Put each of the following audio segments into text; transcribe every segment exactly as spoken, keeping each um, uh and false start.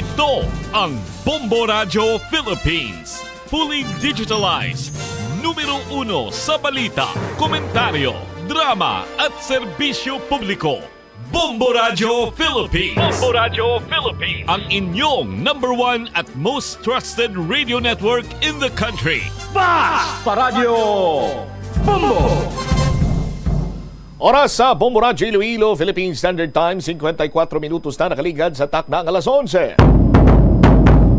Ito ang Bombo Radyo Philippines. Fully digitalized. Numero uno sa balita, komentaryo, drama, at serbisyo publiko. Bombo Radyo Philippines. Bombo Radyo Philippines. Ang inyong number one at most trusted radio network in the country. Fast Paradyo Bombo! Oras sa Bombo Radyo Iloilo, Philippine Standard Time, singkwenta y kuwatro minutos na nakaligad sa takna nga alas onse.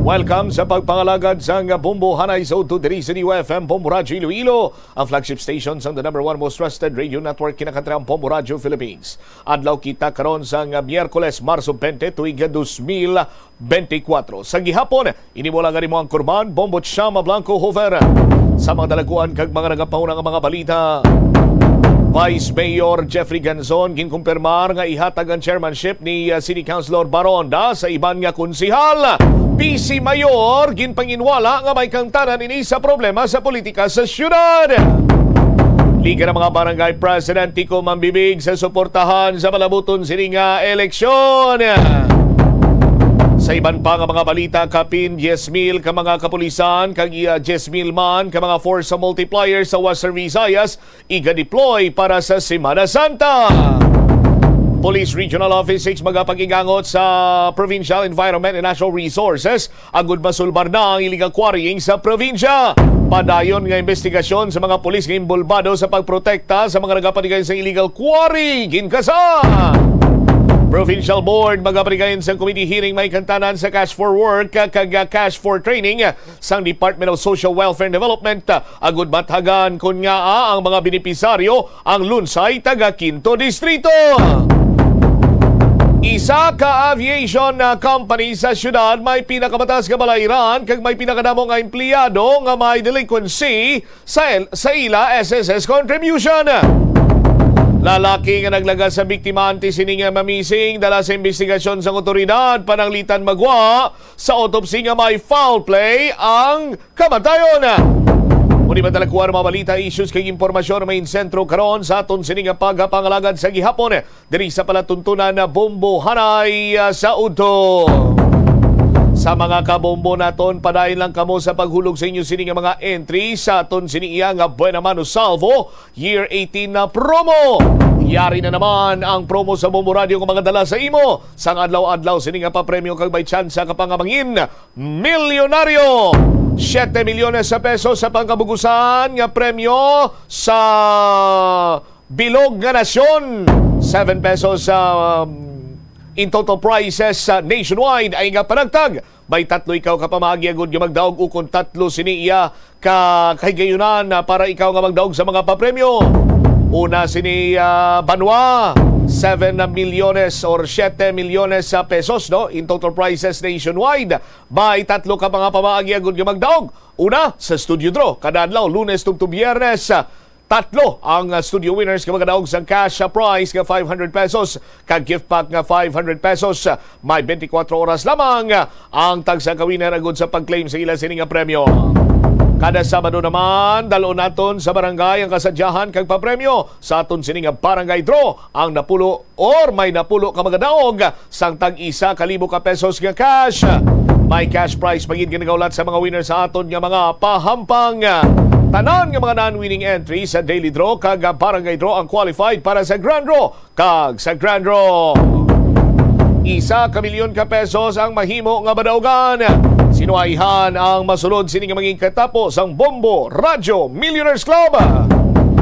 Welcome sa pagpangalagad sang Bombo Hanay sa udto diri sa D U F M Bombo Radyo Iloilo, ang flagship station sang the number one most trusted radio network, kinakantrang Bombo Radyo Philippines. Adlaw kita karon sang Miyerkules, Marso twenty, tuig dos mil benti kuwatro. Sa gihapon, ini mo lang gani mo ang kurman, Bombo Chama Blanco Hofer. Sa mga dalaguan kag mga nagapahuna nga mga balita, Vice Mayor Jeffrey Ganzon ginkumpirmar nga ihatag ang chairmanship ni, uh, City Councilor Baronda sa iban nga konsehal. Vice Mayor ginpanginwala nga may kangtanan ini sa problema sa politika sa syudad. Liga ng mga barangay president, Tico Mambibig sa suportahan sa malabuton sini nga eleksyon. Sa iban pa nga mga balita, kapin diyes mil ka mga kapulisan kag iya diyes mil man ka mga force multiplier sa Western Visayas iga-deploy para sa Semana Santa. Police Regional Office six magapagigangot sa Provincial Environment and Natural Resources agud masulbar na ang illegal quarrying sa probinsya. Padayon nga investigasyon sa mga pulis nga inbolbado sa pagprotekta sa mga nagapatigay sa illegal quarry. Ginkasa, Provincial Board magapatigayon sa committee hearing may kantanan sa Cash for Work kag Cash for Training sang Department of Social Welfare and Development, agud mathagan kon ngaa ang mga benepisaryo ang Lunsay taga Quinto Distrito. Isa ka aviation, ah, company sa syudad may pinakamataas nga balayran kag may pinakadamo nga empleyado nga may delinquency sa el-, sa ila S S S contribution. Lalaki nga naglaga sa biktima antes sini nga mamising, dala sa investigasyon sang otoridad, pananglitan magwa sa autopsy nga may foul play ang kamatayon. Muni man talakuan ang mga balita, issues kag impormasyon may sentro karon sa aton sini nga pagpangalagad sa gihapon diri sa palatuntunan na Bombo Hanay, ah, sa udto. Sa mga kabombo naton, padayon lang kamo sa paghulog sa inyo sini nga mga entry sa aton sini iya nga Buena Mano Salvo Year eighteen na promo. Yari na naman ang promo sa Bombo Radio nga mga dala sa imo sang adlaw-adlaw sini nga papremyo kag may tsansa ka pa nga mangin milyonaryo. Siete milyones sa pesos sa pangkabugusan nga premyo sa bilog nga nasyon. Seven pesos sa, um, in total prizes sa nationwide ay nga panagtag. May tatlo ikaw ka pamaagi agud nga magdaog ukon tatlo sini iya ka kahigayunan, ah, para ikaw nga magdaog sa mga papremyo. Una sini, ah, banwa, seven milyones or siete milyones sa pesos, no? In total prizes nationwide. May tatlo ka mga pamaagi agud nga magdaog. Una, sa Studio Draw, kada adlaw, Lunes tubtob Biyernes, ah, tatlo ang, ah, studio winners nga magadaog sang cash, ah, prize nga five hundred pesos kag gift pack nga five hundred pesos. May twenty-four oras lamang, ah, ang tagsa ka winner agud sa pag-claim sa ila sini nga premyo. Kada Sabado naman, dal-on naton sa barangay ang kasadyahan kag papremyo sa aton sini nga barangay draw. Ang napulo or may napulo ka magadaog sang tag isa ka libo ka pesos nga cash. May cash prize pa gid nga nagaulat sa mga winner sa aton nga mga pahampang. Tanan nga mga non-winning entry sa daily draw kag barangay draw ang qualified para sa grand draw kag sa grand draw. Isa ka milyon ka pesos ang mahimo nga madaugan. Sinuwayhan ang masulod sini nga mangin katapo sang Bombo Radyo Millionaires Club.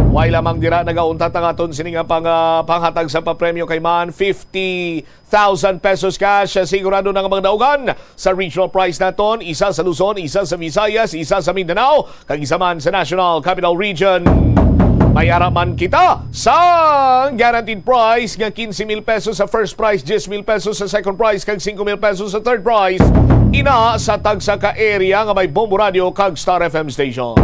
Way lamang dira nagauntat ang aton sini nga pang-, ah, panghatag sa papremyo kay man fifty thousand pesos cash. Sigurado na nga mga daugan sa regional prize naton, isa sa Luzon, isa sa Visayas, isa sa Mindanao, kag isa man sa National Capital Region. May ara man kita sa guaranteed prize nga quince mil pesos sa first prize, diyes mil pesos sa second prize, kag singko mil pesos sa third prize. Ina sa tagsa ka area nga may Bombo Radio kag Star F M stations.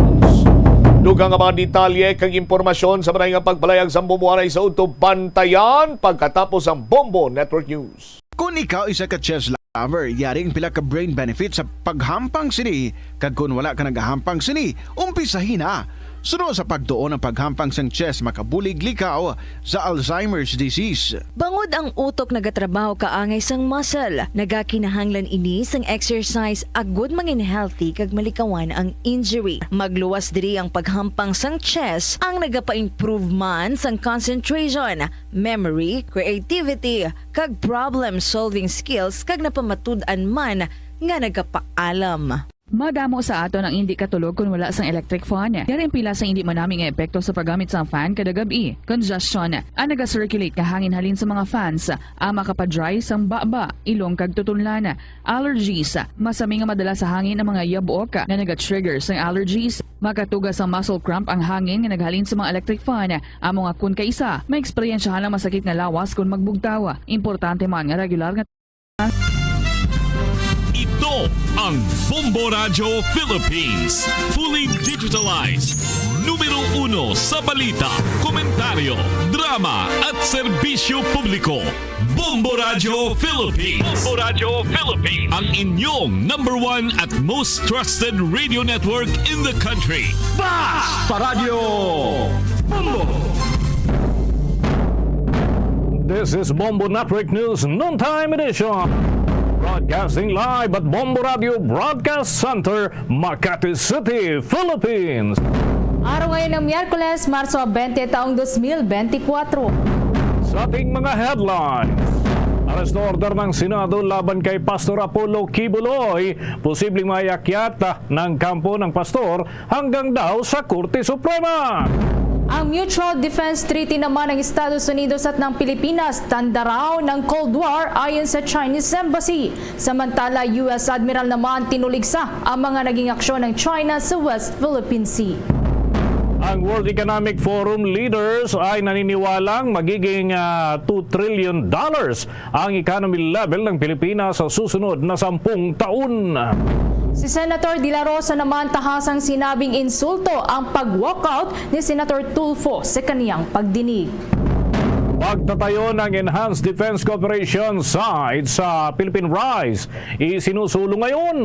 Dugang nga mga detalye kag impormasyon sa manay nga pagpalayag sa Bombo Hanay sa udto, bantayan pagkatapos ang Bombo Network News. Kung ikaw isa ka chess lover, yari ang pila ka brain benefits sa paghampang sini, kag kung wala ka nagahampang sini, umpisahi na. Suno sa pagtuon, ang paghampang sang chess makabulig likaw sa Alzheimer's disease. Bangod ang utok nagatrabaho kaangay sang muscle, nagakinahanglan ini sang exercise agud mangin healthy kag malikawan ang injury. Magluwas diri ang paghampang sang chess ang nagapa-improve man sang concentration, memory, creativity, kag problem-solving skills, kag napamatud-an man nga nagapaalam. Madamo sa aton ang indi katulog kon wala sang electric fan. Yari ang pila sang indi manami nga epekto sa paggamit sang fan kada gab-i. Congestion, ang naga-circulate nga hangin halin sa mga fans, ang makapa-dry sang baba, ilong kag tutunlan. Allergies, masami nga madala sa hangin ang mga yabuok nga naga-trigger sang allergies. Makatuga sang muscle cramp ang hangin nga naghalin sa mga electric fan. Amo nga kon kaisa, maeksperiensyahan ang masakit nga lawas kon magbugtaw. Importante man nga regular nga Ito ang Bombo Radyo Philippines. Fully digitalized. Numero uno sa balita, komentaryo, drama, at serbisyo publiko. Bombo Radyo Philippines. Bombo Radyo Philippines. Ang inyong number one at most trusted radio network in the country. Basta Radyo Bombo! This is Bombo Network News Noontime Edition. Broadcasting live at Bombo Radio Broadcast Center, Makati City, Philippines. Araw ngayon ng Miyerkules, Marso twenty, taong dos mil benti kwatro. Sa ating mga headlines, arrest order ng Senado laban kay Pastor Apollo Quiboloy, posibleng maiakyat ng kampo ng pastor hanggang daw sa Korte Suprema. Ang Mutual Defense Treaty naman ng Estados Unidos at ng Pilipinas tanda raw ng Cold War ayon sa Chinese Embassy. Samantala, U S Admiral naman tinuligsa ang mga naging aksyon ng China sa West Philippine Sea. Ang World Economic Forum leaders ay naniniwalang magiging, ah, two trillion dollars ang economy level ng Pilipinas sa susunod na sampung taon. Si Senator De La Rosa naman tahasang sinabing insulto ang pag-walkout ni Senator Tulfo sa kaniyang pagdinig. Pagtatayo ng Enhanced Defense Cooperation Site sa Philippine Rice isinusulong ngayon.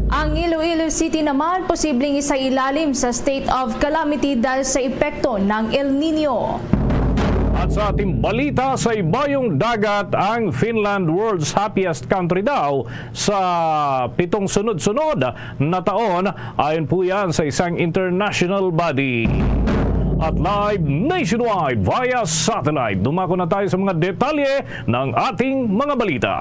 Ang Iloilo City naman posibleng isailalim sa state of calamity dahil sa epekto ng El Nino. At sa ating balita, sa ibayong dagat ang Finland, world's happiest country daw sa pitong sunod-sunod na taon. Ayon po yan sa isang international body. At live nationwide via satellite. Dumako na tayo sa mga detalye ng ating mga balita.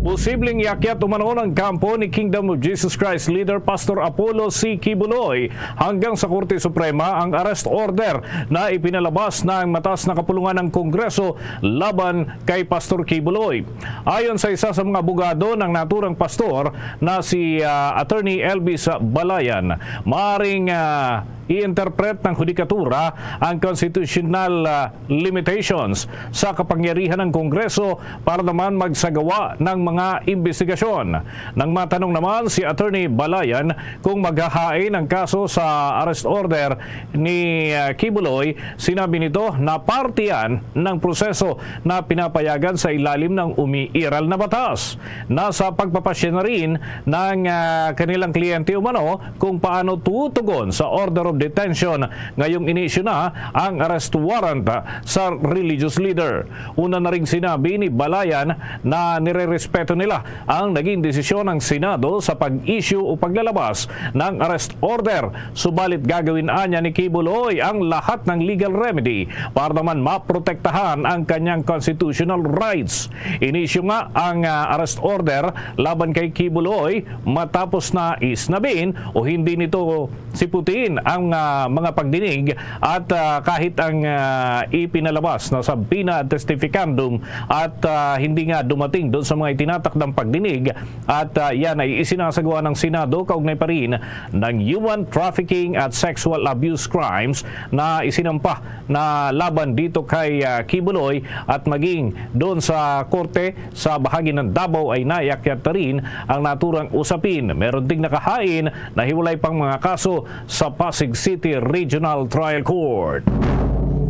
Posibleng iakyat umano ng kampo ni Kingdom of Jesus Christ leader Pastor Apollo C. Quiboloy hanggang sa Korte Suprema ang arrest order na ipinalabas ng mataas na kapulungan ng Kongreso laban kay Pastor Quiboloy. Ayon sa isa sa mga abogado ng naturang pastor na si, ah, Attorney Elvis Balayan, maaring, ah, i-interpret ng hudikatura ang constitutional, ah, limitations sa kapangyarihan ng Kongreso para naman magsagawa ng mga imbestigasyon. Nang matanong naman si Attorney Balayan kung maghahain ang kaso sa arrest order ni, ah, Quiboloy, sinabi nito na parte yan ng proseso na pinapayagan sa ilalim ng umiiral na batas. Nasa pagpapasya na rin ng, ah, kanilang kliyente umano kung paano tutugon sa order of detention ngayong inisyu na ang arrest warrant sa religious leader. Una na ring sinabi ni Balayan na nirerespeto nila ang naging desisyon ng Senado sa pag-issue o paglalabas ng arrest order, subalit gagawin anya ni Quiboloy ang lahat ng legal remedy para naman maprotektahan ang kanyang constitutional rights. Inisyu nga ang, ah, arrest order laban kay Quiboloy matapos na isnabin o hindi nito siputin ang, ah, mga pagdinig at, ah, kahit ang, ah, ipinalabas na subpoena testificandum at, ah, hindi nga dumating doon sa mga itinatakdang pagdinig at, ah, yan ay isinasagawa ng Senado kaugnay pa rin ng Human Trafficking at Sexual Abuse Crimes na isinampa na laban dito kay, ah, Quiboloy at maging doon sa korte sa bahagi ng Davao ay naiakyat na rin ang naturang usapin. Meron ding nakahain na hiwalay pang mga kaso sa Pasig City Regional Trial Court.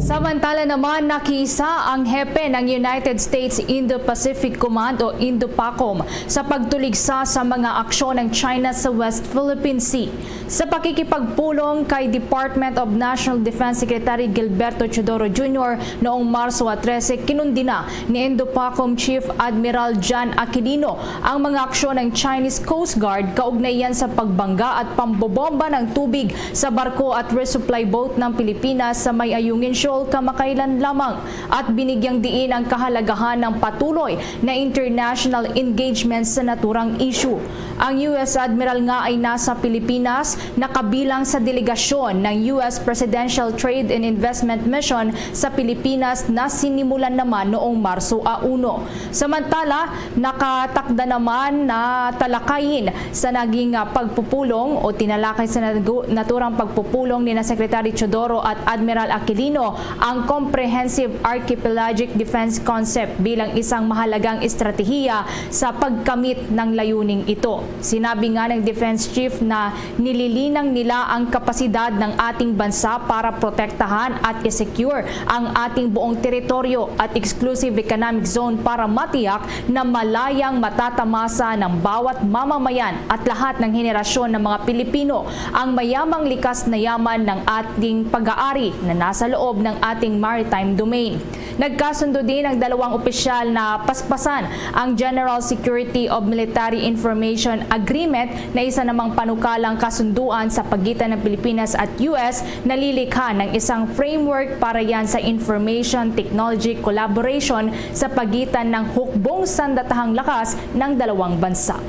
Samantala naman, nakiisa ang hepe ng United States Indo-Pacific Command o INDOPACOM sa pagtuligsa sa mga aksyon ng China sa West Philippine Sea. Sa pakikipagpulong kay Department of National Defense Secretary Gilberto Teodoro Junior noong Marso trese, kinundi na ni INDOPACOM Chief Admiral John Aquilino ang mga aksyon ng Chinese Coast Guard kaugnay yan sa pagbangga at pambobomba ng tubig sa barko at resupply boat ng Pilipinas sa May Ayungin Shoal kamakailan lamang, at binigyang diin ang kahalagahan ng patuloy na international engagement sa naturang issue. Ang U S Admiral nga ay nasa Pilipinas, nakabilang sa delegasyon ng U S Presidential Trade and Investment Mission sa Pilipinas na sinimulan naman noong Marso a uno. Samantala, nakatakda naman na talakayin sa naging, ah, pagpupulong o tinalakay sa nagu-, naturang pagpupulong ni na Secretary Teodoro at Admiral Aquilino ang Comprehensive Archipelagic Defense Concept bilang isang mahalagang estratehiya sa pagkamit ng layuning ito. Sinabi nga ng Defense Chief na nililinang nila ang kapasidad ng ating bansa para protektahan at i-secure ang ating buong teritoryo at exclusive economic zone para matiyak na malayang matatamasa ng bawat mamamayan at lahat ng henerasyon ng mga Pilipino ang mayamang likas na yaman ng ating pag-aari na nasa loob ng ating maritime domain. Nagkasundo din ang dalawang opisyal na paspasan ang General Security of Military Information Agreement, na isa namang panukalang kasunduan sa pagitan ng Pilipinas at U S na lilikha ng isang framework para yan sa information technology collaboration sa pagitan ng hukbong sandatahang lakas ng dalawang bansa.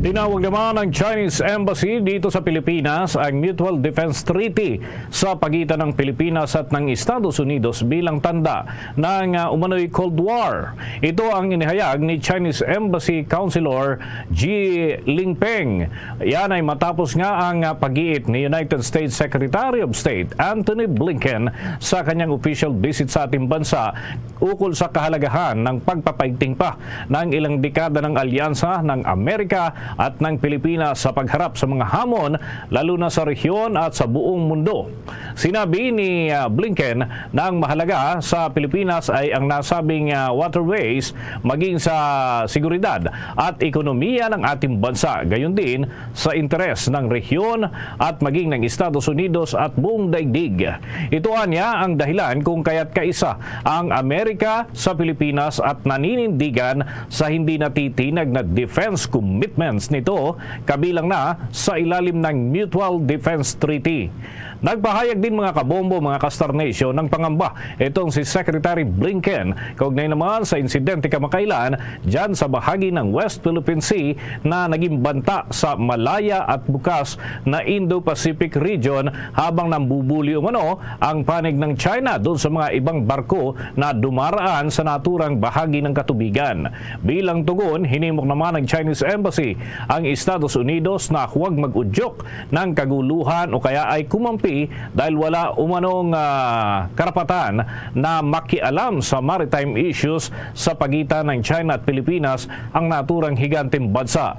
Tinawag naman ng Chinese Embassy dito sa Pilipinas ang Mutual Defense Treaty sa pagitan ng Pilipinas at ng Estados Unidos bilang tanda ng, ah, umano'y Cold War. Ito ang inihayag ni Chinese Embassy Counselor Ji Lingpeng. Yan ay matapos nga ang, ah, pag-iit ni United States Secretary of State Antony Blinken sa kanyang official visit sa ating bansa ukol sa kahalagahan ng pagpapaigting pa ng ilang dekada ng alyansa ng Amerika at ng Pilipinas sa pagharap sa mga hamon, lalo na sa rehiyon at sa buong mundo. Sinabi ni, ah, Blinken na ang mahalaga sa Pilipinas ay ang nasabing, ah, waterways, maging sa seguridad at ekonomiya ng ating bansa, gayon din sa interes ng rehiyon at maging ng Estados Unidos at buong daigdig. Ito anya ang dahilan kung kaya't kaisa ang Amerika sa Pilipinas at naninindigan sa hindi natitinag na defense commitments nito, kabilang na sa ilalim ng Mutual Defense Treaty. Nagpahayag din, mga kabombo, mga ka-Star Nation, ng pangamba itong si Secretary Blinken kaugnay naman sa insidente kamakailan dyan sa bahagi ng West Philippine Sea na naging banta sa malaya at bukas na Indo-Pacific region, habang nambubuli umano ang panig ng China doon sa mga ibang barko na dumaraan sa naturang bahagi ng katubigan. Bilang tugon, hinimok naman ng Chinese Embassy ang Estados Unidos na huwag mag-udyok ng kaguluhan o kaya ay kumampi dahil wala umanong, ah, karapatan na makialam sa maritime issues sa pagitan ng China at Pilipinas ang naturang higanteng bansa.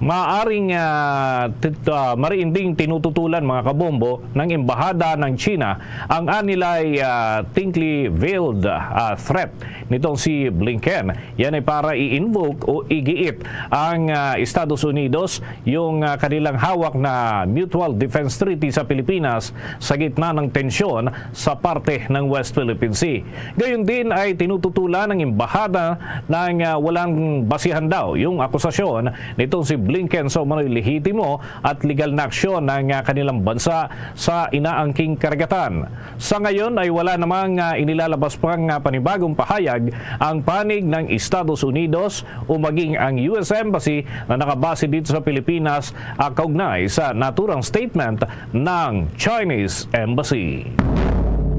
Maaring, ah, tit-, ah, mariin ding tinututulan, mga kabombo, ng Embahada ng China ang anilay, ah, thinly veiled, ah, threat nitong si Blinken. Yan ay para i-invoke o igiit ang, ah, Estados Unidos yung, ah, kanilang hawak na Mutual Defense Treaty sa Pilipinas sa gitna ng tensyon sa parte ng West Philippine Sea. Gayon din ay tinututulan ng embahada ng, ah, walang basihan daw yung akusasyon nitong si Blinken sa umano'y lehitimo at legal na aksyon ng, ah, kanilang bansa sa inaangking karagatan. Sa ngayon ay wala namang, ah, inilalabas pang, ah, panibagong pahayag ang panig ng Estados Unidos o maging ang U S Embassy na nakabase dito sa Pilipinas, ah, kaugnay sa naturang statement ng Chinese Embassy.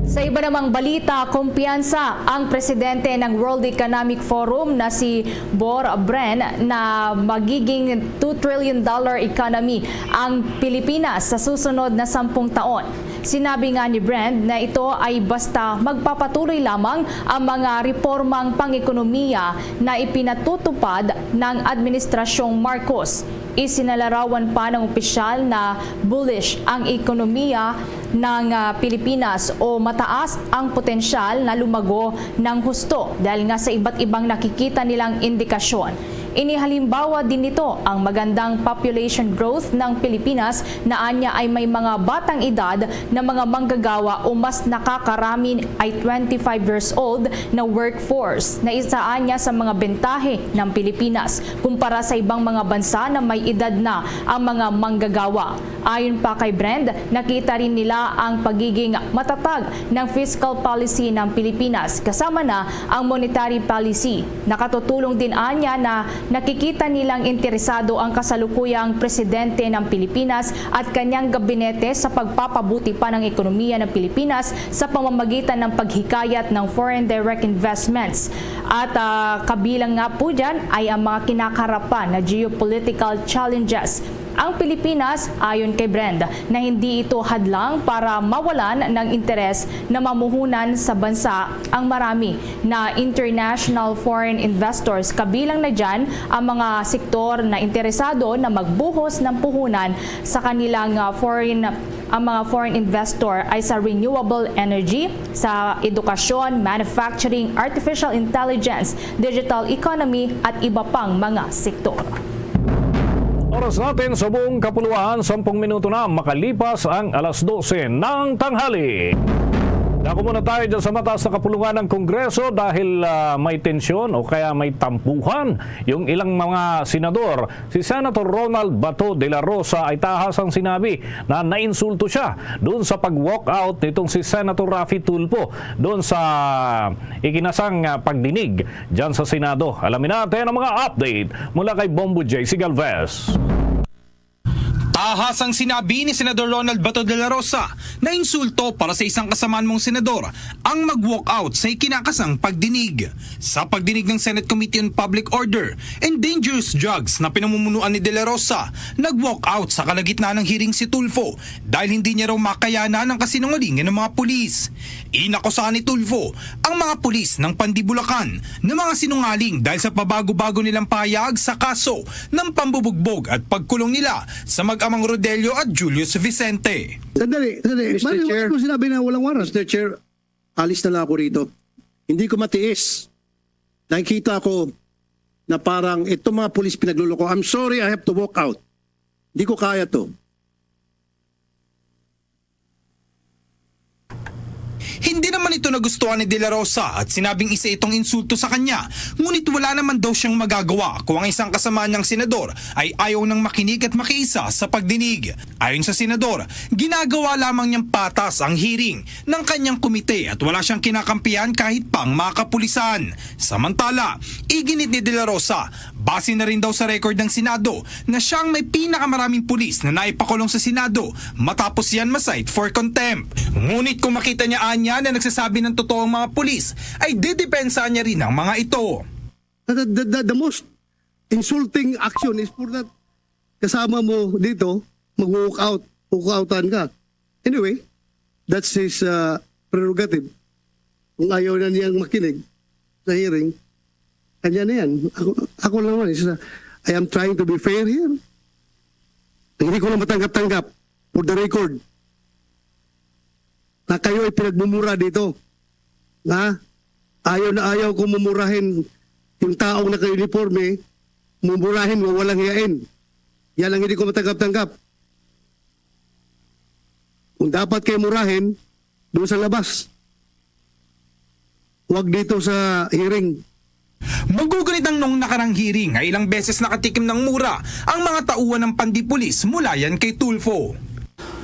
Sa iba namang balita, kumpiyansa ang presidente ng World Economic Forum na si Bor Bren na magiging two trillion dollar economy ang Pilipinas sa susunod na sampung taon. Sinabi nga ni Bren na ito ay basta magpapatuloy lamang ang mga repormang pang-ekonomiya na ipinatutupad ng Administrasyong Marcos. Isinalarawan pa ng opisyal na bullish ang ekonomiya ng, ah, Pilipinas o mataas ang potensyal na lumago ng husto dahil nga sa iba't ibang nakikita nilang indikasyon. Inihalimbawa din nito ang magandang population growth ng Pilipinas na anya ay may mga batang edad na mga manggagawa o mas nakakarami ay twenty-five years old na workforce na isa anya sa mga bentahe ng Pilipinas kumpara sa ibang mga bansa na may edad na ang mga manggagawa. Ayon pa kay Brand, nakita rin nila ang pagiging matatag ng fiscal policy ng Pilipinas, kasama na ang monetary policy. Nakatutulong din anya na nakikita nilang interesado ang kasalukuyang presidente ng Pilipinas at kanyang gabinete sa pagpapabuti pa ng ekonomiya ng Pilipinas sa pamamagitan ng paghikayat ng foreign direct investments. At, ah, kabilang nga po dyan ay ang mga kinakaharapan na geopolitical challenges. Ang Pilipinas, ayon kay Brand, na hindi ito hadlang para mawalan ng interes na mamuhunan sa bansa ang marami na international foreign investors, kabilang na dyan ang mga sektor na interesado na magbuhos ng puhunan sa kanilang, ah, foreign ang mga foreign investor ay sa renewable energy, sa edukasyon, manufacturing, artificial intelligence, digital economy, at iba pang mga sektor. Oras natin sa buong kapuluan, sampung minuto na makalipas ang alas dose ng tanghali. Dako muna tayo dyan sa mataas na kapulungan ng Kongreso dahil, ah, may tensyon o kaya may tampuhan yung ilang mga senador. Si Senator Ronald Bato de la Rosa ay tahas ang sinabi na nainsulto siya doon sa pag-walk out nitong si Senator Raffy Tulfo doon sa ikinasang, ah, pagdinig dyan sa Senado. Alamin natin ang mga update mula kay Bombo J C Galvez. Tahas ang sinabi ni Senador Ronald Bato de la Rosa na insulto para sa isang kasamaan mong senador ang mag-walk out sa ikinakasang pagdinig. Sa pagdinig ng Senate Committee on Public Order and Dangerous Drugs na pinamumunuan ni De La Rosa, nag-walk out sa kalagitnaan ng hearing si Tulfo dahil hindi niya raw makayanan ang kasinungalingan ng mga pulis. Inakusahan ni Tulfo ang mga pulis ng Pandi Bulacan na mga sinungaling dahil sa pabago-bago nilang pahayag sa kaso ng pambubugbog at pagkulong nila sa mag-amang Rodelio at Julius Vicente. Sandali, sandali. Mister Mali, Chair. Wala ko sinabi na walang warrant. Mister Chair, alis na lang ako rito. Hindi ko matiis. Nakikita ko na parang itong mga pulis pinagluloko. I'm sorry, I have to walk out. Hindi ko kaya to. Hindi naman ito nagustuhan ni De La Rosa at sinabing isa itong insulto sa kanya, ngunit wala naman daw siyang magagawa kung ang isang kasama niyang senador ay ayaw nang makinig at makiisa sa pagdinig. Ayon sa senador, ginagawa lamang niyang patas ang hearing ng kanyang komite at wala siyang kinakampihan kahit pang mga kapulisan. Samantala, iginit ni De La Rosa, base na rin daw sa record ng Senado, na siya ang may pinakamaraming pulis na naipakulong sa Senado matapos yan ma-cite for contempt. Ngunit kung makita niya anya na nagsasabi ng totoo ang mga pulis, ay didepensahan niya rin ang mga ito. The, the, the, the most insulting action is for that kasama mo dito, mag-walk out, walk outan ka. Anyway, that's his uh, prerogative. Kung ayaw na niyang makinig sa hearing, kanya na yan. Ako, ako lang naman, isa, I am trying to be fair here. Hindi ko lang matanggap-tanggap, for the record, na kayo ay pinagmumura dito. Na ayaw na ayaw kong mumurahin yung taong naka-uniforme, mumurahin, wawalang hiyain. Yan ang hindi ko matanggap-tanggap. Kung dapat kayo murahin, doon sa labas. Huwag dito sa hearing. Magugunit ang noong nakarang hearing ay ilang beses nakatikim ng mura ang mga tauhan ng pandipulis mula yan kay Tulfo.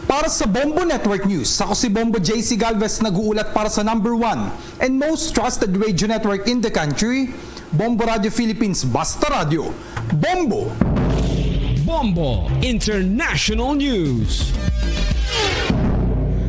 Para sa Bombo Network News, ako si Bombo J C Galvez, nag-uulat para sa number one and most trusted radio network in the country, Bombo Radio Philippines, Basta Radio, Bombo! Bombo International News.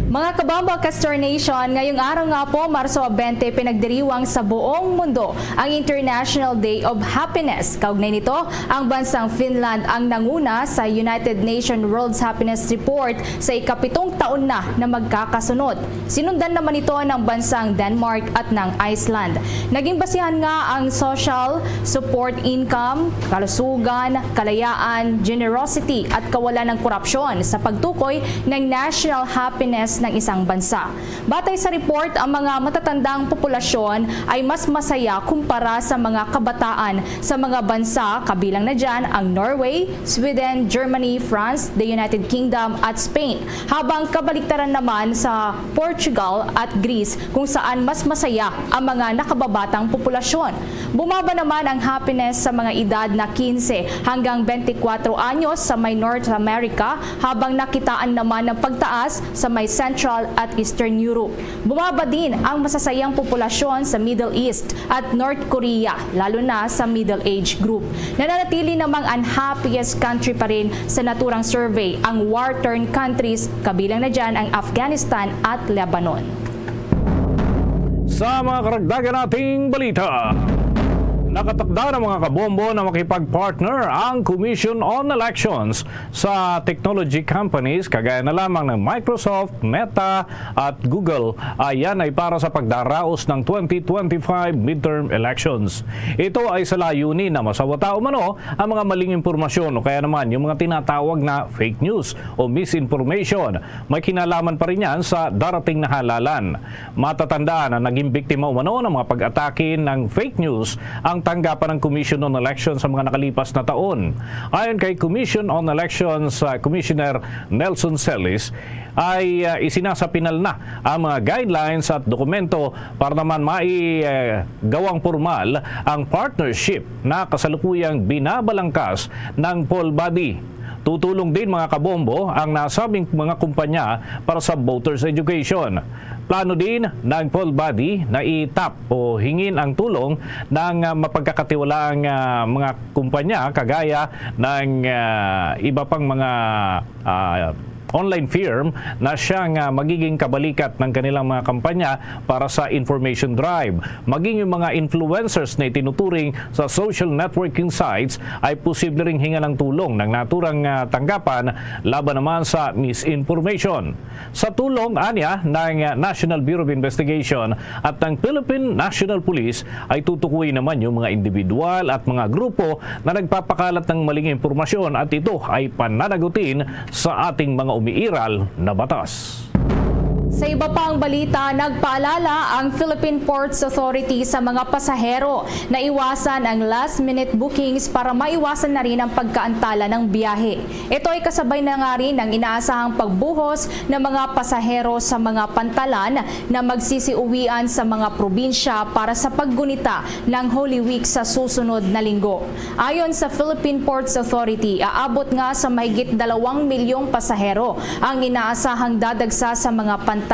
Mga kabombo, Castor Nation, ngayong araw nga po, Marso twenty, pinagdiriwang sa buong mundo ang International Day of Happiness. Kaugnay nito, ang bansang Finland ang nanguna sa United Nations World's Happiness Report sa ikapitong taon na na magkakasunod. Sinundan naman ito ng bansang Denmark at ng Iceland. Naging basihan nga ang social support income, kalusugan, kalayaan, generosity at kawalan ng korupsyon sa pagtukoy ng National Happiness ng isang bansa. Batay sa report, ang mga matatandang populasyon ay mas masaya kumpara sa mga kabataan sa mga bansa, kabilang na dyan ang Norway, Sweden, Germany, France, the United Kingdom at Spain. Habang kabaliktaran naman sa Portugal at Greece, kung saan mas masaya ang mga nakababatang populasyon. Bumaba naman ang happiness sa mga edad na quince hanggang twenty-four anyos sa may North America, habang nakitaan naman ng pagtaas sa may Central at Eastern Europe. Bumaba din ang masasayang populasyon sa Middle East at North Korea, lalo na sa middle age group. Nananatili namang unhappiest country pa rin sa naturang survey ang war-torn countries, kabilang na dyan ang Afghanistan at Lebanon. Sa mga karagdagan nating balita, nakatakda ng mga kabombo na makipag-partner ang Commission on Elections sa technology companies kagaya na lamang ng Microsoft, Meta at Google. Ayan ay para sa pagdaraos ng twenty twenty-five midterm elections. Ito ay sa layunin na masawata umano ang mga maling impormasyon o kaya naman yung mga tinatawag na fake news o misinformation. May kinalaman pa rin yan sa darating na halalan. Matatandaan na naging biktima umano ng mga pag-atake ng fake news ang tanggapan ng Commission on Elections sa mga nakalipas na taon. Ayon kay Commission on Elections, ah, Commissioner Nelson Celis, ay, ah, isinasapinal na ang mga guidelines at dokumento para naman mai, ah, gawang pormal ang partnership na kasalukuyang binabalangkas ng poll body. Tutulong din, mga kabombo, ang nasabing mga kumpanya para sa voters education. Plano din ng poll body na itap o hingin ang tulong ng, ah, mapagkakatiwalaang, ah, mga kumpanya kagaya ng, ah, iba pang mga, ah, online firm na siyang, ah, magiging kabalikat ng kanilang mga kampanya para sa information drive. Maging yung mga influencers na itinuturing sa social networking sites ay posible ring hingan ng tulong ng naturang, ah, tanggapan laban naman sa misinformation. Sa tulong anya ng, ah, National Bureau of Investigation at ng Philippine National Police, ay tutukuyin naman yung mga individual at mga grupo na nagpapakalat ng maling impormasyon, at ito ay pananagutin sa ating mga umiiral na batas. Sa iba pang balita, nagpaalala ang Philippine Ports Authority sa mga pasahero na iwasan ang last-minute bookings para maiwasan na rin ang pagkaantala ng biyahe. Ito ay kasabay na nga rin ng inaasahang pagbuhos ng mga pasahero sa mga pantalan na magsisiuwian sa mga probinsya para sa paggunita ng Holy Week sa susunod na linggo. Ayon sa Philippine Ports Authority, aabot nga sa mahigit dalawang milyong pasahero ang inaasahang dadagsa sa mga pantalan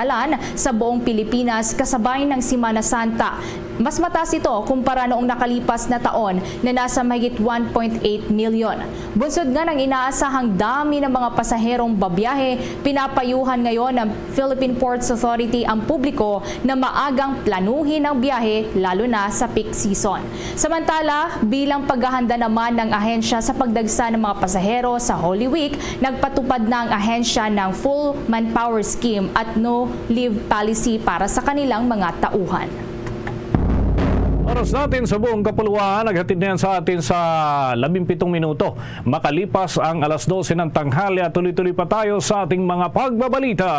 sa buong Pilipinas kasabay ng Semana Santa. Mas mataas ito kumpara noong nakalipas na taon na nasa mahigit one point eight million. Bunsod nga ng inaasahang dami ng mga pasaherong babiyahe, pinapayuhan ngayon ng Philippine Ports Authority ang publiko na maagang planuhin ang biyahe, lalo na sa peak season. Samantala, bilang paghahanda naman ng ahensya sa pagdagsa ng mga pasahero sa Holy Week, nagpatupad na ang ahensya ng full manpower scheme at no leave policy para sa kanilang mga tauhan. Oras natin sa buong kapuluan, naghatid na yan sa atin sa labing pitong minuto makalipas ang alas dose ng tanghali, at tuloy-tuloy pa tayo sa ating mga pagbabalita.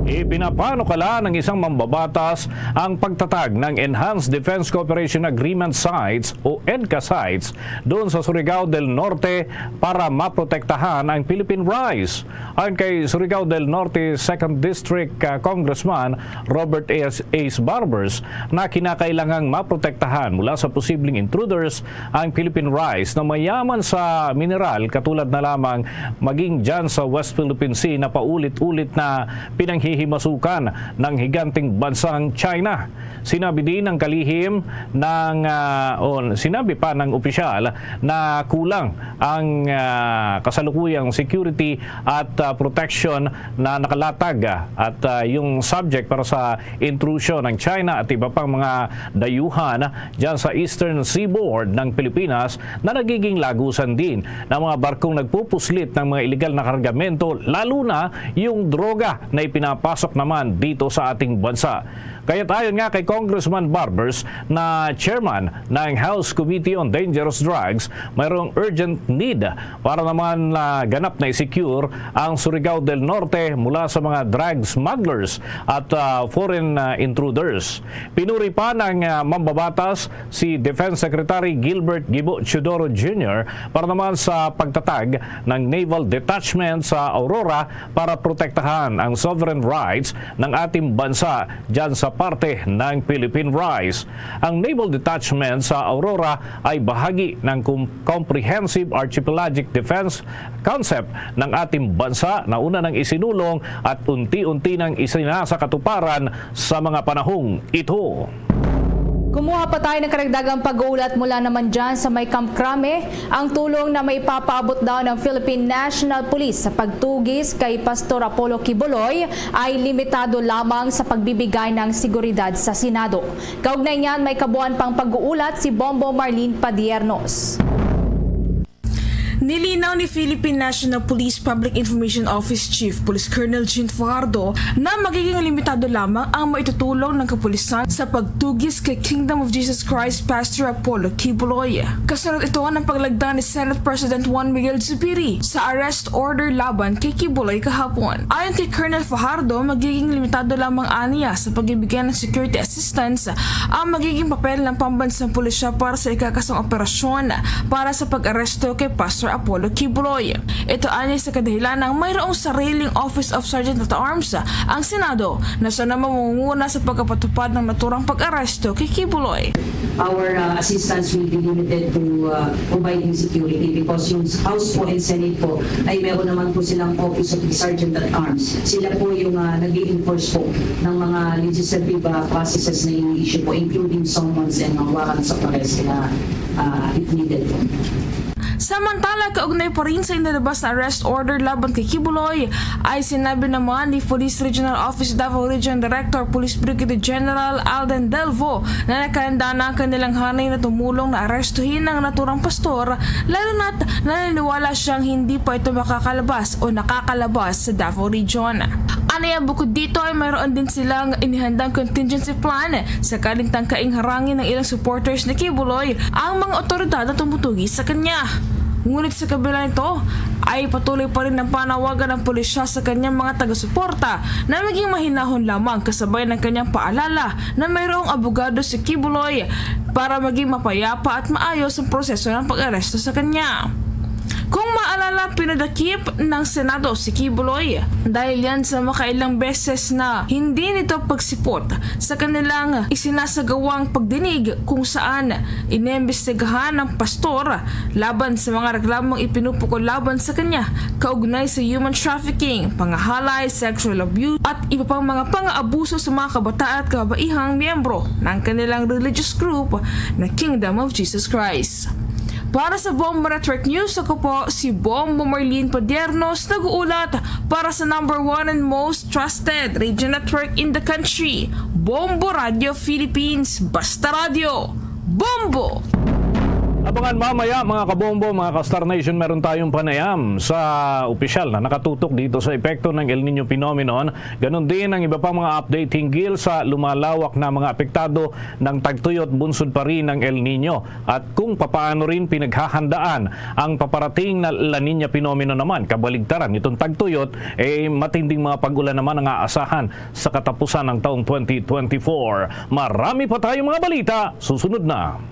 Ipinapanukala ng isang mambabatas ang pagtatag ng Enhanced Defense Cooperation Agreement sites o EDCA sites doon sa Surigao del Norte para maprotektahan ang Philippine rice. Ayon kay Surigao del Norte Second District, ah, Congressman Robert Ace, Ace Barbers, na kinakailangang maprotektahan mula sa posibleng intruders ang Philippine rice na mayaman sa mineral, katulad na lamang maging dyan sa West Philippine Sea na paulit-ulit na pinanghihimasukan ng higanteng bansang China. Sinabi din ng kalihim ng, ah, o sinabi pa ng opisyal na kulang ang, ah, kasalukuyang security at, ah, protection na nakalatag, ah, at, ah, yung subject para sa intrusion ng China at iba pang mga dayuhan dyan sa eastern seaboard ng Pilipinas na nagiging lagusan din ng mga barkong nagpupuslit ng mga iligal na kargamento, lalo na yung droga na ipinapasok naman dito sa ating bansa. Kaya't ayon nga kay Congressman Barbers na chairman ng House Committee on Dangerous Drugs, mayroong urgent need para naman na ganap na i-secure ang Surigao del Norte mula sa mga drug smugglers at, ah, foreign, ah, intruders. Pinuri pa ng, ah, mambabatas si Defense Secretary Gilbert Gibo Teodoro Junior para naman sa pagtatag ng naval detachment sa Aurora para protektahan ang sovereign rights ng ating bansa dyan sa parte ng Philippine Rice. Ang naval detachment sa Aurora ay bahagi ng com-, Comprehensive Archipelagic Defense Concept ng ating bansa na una nang isinulong at unti-unti nang isinasakatuparan sa mga panahong ito. Kumuha pa tayo ng karagdagang pag-uulat mula naman dyan sa may Camp Crame. Ang tulong na maipapaabot daw ng Philippine National Police sa pagtugis kay Pastor Apollo Quiboloy ay limitado lamang sa pagbibigay ng seguridad sa Senado. Kaugnay niyan, may kabuuan pang pag-uulat si Bombo Marlene Padiernos. Nilinaw ni Philippine National Police Public Information Office Chief Police Colonel Jean Fajardo na magiging limitado lamang ang maitutulong ng kapulisan sa pagtugis kay Kingdom of Jesus Christ Pastor Apollo Quiboloy. Kasunod ito ng paglagda ni Senate President Juan Miguel Zubiri sa arrest order laban kay Quiboloy kahapon. Ayon kay Colonel Fajardo, magiging limitado lamang aniya sa pagbibigay ng security assistance ang magiging papel ng pambansang pulisya para sa ikakasang operasyon para sa pag-aresto kay Pastor Apollo Quiboloy. Ito anya sa kadahilan ng mayroong sariling Office of Sergeant at Arms ang Senado na siya na mamunguna sa pagkapatupad ng naturang pag-aresto kay Quiboloy. Our, uh, assistance will be limited to, uh, providing security because yung House po and Senate po ay meron naman po silang Office of the Sergeant at Arms. Sila po yung, uh, nag-i-enforce po ng mga legislative, uh, processes na ini-issue po, including summons and mga warrants of arrest na, uh, if needed po. Samantala, kaugnay pa rin sa inilabas na arrest order laban kay Quiboloy, ay sinabi naman ni Police Regional Office Davao Region Director Police Brigadier General Alden Delvo na nakahanda na ang kanilang hanay na tumulong na arestuhin ang naturang pastor, lalo na't naniniwala siyang hindi pa ito makakalabas o nakakalabas sa Davao Region. Aniya, bukod dito ay mayroon din silang inihandang contingency plan sakaling tangkaing harangin ng ilang supporters ni Quiboloy ang mga otoridad na tumutugi sa kanya. Ngunit sa kabila nito, ay patuloy pa rin ang panawagan ng pulisya sa kanyang mga taga-suporta na maging mahinahon lamang kasabay ng kanyang paalala na mayroong abogado si Quiboloy para maging mapayapa at maayos ang proseso ng pag-aresto sa kanya. Kung maalala, pinadakip ng Senado si Quiboloy dahil yan sa makailang beses na hindi nito pagsipot sa kanilang isinasagawang pagdinig kung saan inimbestigahan ng pastor laban sa mga reklamong ipinupukol laban sa kanya kaugnay sa human trafficking, pangahalay, sexual abuse, at iba pang mga pang-aabuso sa mga kabataan at kababaihang miyembro ng kanilang religious group na Kingdom of Jesus Christ. Para sa Bombo Network News, ako po si Bombo Marlene Padiernos, nag-uulat para sa number one and most trusted radio network in the country, Bombo Radio Philippines. Basta Radio, Bombo! Abangan mamaya, mga kabombo, mga ka-Star Nation, meron tayong panayam sa opisyal na nakatutok dito sa epekto ng El Niño phenomenon. Ganun din ang iba pang mga update hinggil sa lumalawak na mga apektado ng tagtuyot bunsod pa rin ng El Niño at kung papaano rin pinaghahandaan ang paparating na La Niña phenomenon naman. Kabaligtaran nitong tagtuyot, eh, matinding mga pag-ulan naman ang aasahan sa katapusan ng taong twenty twenty-four. Marami pa tayong mga balita. Susunod na.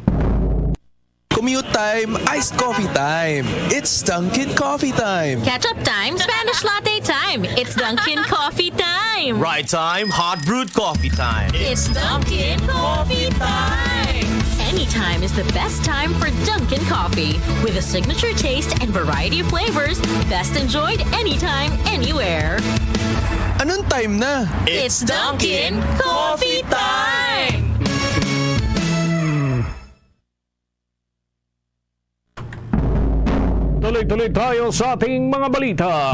Commute time, iced coffee time. It's Dunkin' Coffee Time. Ketchup time, Spanish latte time. It's Dunkin' Coffee time. Ride time, hot brewed coffee time. It's Dunkin' Coffee time. Anytime is the best time for Dunkin' Coffee. With a signature taste and variety of flavors, best enjoyed anytime, anywhere. Anong time na? It's Dunkin' Coffee time! Tuloy-tuloy tayo sa ating mga balita.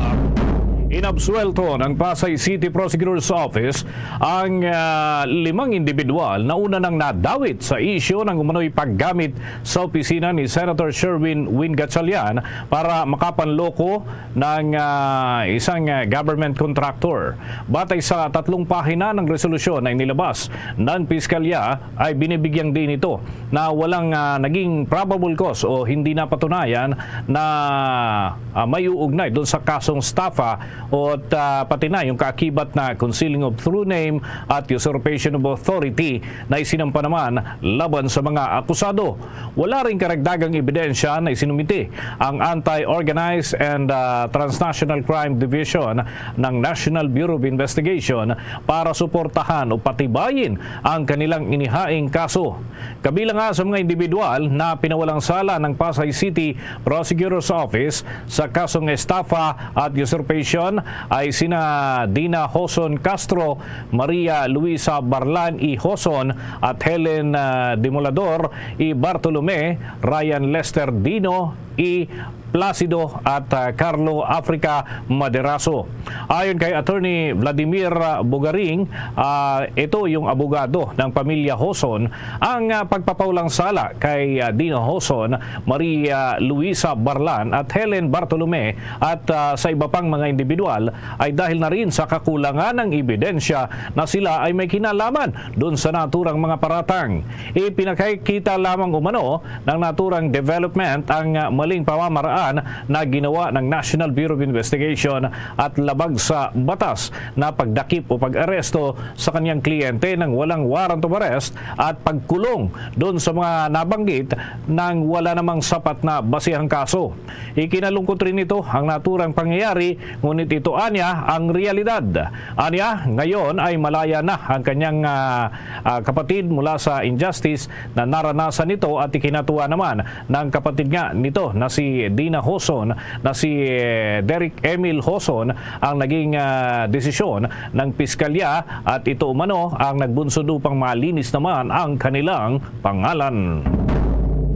Inabsuwelto ng Pasay City Prosecutor's Office ang, ah, limang individual na una nang nadawit sa isyu ng umano'y paggamit sa opisina ni Senator Sherwin Win Gatchalian para makapanloko ng, ah, isang, ah, government contractor. Batay sa tatlong pahina ng resolusyon na inilabas ng Piskalya, ay binibigyang diin ito na walang, ah, naging probable cause o hindi napatunayan na, ah, may uugnay doon sa kasong estafa o, ah, pati na yung kaakibat na concealing of true name at usurpation of authority na isinampa naman laban sa mga akusado. Wala ring karagdagang ebidensya na isinumiti ang Anti-Organized and, ah, Transnational Crime Division ng National Bureau of Investigation para suportahan o patibayin ang kanilang inihaing kaso. Kabilang nga sa mga individual na pinawalang sala ng Pasay City Prosecutor's Office sa kasong estafa at usurpation ay sina Dina Hoson Castro, Maria Luisa Barlan y Hoson at Helen, ah, Demolador y Bartolome, Ryan Lester Dino y Placido at, ah, Carlo Africa Maderazo. Ayon kay Attorney Vladimir Bugaring, ah, ito yung abogado ng pamilya Hoson, ang, ah, pagpapaulang sala kay, ah, Dina Hoson, Maria Luisa Barlan at Helen Bartolome at, ah, sa iba pang mga individual ay dahil na rin sa kakulangan ng ebidensya na sila ay may kinalaman dun sa naturang mga paratang. Ipinakikita lamang umano ng naturang development ang, ah, maling pamamaraan na ginawa ng National Bureau of Investigation at labag sa batas na pagdakip o pag-aresto sa kanyang kliyente nang walang warrant of arrest at pagkulong doon sa mga nabanggit nang wala namang sapat na basehang kaso. Ikinalungkot rin nito ang naturang pangyayari, ngunit ito anya ang realidad. Anya, ngayon ay malaya na ang kanyang, ah, ah, kapatid mula sa injustice na naranasan nito at ikinatuwa naman ng kapatid nga nito na si Dina Hoson na si, eh, Derek Emil Hoson ang naging, ah, desisyon ng piskalya at ito umano ang nagbunsod upang malinis naman ang kanilang pangalan.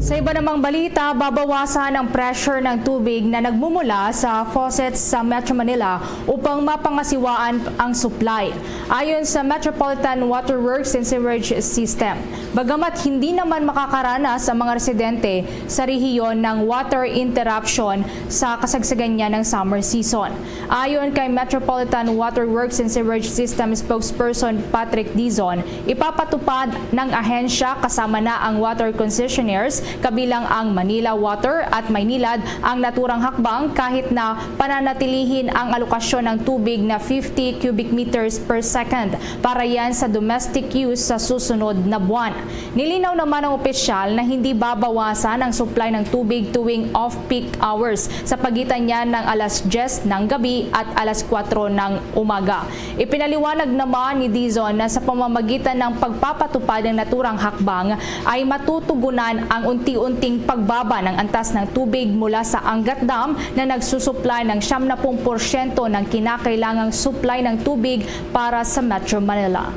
Sa iba namang balita, babawasan ang pressure ng tubig na nagmumula sa faucets sa Metro Manila upang mapangasiwaan ang supply. Ayon sa Metropolitan Water Works and Sewerage System, bagamat hindi naman makakaranas ang mga residente sa rehiyon ng water interruption sa kasagsagan niya ng summer season. Ayon kay Metropolitan Water Works and Sewerage System Spokesperson Patrick Dizon, ipapatupad ng ahensya kasama na ang water concessionaires kabilang ang Manila Water at Maynilad ang naturang hakbang kahit na pananatilihin ang alokasyon ng tubig na fifty cubic meters per second para yan sa domestic use sa susunod na buwan. Nilinaw naman ng opisyal na hindi babawasan ang supply ng tubig tuwing off-peak hours sa pagitan niyan ng alas diyes ng gabi at alas kuwatro ng umaga. Ipinaliwanag naman ni Dizon na sa pamamagitan ng pagpapatupad ng naturang hakbang ay matutugunan ang unti-unting pagbaba ng antas ng tubig mula sa Angat Dam na nagsusuplay ng siyam na pung porsyento ng kinakailangang supply ng tubig para sa Metro Manila.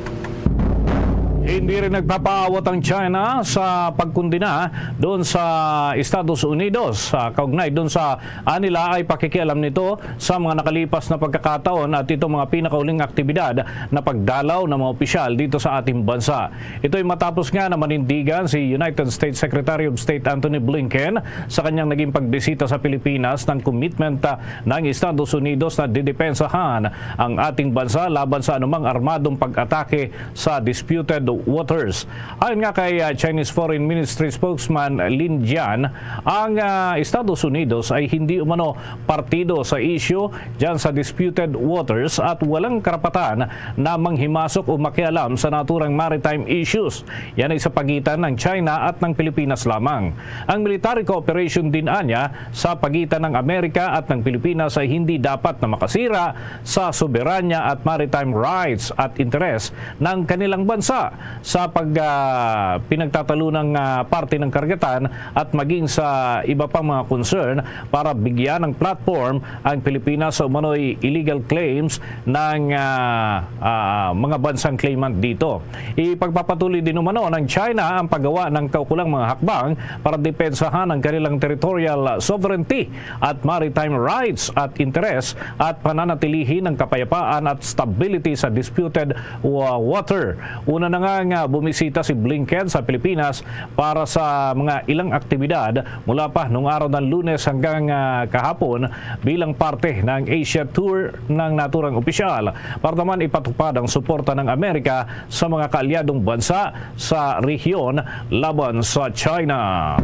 Hindi rin nagpapaawat ang China sa pagkondena doon sa Estados Unidos, ah, kaugnay doon sa, ah, nila ay pakikialam nito sa mga nakalipas na pagkakataon at itong mga pinakauling aktibidad na pagdalaw ng mga opisyal dito sa ating bansa. Ito'y matapos nga na manindigan si United States Secretary of State Antony Blinken sa kanyang naging pagbisita sa Pilipinas ng commitment, ah, ng Estados Unidos na didepensahan ang ating bansa laban sa anumang armadong pag-atake sa disputed waters. Ayon nga kay, ah, Chinese Foreign Ministry spokesman Lin Jian, ang, ah, Estados Unidos ay hindi umano partido sa isyu dyan sa disputed waters at walang karapatan na manghimasok o makialam sa naturang maritime issues. Yan ay sa pagitan ng China at ng Pilipinas lamang. Ang military cooperation din anya sa pagitan ng Amerika at ng Pilipinas ay hindi dapat na makasira sa soberanya at maritime rights at interes ng kanilang bansa. sa pag, ah, pinagtatalunang, ah, parte ng karagatan at maging sa iba pang mga concern para bigyan ng platform ang Pilipinas sa umano'y illegal claims ng, ah, ah, mga bansang claimant dito. Ipagpapatuloy din umano ng China ang paggawa ng kaukulang mga hakbang para depensahan ang kanilang territorial sovereignty at maritime rights at interes at pananatilihin ang kapayapaan at stability sa disputed wa-, water. Una na nga nga bumisita si Blinken sa Pilipinas para sa mga ilang aktibidad mula pa nung araw ng Lunes hanggang, ah, kahapon bilang parte ng Asia Tour ng naturang opisyal para naman ipatupad ang suporta ng Amerika sa mga kaalyadong bansa sa rehiyon laban sa China.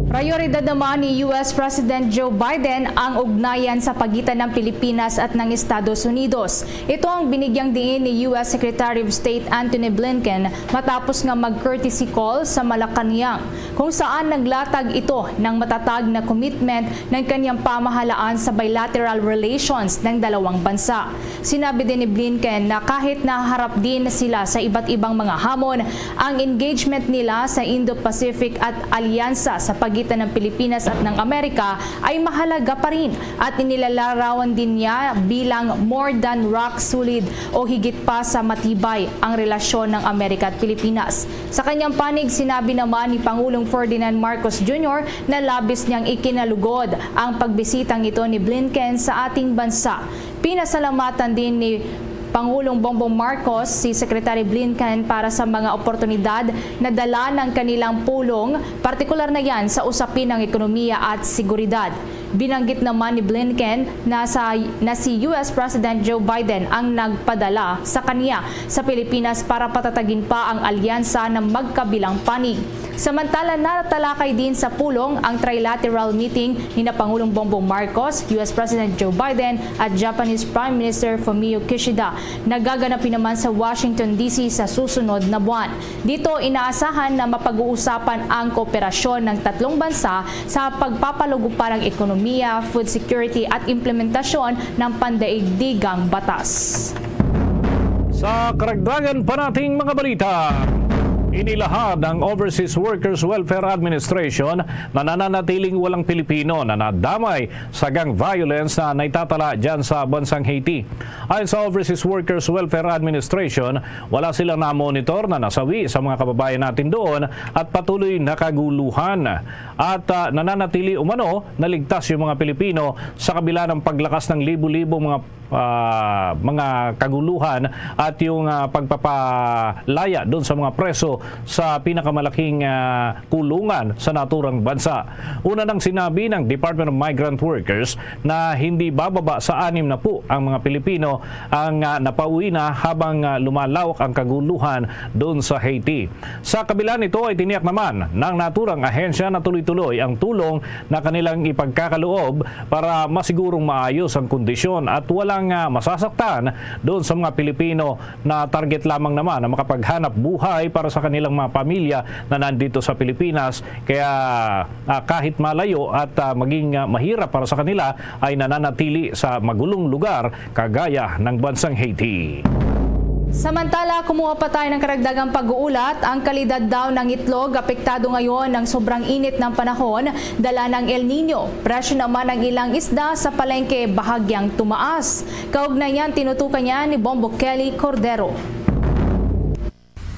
Prayoridad naman ni U S President Joe Biden ang ugnayan sa pagitan ng Pilipinas at ng Estados Unidos. Ito ang binigyang diin ni U S Secretary of State Antony Blinken matapos nga mag-courtesy call sa Malacañang, kung saan naglatag ito ng matatag na commitment ng kanyang pamahalaan sa bilateral relations ng dalawang bansa. Sinabi din ni Blinken na kahit naharap din sila sa iba't ibang mga hamon, ang engagement nila sa Indo-Pacific at alyansa sa pagitan ng Pilipinas at ng Amerika ay mahalaga pa rin at inilalarawan din niya bilang more than rock solid o higit pa sa matibay ang relasyon ng Amerika at Pilipinas. Sa kanyang panig, sinabi naman ni Pangulong Ferdinand Marcos Junior na labis niyang ikinalugod ang pagbisitang ito ni Blinken sa ating bansa. Pinasalamatan din ni Pangulong Bongbong Marcos si Secretary Blinken para sa mga oportunidad na dala ng kanilang pulong, partikular na yan sa usapin ng ekonomiya at seguridad. Binanggit naman ni Blinken na sa, na si U S President Joe Biden ang nagpadala sa kanya sa Pilipinas para patatagin pa ang alyansa ng magkabilang panig. Samantala, natalakay din sa pulong ang trilateral meeting nina Pangulong Bongbong Marcos, U S President Joe Biden, at Japanese Prime Minister Fumio Kishida na gaganapin naman sa Washington, D C sa susunod na buwan. Dito, inaasahan na mapag-uusapan ang kooperasyon ng tatlong bansa sa pagpapalugupa ng ekonomiya, food security at implementasyon ng pandaigdigang batas. Sa karagdagan pa nating mga balita, inilahad ng Overseas Workers Welfare Administration na nananatiling walang Pilipino na nadamay sa gang violence na naitatala dyan sa bansang Haiti. Ayon sa Overseas Workers Welfare Administration, wala silang na-monitor na nasawi sa mga kababayan natin doon at patuloy na kaguluhan. At, ah, nananatili umano naligtas yung mga Pilipino sa kabila ng paglakas ng libo-libong mga, ah, mga kaguluhan at yung, ah, pagpapalaya doon sa mga preso sa pinakamalaking, ah, kulungan sa naturang bansa. Una nang sinabi ng Department of Migrant Workers na hindi bababa sa anim na po ang mga Pilipino ang, ah, napauwi na habang, ah, lumalawak ang kaguluhan doon sa Haiti. Sa kabila nito ay tiniyak naman ng naturang ahensya na tuloy-tuloy ang tulong na kanilang ipagkakaloob para masigurong maayos ang kondisyon at walang, ah, masasaktan doon sa mga Pilipino na target lamang naman ang makapaghanap buhay para sa kanilang mga pamilya na nandito sa Pilipinas. Kaya, ah, kahit malayo at, ah, maging, ah, mahirap para sa kanila, ay nananatili sa magulong lugar kagaya ng bansang Haiti. Samantala, kumuha pa tayo ng karagdagang pag-uulat. Ang kalidad daw ng itlog apektado ngayon ng sobrang init ng panahon, dala ng El Nino. Presyo naman ng ilang isda sa palengke bahagyang tumaas. Kaugnay niyan, tinutukan niya ni Bombo Kelly Cordero.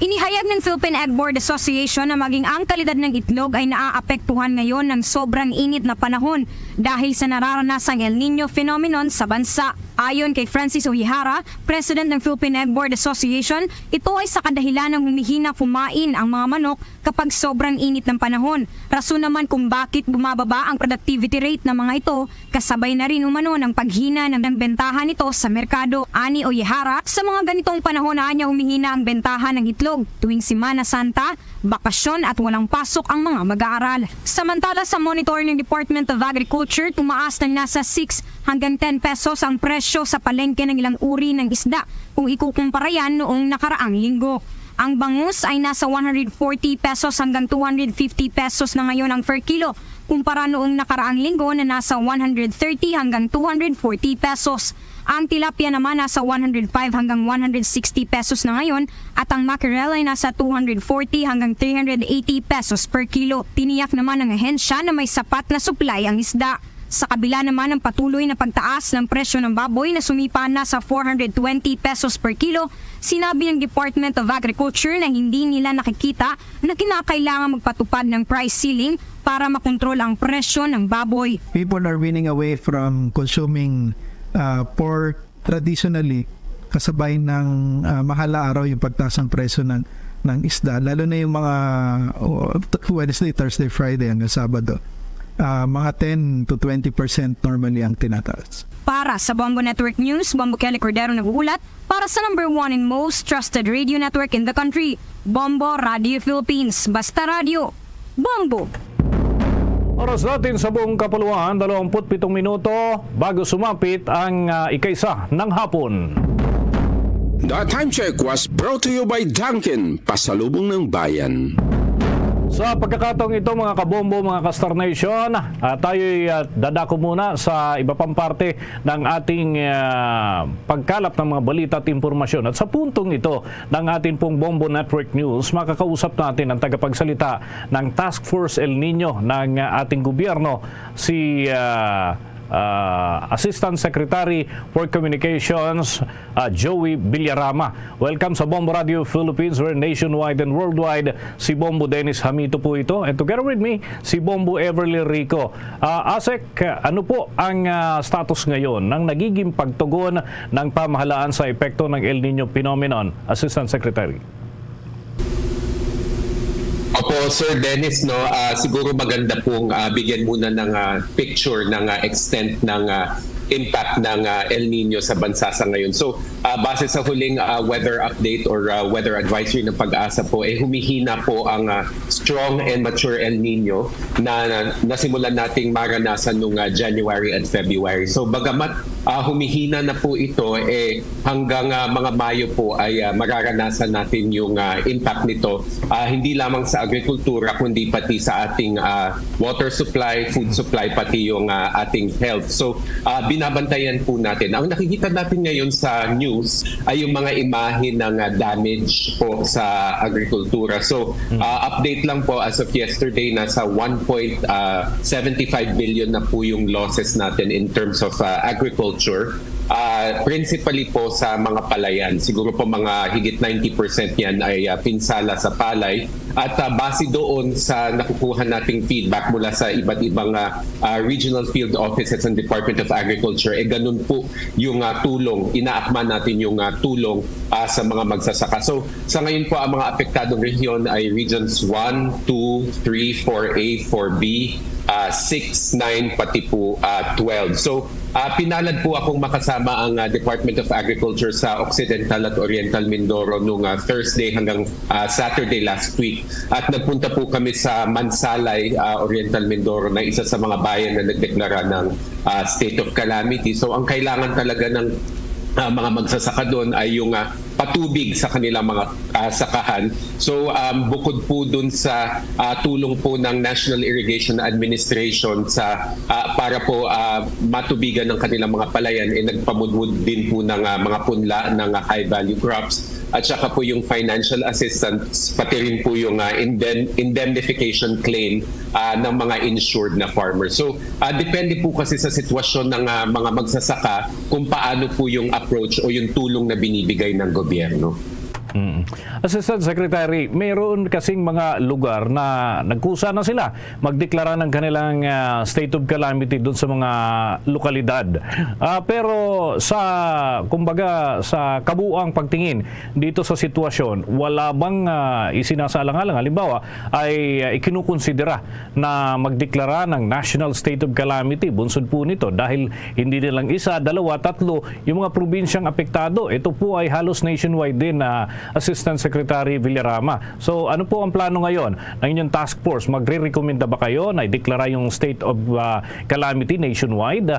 Inihayag ng Philippine Egg Board Association na maging ang kalidad ng itlog ay naaapektuhan ngayon ng sobrang init na panahon dahil sa nararanasang El Nino phenomenon sa bansa. Ayon kay Francis Uehara, President ng Philippine Egg Board Association, ito ay sa kadahilan ng humihina kumain ang mga manok kapag sobrang init ng panahon. Rason naman kung bakit bumababa ang productivity rate ng mga ito, kasabay na rin umano ng paghina ng, ng bentaha nito sa merkado. Ani Uehara, sa mga ganitong panahon na anya humihina ang bentaha ng itlog tuwing Semana Santa, bakasyon at walang pasok ang mga mag-aaral. Samantala, sa monitor ng Department of Agriculture, tumaas ng nasa six hanggang ten pesos ang presyo sa palengke ng ilang uri ng isda kung ikukumpara yan noong nakaraang linggo. Ang bangus ay nasa one hundred forty pesos hanggang two hundred fifty pesos na ngayon ang per kilo, kumpara noong nakaraang linggo na nasa one hundred thirty hanggang two hundred forty pesos. Ang tilapia naman nasa one hundred five hanggang one hundred sixty pesos na ngayon at ang mackerel ay nasa two hundred forty hanggang three hundred eighty pesos per kilo. Tiniyak naman ng ahensya na may sapat na supply ang isda. Sa kabila naman ng patuloy na pagtaas ng presyo ng baboy na sumipa na sa four hundred twenty pesos per kilo, sinabi ng Department of Agriculture na hindi nila nakikita na kinakailangan magpatupad ng price ceiling para makontrol ang presyo ng baboy. People are weaning away from consuming uh, pork traditionally, kasabay ng uh, mahala araw yung pagtaas ng presyo ng ng isda, lalo na yung mga uh, Wednesday, Thursday, Friday hanggang Sabado. Uh, mga ten to twenty percent normally ang tinataas. Para sa Bombo Network News, Bombo Kelly Cordero nag-uulat para sa number one and most trusted radio network in the country, Bombo Radio Philippines. Basta Radio, Bombo! Oras natin sa buong kapuluan, dalawampu't pitong minuto bago sumapit ang uh, ikaisa ng hapon. The time check was brought to you by Dunkin, pasalubong ng bayan. Sa pagkakataong ito, mga kabombo, mga ka-Star Nation, uh, tayo'y uh, dadako muna sa iba pang parte ng ating uh, pagkalap ng mga balita at impormasyon. At sa puntong ito ng ating pong Bombo Network News, makakausap natin ang tagapagsalita ng Task Force El Nino ng uh, ating gobyerno, si uh, uh, Assistant Secretary for Communications, uh, Joey Villarama. Welcome sa Bombo Radio Philippines, where nationwide and worldwide, si Bombo Dennis Hamito po ito. And together with me, si Bombo Everly Rico. Uh, Asek, ano po ang uh, status ngayon ng nagiging pagtugon ng pamahalaan sa epekto ng El Nino phenomenon, Assistant Secretary? Opo, Sir Dennis, no, uh, siguro maganda pong uh, bigyan muna ng uh, picture ng uh, extent ng uh, impact ng uh, El Nino sa bansa sa ngayon. So, uh, base sa huling uh, weather update or uh, weather advisory ng PAGASA po, eh humihina po ang uh, strong and mature El Nino na, na nasimulan nating maranasan noong uh, January at February. So, bagamat uh, humihina na po ito, eh hanggang uh, mga Mayo po ay uh, mararanasan natin yung uh, impact nito, uh, hindi lamang sa agrikultura kundi pati sa ating uh, water supply, food supply, pati yung uh, ating health. So, uh, binabantayan po natin. Ang nakikita natin ngayon sa news ay yung mga imahe ng uh, damage po sa agrikultura. So, uh, update lang po, as of yesterday, nasa one point seventy five billion na po yung losses natin in terms of uh, agriculture. Uh, principally po sa mga palayan. Siguro po mga higit ninety percent yan ay uh, pinsala sa palay. At uh, base doon sa nakukuha nating feedback mula sa iba't ibang uh, uh, regional field offices ng Department of Agriculture, eh ganun po yung uh, tulong, inaakma natin yung uh, tulong uh, sa mga magsasaka. So, sa ngayon po, ang mga apektadong rehiyon ay Regions one, two, three, four A, four B, uh, six, nine, pati po uh, twelve. So, uh, pinalad po akong makasama ang uh, Department of Agriculture sa Occidental at Oriental Mindoro nung uh, Thursday hanggang uh, Saturday last week. At nagpunta po kami sa Mansalay, uh, Oriental Mindoro, na isa sa mga bayan na nagdeklara ng uh, state of calamity. So, ang kailangan talaga ng uh, mga magsasaka doon ay yung uh, patubig sa kanilang mga uh, sakahan. So um, bukod po dun sa uh, tulong po ng National Irrigation Administration sa uh, para po uh, matubigan ng kanilang mga palayan, eh, nagpamudmud din po ng uh, mga punla ng uh, high value crops at saka po yung financial assistance, pati rin po yung uh, indem- indemnification claim uh, ng mga insured na farmers. So, uh, depende po kasi sa sitwasyon ng uh, mga magsasaka kung paano po yung approach o yung tulong na binibigay ng gobyerno. Mm. Assistant Secretary, mayroon kasing mga lugar na nagkusa na sila magdeklara ng kanilang uh, state of calamity doon sa mga lokalidad. Uh, pero sa, kumbaga, sa kabuang pagtingin dito sa sitwasyon, wala bang uh, isinasaalang-alang? Halimbawa, ay uh, ikinukonsidera na magdeklara ng national state of calamity. Bunsod po nito, dahil hindi nilang isa, dalawa, tatlo yung mga probinsyang apektado. Ito po ay halos nationwide din, uh, Assistant Secretary Villarama. So, ano po ang plano ngayon ng inyong task force? Magre-recommenda ba kayo na ideklara yung state of uh, calamity nationwide?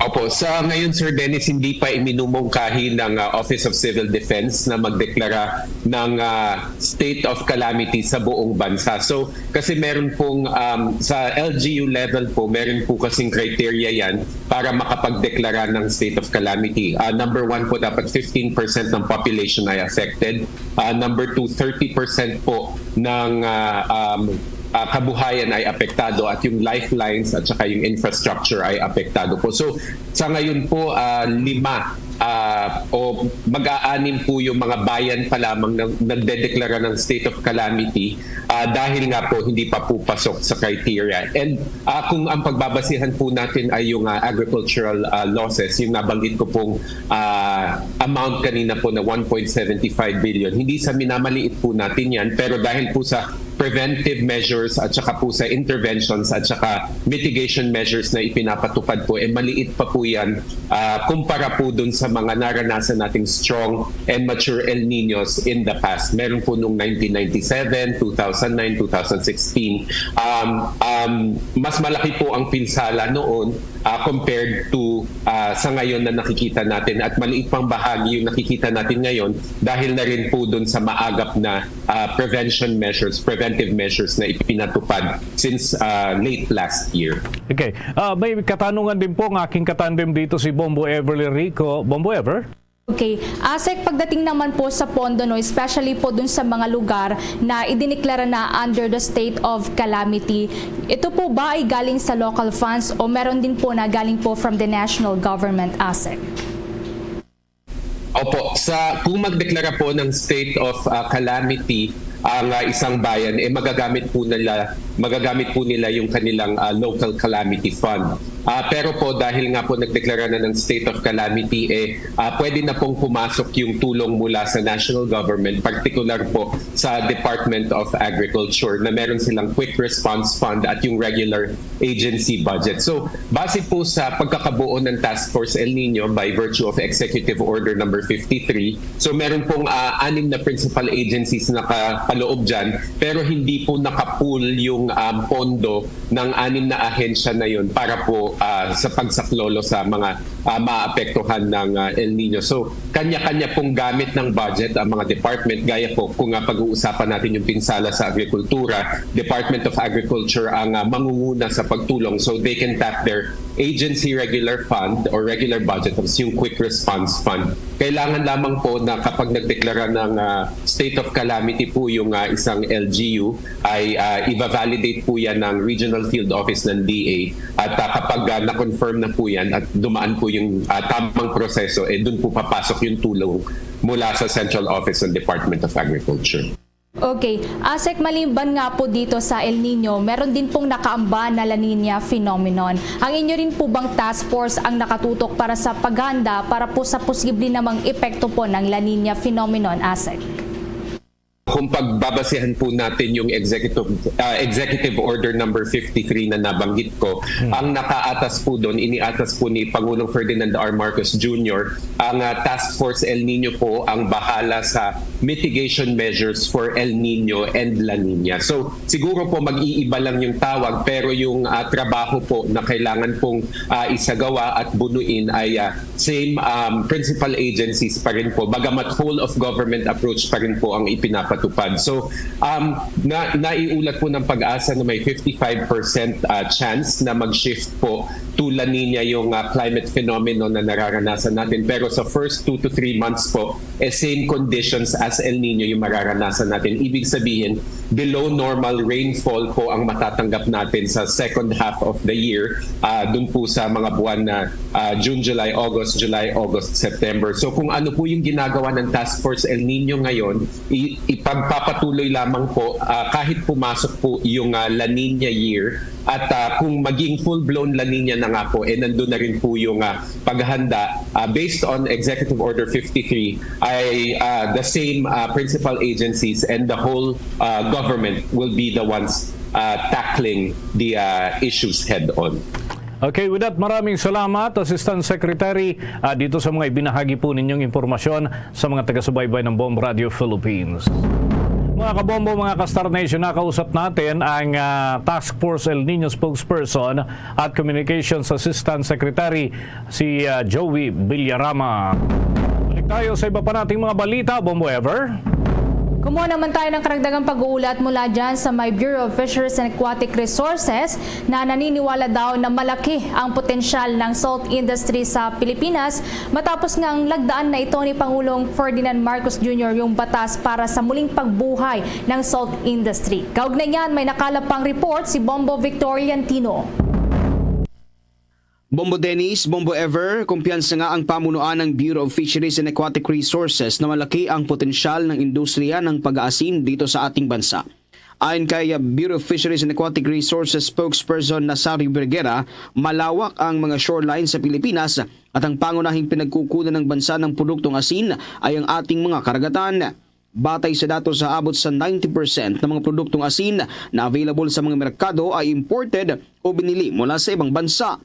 Opo, sa ngayon, Sir Dennis, hindi pa iminumungkahi ng ah, Office of Civil Defense na magdeklara ng ah, state of calamity sa buong bansa. So, kasi meron pong um, sa L G U level po, meron po kasing criteria yan para makapagdeklara ng state of calamity. Ah, number one po, dapat fifteen percent ng population ay affected. Ah, number two, thirty percent po ng ah, um, ah, kabuhayan ay apektado at yung lifelines at saka yung infrastructure ay apektado po. So, sa ngayon po, ah, lima ah, o mag-aanim po yung mga bayan pa lamang na nagdedeklara ng state of calamity ah, dahil nga po hindi pa po pasok sa criteria. And ah, kung ang pagbabasihan po natin ay yung ah, agricultural ah, losses, yung nabanggit ko pong ah, amount kanina po na one point seven five billion, hindi sa minamaliit po natin yan, pero dahil po sa preventive measures at saka po sa interventions at saka mitigation measures na ipinapatupad po, eh maliit pa po yan ah, kumpara po dun sa mga naranasan nating strong and mature El Niños in the past. Meron po nung nineteen ninety-seven, two thousand nine, two thousand sixteen. Um, um, mas malaki po ang pinsala noon ah, compared to ah, sa ngayon na nakikita natin, at maliit pang bahagi yung nakikita natin ngayon dahil na rin po dun sa maagap na ah, prevention measures, preventive measures na ipinatupad since ah, late last year. Okay. Ah, may katanungan din po ang aking katandem dito, si Bombo Everly Rico. Bombo Ever? Okay. ASEC, pagdating naman po sa pondo, no, especially po dun sa mga lugar na idineklara na under the state of calamity, ito po ba ay galing sa local funds o meron din po na galing po from the national government, ASEC? Opo, sa kung magdeklara po ng state of ah, calamity ang ah, isang bayan, eh magagamit po nila magagamit po nila yung kanilang ah, local calamity fund. Ah, pero po, dahil nga po nagdeklara na ng state of calamity, eh ah, pwede na pong pumasok yung tulong mula sa national government, particular po sa Department of Agriculture, na meron silang quick response fund at yung regular agency budget. So, base po sa pagkakabuo ng Task Force El Nino by virtue of Executive Order number fifty-three, so meron pong ah, anim na principal agencies na kapaloob dyan, pero hindi po nakapool yung um, pondo ng anim na ahensya na yun para po ah, sa pagsaklolo sa mga ah, maapektuhan ng ah, El Nino. So, kanya-kanya pong gamit ng budget ang mga department. Gaya po, kung nga pag-uusapan natin yung pinsala sa agrikultura, Department of Agriculture ang ah, mangunguna sa pagtulong. So, they can tap their agency regular fund or regular budget, tapos yung quick response fund. Kailangan lamang po na kapag nagdeklara ng ah, state of calamity po yung ah, isang L G U, ay ah, i-validate po yan ng Regional Field Office ng D A. At ah, kapag ah, na-confirm na po yan at dumaan po yung ah, tamang proseso, eh doon po papasok yung tulong mula sa Central Office ng Department of Agriculture. Okay. ASEC, maliban nga po dito sa El Nino, meron din pong nakaamba na La Nina phenomenon. Ang inyo rin po bang task force ang nakatutok para sa paghanda para po sa posible namang epekto po ng La Nina phenomenon, ASEC? Kung pagbabasihan po natin yung executive ah, executive order number fifty-three na nabanggit ko, ang nakaatas po doon, iniatas po ni Pangulong Ferdinand R. Marcos Junior, ang ah, Task Force El Nino po ang bahala sa mitigation measures for El Nino and La Nina. So, siguro po mag-iiba lang yung tawag, pero yung ah, trabaho po na kailangan pong ah, isagawa at bunuin ay ah, same um, principal agencies pa rin po. Bagamat whole of government approach pa rin po ang ipinapatupad. So, um, na, naiulat po ng PAGASA na may fifty-five percent uh, chance na mag-shift po to La Nina yung uh, climate phenomenon na nararanasan natin. Pero sa first two to three months po, eh, same conditions as El Nino yung mararanasan natin. Ibig sabihin, below normal rainfall po ang matatanggap natin sa second half of the year, uh, dun po sa mga buwan na uh, June, July, August, July, August, September. So kung ano po yung ginagawa ng Task Force El Nino ngayon, i- ipagpapatuloy lamang po uh, kahit pumasok po yung uh, La Nina year, at uh, kung maging full-blown La Nina na nga po, eh nandun na rin po yung uh, paghahanda uh, based on Executive Order fifty-three, ay uh, the same uh, principal agencies and the whole uh, government will be the ones uh, tackling the uh, issues head-on. Okay, with that, maraming salamat, Assistant Secretary, uh, dito sa mga ibinahagi po ninyong impormasyon sa mga taga-subaybay ng Bomb Radio Philippines. Mga kabombo, mga ka-Star Nation, nakausap natin ang, ah, Task Force El Niño spokesperson at Communications Assistant Secretary, si, ah, Joey Villarama. Balik tayo sa iba pa nating mga balita, Bombo Ever. Kumuha naman tayo ng karagdagang pag-uulat mula dyan sa may Bureau of Fisheries and Aquatic Resources na naniniwala daw na malaki ang potensyal ng salt industry sa Pilipinas matapos nga ang lagdaan na ito ni Pangulong Ferdinand Marcos Junior yung batas para sa muling pagbuhay ng salt industry. Kaugnay niyan, may nakalap pang report si Bombo Victor Liantino. Bombo Dennis, Bombo Ever, kumpiyansa nga ang pamunuan ng Bureau of Fisheries and Aquatic Resources na malaki ang potensyal ng industriya ng pag-aasin dito sa ating bansa. Ayon kay, uh, Bureau of Fisheries and Aquatic Resources spokesperson Nazario Bergera, malawak ang mga shoreline sa Pilipinas at ang pangunahing pinagkukunan ng bansa ng produktong asin ay ang ating mga karagatan. Batay sa datos, sa abot sa ninety percent ng mga produktong asin na available sa mga merkado ay imported o binili mula sa ibang bansa.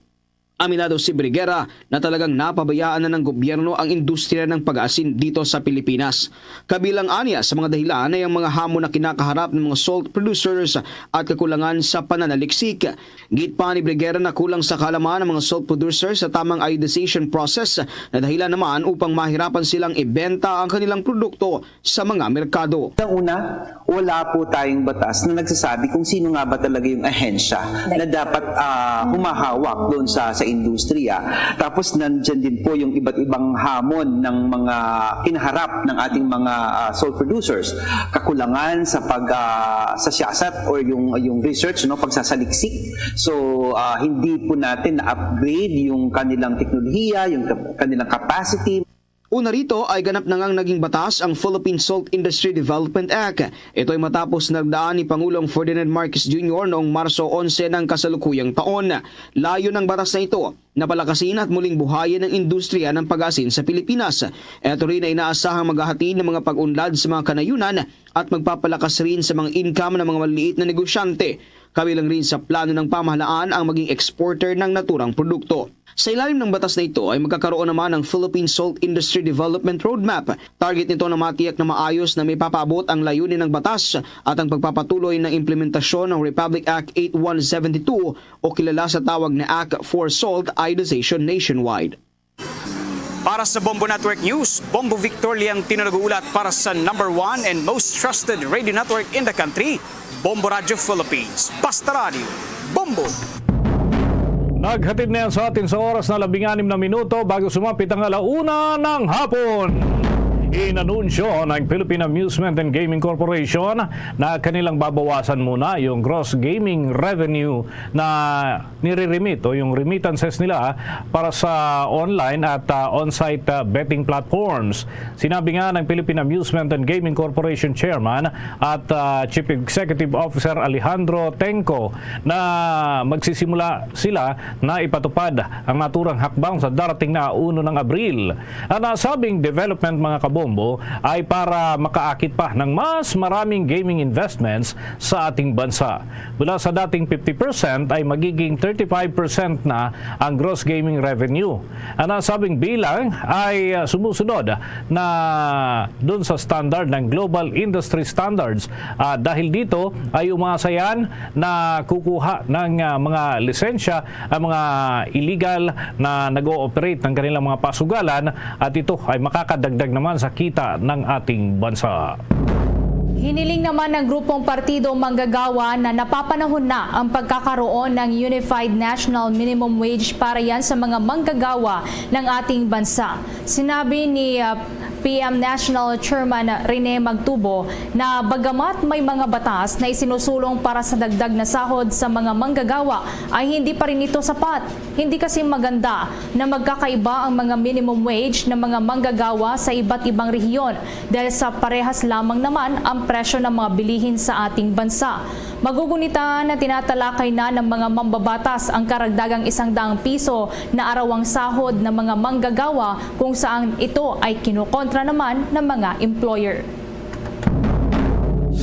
Aminado si Briguera na talagang napabayaan na ng gobyerno ang industriya ng pag-aasin dito sa Pilipinas. Kabilang ania sa mga dahilan ay ang mga hamon na kinakaharap ng mga salt producers at kakulangan sa pananaliksik. Git pa ni Briguera na kulang sa kaalaman ang mga salt producers sa tamang iodization process na dahilan naman upang mahirapan silang ibenta ang kanilang produkto sa mga merkado. Sa una, wala po tayong batas na nagsasabi kung sino nga ba talaga yung ahensya na dapat, ah, humahawak doon sa, sa industriya. Tapos nandyan din po yung iba't ibang hamon ng mga kinaharap ng ating mga, ah, salt producers. Kakulangan sa pag, ah, sa siyasat or yung, yung research, no, pagsasaliksik. So, ah, hindi po natin na-upgrade yung kanilang teknolohiya, yung kap-, kanilang capacity. Una rito ay ganap na ngang naging batas ang Philippine Salt Industry Development Act. Ito ay matapos nagdaan ni Pangulong Ferdinand Marcos Junior noong Marso onse ng kasalukuyang taon. Layo ng batas na ito na palakasin at muling buhayin ang industriya ng pag-asin sa Pilipinas. Ito rin ay inaasahang maghahatid ng mga pag-unlad sa mga kanayunan at magpapalakas rin sa mga income ng mga maliliit na negosyante. Kabilang rin sa plano ng pamahalaan ang maging exporter ng naturang produkto. Sa ilalim ng batas na ito ay magkakaroon naman ng Philippine Salt Industry Development Roadmap. Target nito na matiyak na maayos na maipapaabot ang layunin ng batas at ang pagpapatuloy ng implementasyon ng Republic Act eight one seven two o kilala sa tawag na Act for Salt Iodization Nationwide. Para sa Bombo Network News, Bombo Victor Liantino nag-uulat para sa number one and most trusted radio network in the country, Bombo Radyo Philippines. Basta Radyo, Bombo! Naghatid na yan sa atin sa oras na labing anim na minuto bago sumapit ang ala una ng hapon. Inanunsyo ng Philippine Amusement and Gaming Corporation na kanilang babawasan muna yung gross gaming revenue na nire-remit o yung remittances nila para sa online at, ah, on-site, ah, betting platforms. Sinabi nga ng Philippine Amusement and Gaming Corporation Chairman at, ah, Chief Executive Officer Alejandro Tengco na magsisimula sila na ipatupad ang naturang hakbang sa darating na uno ng Abril. Ang nasabing development, mga kabombo, ay para makaakit pa ng mas maraming gaming investments sa ating bansa. Mula sa dating fifty percent ay magiging thirty-five percent na ang gross gaming revenue. Ang nasabing bilang ay, ah, sumusunod na dun sa standard ng global industry standards. Ah, dahil dito ay umasa yan na kukuha ng, ah, mga lisensya ang mga illegal na nag-ooperate ng kanilang mga pasugalan at ito ay makakadagdag naman sa kita ng ating bansa. Hiniling naman ng grupong partido manggagawa na napapanahon na ang pagkakaroon ng unified national minimum wage para yan sa mga manggagawa ng ating bansa. Sinabi ni, ah, P M National Chairman Rene Magtubo na bagamat may mga batas na isinusulong para sa dagdag na sahod sa mga manggagawa, ay hindi pa rin ito sapat. Hindi kasi maganda na magkakaiba ang mga minimum wage ng mga manggagawa sa iba't ibang rehiyon dahil sa parehas lamang naman ang presyo ng mga bilihin sa ating bansa. Magugunita na tinatalakay na ng mga mambabatas ang karagdagang isang daang piso na arawang sahod ng mga manggagawa kung saan ito ay kinokontra naman ng mga employer.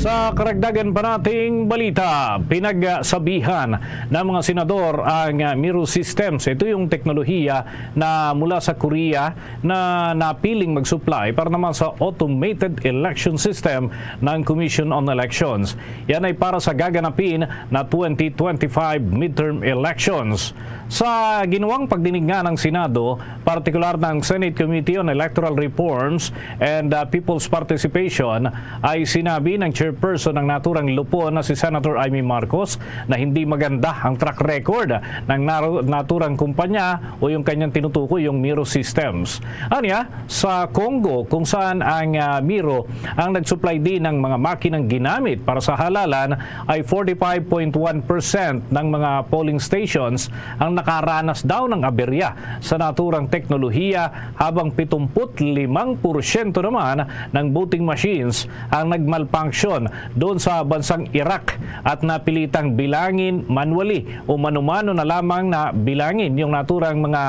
Sa karagdagan pa nating balita, pinagsabihan ng mga senador ang, ah, Miro Systems. Ito yung teknolohiya na mula sa Korea na napiling mag-supply para naman sa automated election system ng Commission on Elections. Yan ay para sa gaganapin na twenty twenty-five midterm elections. Sa ginawang pagdinig nga ng Senado, partikular ng Senate Committee on Electoral Reforms and, uh, People's Participation, ay sinabi ng chairperson ng naturang lupon na si Senator Imee Marcos na hindi maganda ang track record ng naru-, naturang kumpanya o yung kanyang tinutukoy yung Miro Systems. Anya, sa Congo, kung saan ang, ah, Miro ang nag-supply din ng mga makinang ginamit para sa halalan, ay forty-five point one percent ng mga polling stations ang nakaranas daw ng aberya sa naturang teknolohiya, habang pitungput limang porsyento naman ng voting machines ang nag-malfunction doon sa bansang Iraq at napilitang bilangin manually o mano-mano na lamang na bilangin yung naturang mga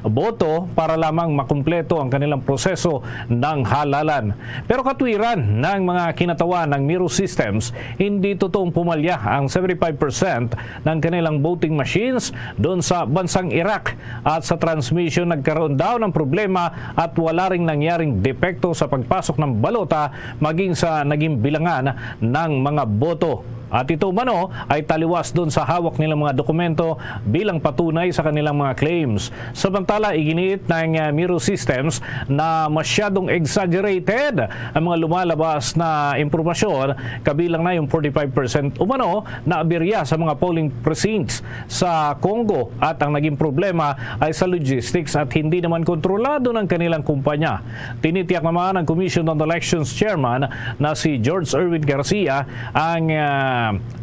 boto para lamang makumpleto ang kanilang proseso ng halalan. Pero katwiran ng mga kinatawan ng Miro Systems, hindi totoong pumalya ang seventy-five percent ng kanilang voting machines doon sa bansang Iraq. At sa transmission, nagkaroon daw ng problema at wala ring nangyaring depekto sa pagpasok ng balota maging sa naging bilangan ng mga boto. At ito umano ay taliwas doon sa hawak nilang mga dokumento bilang patunay sa kanilang mga claims. Samantala, iginiit ng, ah, Miro Systems na masyadong exaggerated ang mga lumalabas na impormasyon, kabilang na yung forty-five percent umano na aberya sa mga polling precincts sa Congo, at ang naging problema ay sa logistics at hindi naman kontrolado ng kanilang kumpanya. Tinitiyak naman ng Commission on Elections Chairman na si George Erwin Garcia ang, ah,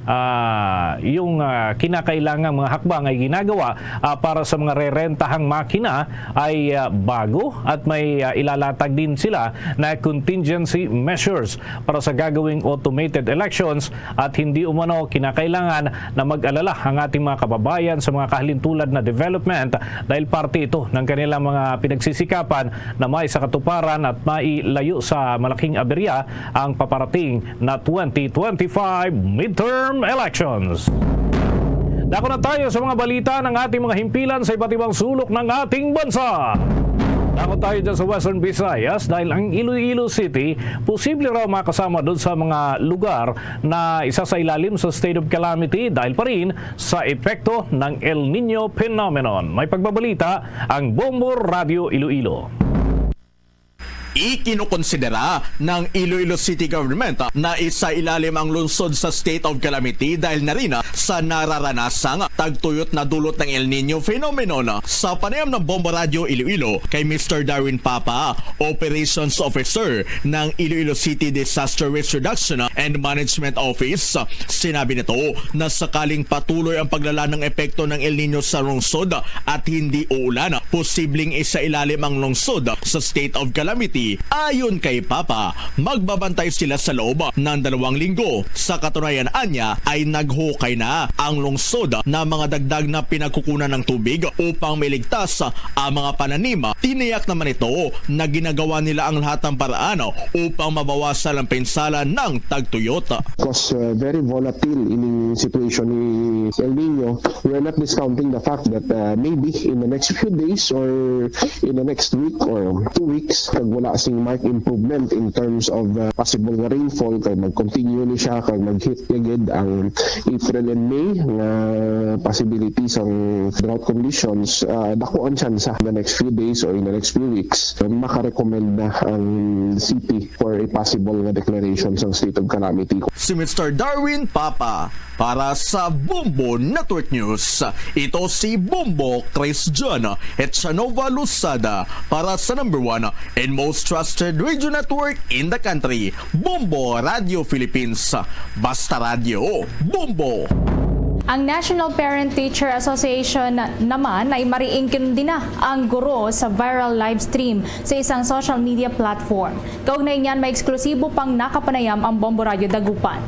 ah, yung, ah, kinakailangang mga hakbang ay ginagawa, ah, para sa mga rerentahang makina ay, ah, bago at may, ah, ilalatag din sila na contingency measures para sa gagawing automated elections at hindi umano kinakailangan na mag-alala ang ating mga kababayan sa mga kahalintulad na development, dahil parte ito ng kanilang mga pinagsisikapan na may sa katuparan at mailayo sa malaking aberya ang paparating na twenty twenty-five midterm elections. Dako na tayo sa mga balita ng ating mga himpilan sa iba't ibang sulok ng ating bansa. Dako tayo dyan sa Western Visayas dahil ang Iloilo City posible raw makasama doon sa mga lugar na isa sa ilalim sa state of calamity dahil pa rin sa epekto ng El Niño phenomenon. May pagbabalita ang Bombo Radio Iloilo. Ikinokonsidera ng Iloilo City Government na isailalim ang lungsod sa state of calamity dahil na rin sa nararanasang tagtuyot na dulot ng El Niño phenomenon. Sa panayam ng Bombo Radio Iloilo kay Mister Darwin Papa, Operations Officer ng Iloilo City Disaster Risk Reduction and Management Office, sinabi nito na sakaling patuloy ang paglala ng epekto ng El Niño sa lungsod at hindi uulan, posibleng isailalim ang lungsod sa state of calamity. Ayon kay Papa, magbabantay sila sa loob ng dalawang linggo. Sa katunayan, anya ay naghukay na ang lungsod na mga dagdag na pinagkukunan ng tubig upang mailigtas ang mga pananim. Tiniyak naman ito na ginagawa nila ang lahat ng paraan upang mabawasan ang pinsala ng tagtuyot. Because, uh, very volatile ining situation ni El Niño. We're not discounting the fact that, uh, maybe in the next few days or in the next week or two weeks, kag wala sing marked improvement in terms of, uh, possible nga rainfall, kay mag-continue ni siya, kag mag-hit niya gid ang April and May nga possibility sang drought conditions, uh, dako ang tsansa in the next few days or in the next few weeks, makarecommend na ang city for a possible nga declaration sang state of calamity. Si Mister Darwin Papa para sa Bombo Network News. Ito si Bombo Chris John Echanova Losada para sa number one and most trusted radio network in the country, Bombo Radio Philippines. Basta Radyo, Bombo! Ang National Parent Teacher Association naman ay mariingkin din na ang guro sa viral live stream sa isang social media platform. Kaugnay niyan, may eksklusibo pang nakapanayam ang Bombo Radyo Dagupan.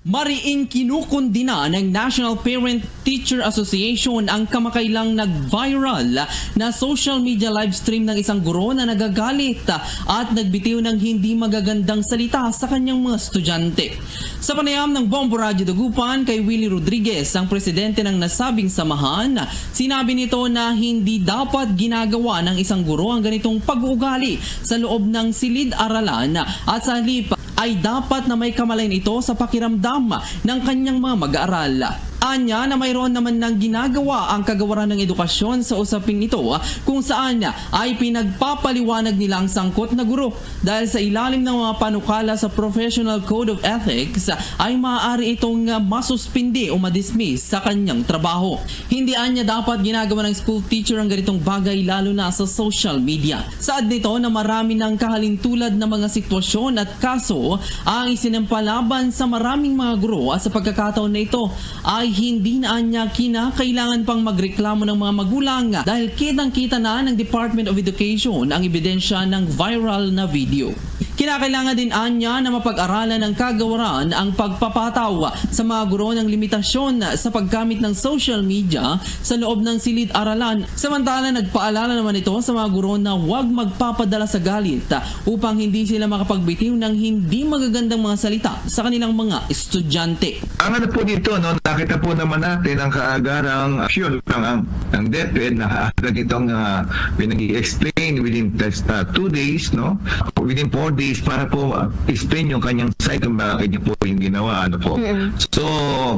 Mariing kinukundina ng National Parent Teacher Association ang kamakailang nag-viral na social media live stream ng isang guro na nagagalit at nagbitiw ng hindi magagandang salita sa kanyang mga estudyante. Sa panayam ng Bombo Radyo Dagupan kay Willie Rodriguez, ang presidente ng nasabing samahan, sinabi nito na hindi dapat ginagawa ng isang guro ang ganitong pag-uugali sa loob ng silid-aralan at sa halip ay dapat na may kamalayan ito sa pakiramdam ng kanyang mga mag-aaral. Anya na mayroon naman ng ginagawa ang Kagawaran ng Edukasyon sa usaping ito, kung saan ay pinagpapaliwanag nila ang sangkot na guro dahil sa ilalim ng mga panukala sa Professional Code of Ethics ay maaari itong masuspindi o madismiss sa kanyang trabaho. Hindi anya dapat ginagawa ng school teacher ang ganitong bagay, lalo na sa social media. Saad nito na marami ng kahalintulad na mga sitwasyon at kaso ang isinampa laban sa maraming mga guro, at sa pagkakataon na ito ay hindi na anya kinakailangan pang magreklamo ng mga magulang dahil kitang-kita na ng Department of Education ang ebidensya ng viral na video. Kinakailangan din anya na mapag-aralan ng Kagawaran ang pagpapataw sa mga guro ng limitasyon sa paggamit ng social media sa loob ng silid-aralan. Samantala, nagpaalala naman ito sa mga guro na huwag magpapadala sa galit upang hindi sila makapagbitiw ng hindi magagandang mga salita sa kanilang mga estudyante. Ang ano po dito, no, nakita po naman natin ang kaagarang aksyon ng, ang, ng DepEd na kaagad itong, ah, pinag-explain within test, ah, two days, no? Within four days para po, ah, explain yung kanyang side kung bakit niya po yung ginawa, ano po. Mm-mm. So,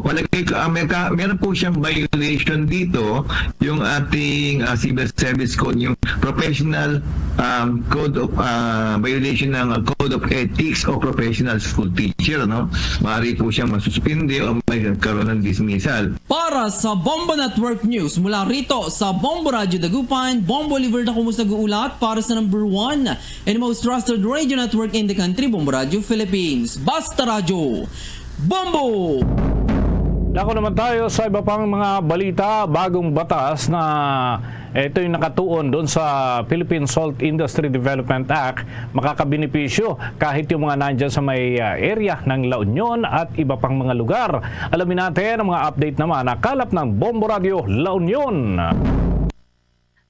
palagay ko, ah, may ka-, meron po siyang violation dito, yung ating, ah, Civil Service Code, yung professional, um, code of, ah, violation ng, ah, Code of Ethics o professional school teacher, no? Maaari po siyang masuspindi o may karoon ng dismissal. Para sa Bombo Network News, mula rito sa Bombo Radyo Dagupan, Bombo Oliver Dacumus nag-uulat para sa number one and most trusted radio network in the country, Bombo Radyo Philippines. Basta Radyo, Bombo! Dako naman tayo sa iba pang mga balita. Bagong batas na ito'y nakatuon doon sa Philippine Salt Industry Development Act, makakabenepisyo kahit yung mga nandyan sa may, ah, area ng La Union at iba pang mga lugar. Alamin natin ang mga update naman na kalap ng Bombo Radio La Union.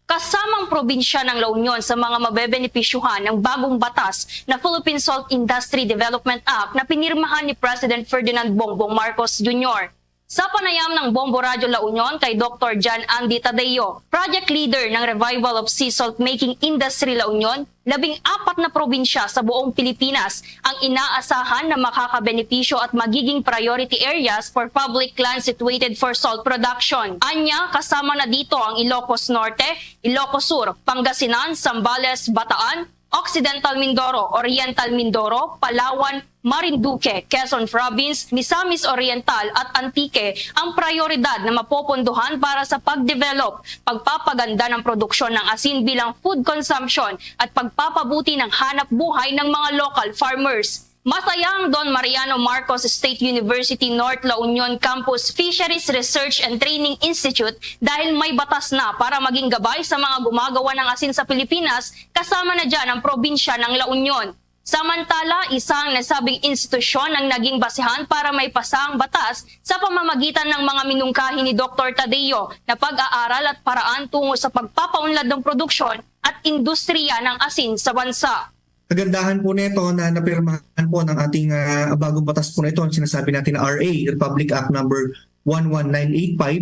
Kasamang probinsya ng La Union sa mga mabebenepisyuhan ng bagong batas na Philippine Salt Industry Development Act na pinirmahan ni President Ferdinand Bongbong Marcos Junior. Sa panayam ng Bombo Radyo La Union kay Doktor John Andy Tadeo, project leader ng Revival of Sea Salt Making Industry La Union, labing apat na probinsya sa buong Pilipinas ang inaasahan na makakabenepisyo at magiging priority areas for public land situated for salt production. Anya, kasama na dito ang Ilocos Norte, Ilocos Sur, Pangasinan, Zambales, Bataan, Occidental Mindoro, Oriental Mindoro, Palawan, Marinduque, Quezon Province, Misamis Oriental at Antique ang prioridad na mapopondohan para sa pagdevelop, pagpapaganda ng produksyon ng asin bilang food consumption at pagpapabuti ng hanap buhay ng mga local farmers. Masaya ang Don Mariano Marcos State University North La Union Campus Fisheries Research and Training Institute dahil may batas na para maging gabay sa mga gumagawa ng asin sa Pilipinas, kasama na dyan ang probinsya ng La Union. Samantala, isa ang nasabing institusyon ang naging basehan para may pasa ang batas sa pamamagitan ng mga minungkahi ni Doktor Tadeo na pag-aaral at paraan tungo sa pagpapaunlad ng produksyon at industriya ng asin sa bansa. Kagandahan po nito na napirmahan po ng ating, ah, bagong batas po na ito, ang sinasabi natin na R A, Republic Act number one one nine eight five,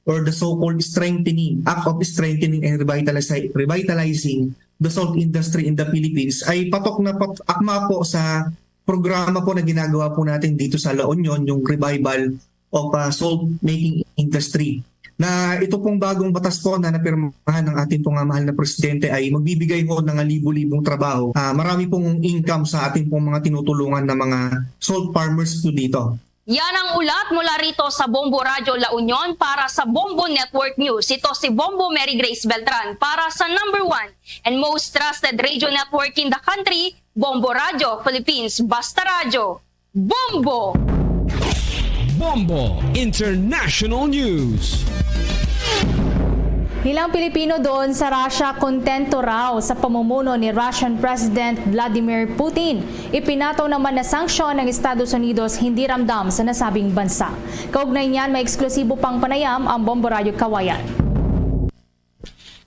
or the so-called strengthening, Act of Strengthening and Revitalizi-, Revitalizing the Salt Industry in the Philippines, ay patok na pat-, akma po sa programa po na ginagawa po natin dito sa La Union, yung revival of, ah, salt making industry. Na ito pong bagong batas po na napirmahan ng ating pong, ah, mahal na presidente ay magbibigay ho ng libo-libong trabaho. Ah, marami pong income sa ating pong mga tinutulungan na mga salt farmers po dito. Yan ang ulat mula rito sa Bombo Radyo La Union. Para sa Bombo Network News, ito si Bombo Mary Grace Beltran para sa number one and most trusted radio network in the country, Bombo Radyo Philippines. Basta Radyo, Bombo! Bombo International News. Ilang Pilipino doon sa Russia kontento raw sa pamumuno ni Russian President Vladimir Putin. Ipinataw naman na sanksyon ng Estados Unidos hindi ramdam sa nasabing bansa. Kaugnay niyan, may eksklusibo pang panayam ang Bombo Radyo Kawayan.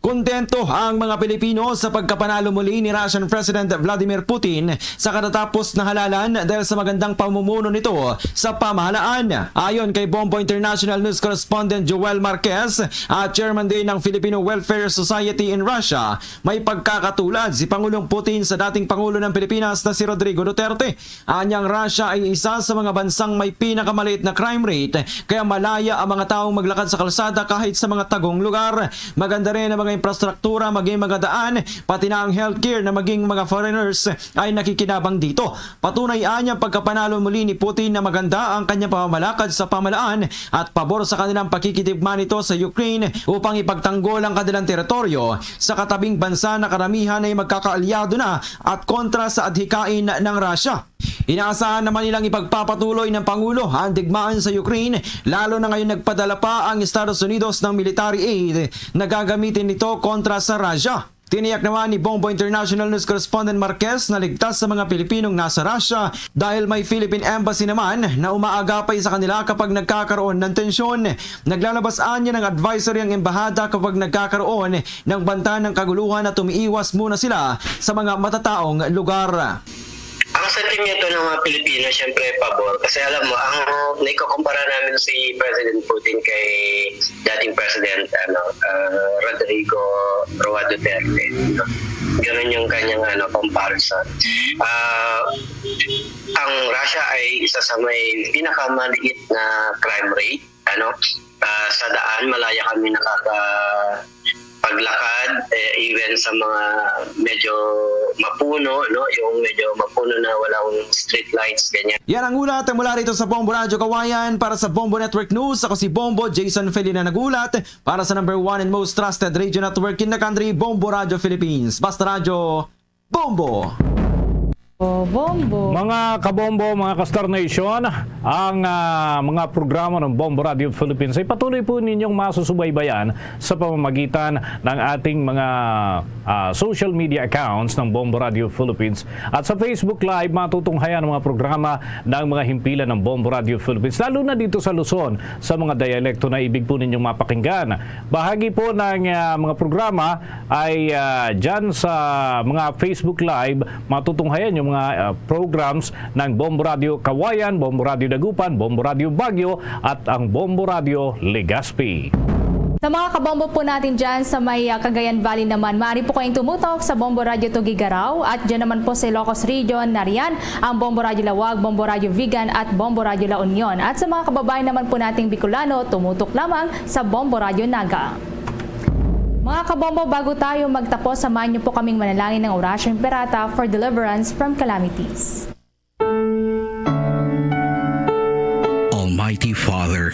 Kontento ang mga Pilipino sa pagkapanalo muli ni Russian President Vladimir Putin sa katatapos na halalan dahil sa magandang pamumuno nito sa pamahalaan. Ayon kay Bombo International News Correspondent Joel Marquez, at chairman din ng Filipino Welfare Society in Russia, may pagkakatulad si Pangulong Putin sa dating Pangulo ng Pilipinas na si Rodrigo Duterte. Anyang Russia ay isa sa mga bansang may pinakamaliit na crime rate, kaya malaya ang mga taong maglakad sa kalsada kahit sa mga tagong lugar. Maganda rin ang mga infrastruktura, maging mga daan, pati na ang healthcare na maging mga foreigners ay nakikinabang dito. Patunay anyang pagkapanalo muli ni Putin na maganda ang kanyang pamamalakad sa pamahalaan at pabor sa kanilang pakikidibma nito sa Ukraine upang ipagtanggol ang kanilang teritoryo sa katabing bansa na karamihan ay magkakaalyado na at kontra sa adhikain ng Russia. Inaasahan naman nilang ipagpapatuloy ng Pangulo ang digmaan sa Ukraine, lalo na ngayon nagpadala pa ang Estados Unidos ng military aid na gagamitin nito kontra sa Russia. Tiniyak naman ni Bombo International News Correspondent Marquez na ligtas sa mga Pilipinong nasa Russia dahil may Philippine Embassy naman na umaagapay sa kanila kapag nagkakaroon ng tensyon. Naglalabas anya ng advisory ang embahada kapag nagkakaroon ng banta ng kaguluhan at umiiwas muna sila sa mga matataong lugar. Ang sentimento ng mga Pilipino, siyempre, pabor. Kasi alam mo, ang naikukumpara namin si President Putin kay dating President ano, uh, Rodrigo Roa Duterte. Ganun yung kanyang ano, comparison. Uh, ang Russia ay isa sa may pinakamaliit na crime rate. Ano, uh, sa daan, malaya kami nakaka paglakad, eh, even sa mga medyo mapuno, no? Yung medyo mapuno na walang street lights, ganyan. Yan ang ulat mula rito sa Bombo Radyo Kawayan. Para sa Bombo Network News, ako si Bombo Jason Felina nag-ulat para sa number one and most trusted radio network in the country, Bombo Radyo Philippines. Basta Radyo, Bombo! Oh, Bombo. Mga kabombo, mga ka-Star Nation, ang ah, mga programa ng Bombo Radio Philippines ay patuloy po ninyong masusubaybayan sa pamamagitan ng ating mga ah, social media accounts ng Bombo Radio Philippines at sa Facebook Live. Matutunghayan ang mga programa ng mga himpilan ng Bombo Radio Philippines, lalo na dito sa Luzon, sa mga dialekto na ibig po ninyong mapakinggan. Bahagi po ng ah, mga programa ay ah, dyan sa mga Facebook Live, matutunghayan yung mga ah, programs ng Bombo Radio Kawayan, Bombo Radio Dagupan, Bombo Radio Baguio, at ang Bombo Radio Legazpi. Sa mga kabombo po natin dyan sa may ah, Cagayan Valley naman, maaari po kayong tumutok sa Bombo Radio Tuguegarao at dyan naman po sa Ilocos Region, nariyan ang Bombo Radio Laoag, Bombo Radio Vigan at Bombo Radio La Union. At sa mga kababayan naman po nating Bicolano, tumutok lamang sa Bombo Radio Naga. Mga kabombo, bago tayo magtapos, samahan niyo po kaming manalangin ng Orasyo Imperata for deliverance from calamities. Almighty Father,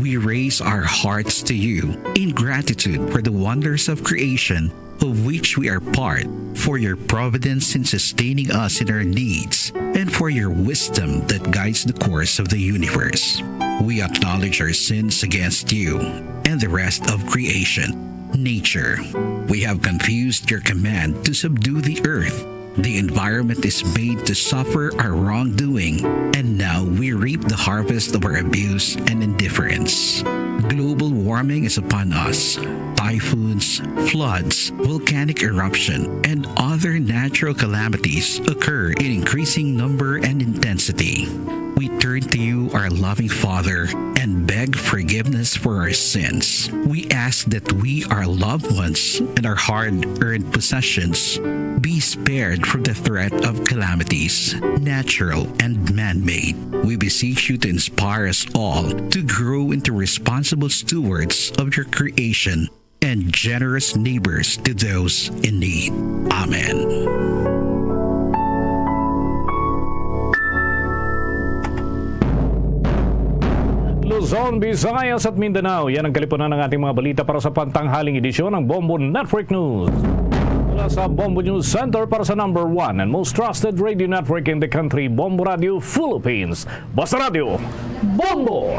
we raise our hearts to you in gratitude for the wonders of creation of which we are part, for your providence in sustaining us in our needs, and for your wisdom that guides the course of the universe. We acknowledge our sins against you and the rest of creation, nature. We have confused your command to subdue the earth. The environment is made to suffer our wrongdoing, and now we reap the harvest of our abuse and indifference. Global warming is upon us. Typhoons, floods, volcanic eruption, and other natural calamities occur in increasing number and intensity. We turn to you, our loving Father, and beg forgiveness for our sins. We ask that we, our loved ones, and our hard earned possessions be spared from the threat of calamities, natural and man made. We beseech you to inspire us all to grow into responsible stewards of your creation and generous neighbors to those in need. Amen. Luzon, Visayas at Mindanao. Yan ang kalipunan ng ating mga balita para sa pantanghaling edisyon ng Bombo Network News. Mula sa Bombo News Center para sa number one and most trusted radio network in the country, Bombo Radio Philippines. Basta Radio, Bombo!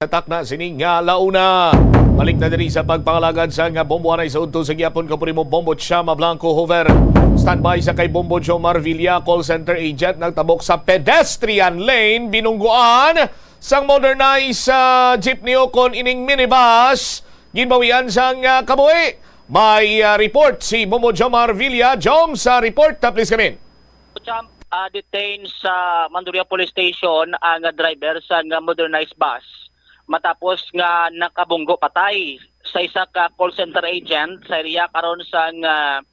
Tatak na sini nga launa. Balik na diri sa pagpangalagad sa nga Bombo Anay sa udto sa gihapon, kapuloy mo, Bombo Chama Blanco Hover. Standby sa kay Bombo Jomar Villa, call center agent, nagtabok sa pedestrian lane, binungguan sang modernized, ah, jeepney o kon ining minibus, ginbawian sang, ah, kabuhi. May, ah, report si Bombo Jomar Villa. Jom, sa report, ah, please come in. Champ, ah, detained sa Mandurriao Police Station ang driver sa nga modernized bus matapos nga nakabunggo patay sa isa ka call center agent sa area karon sa nga,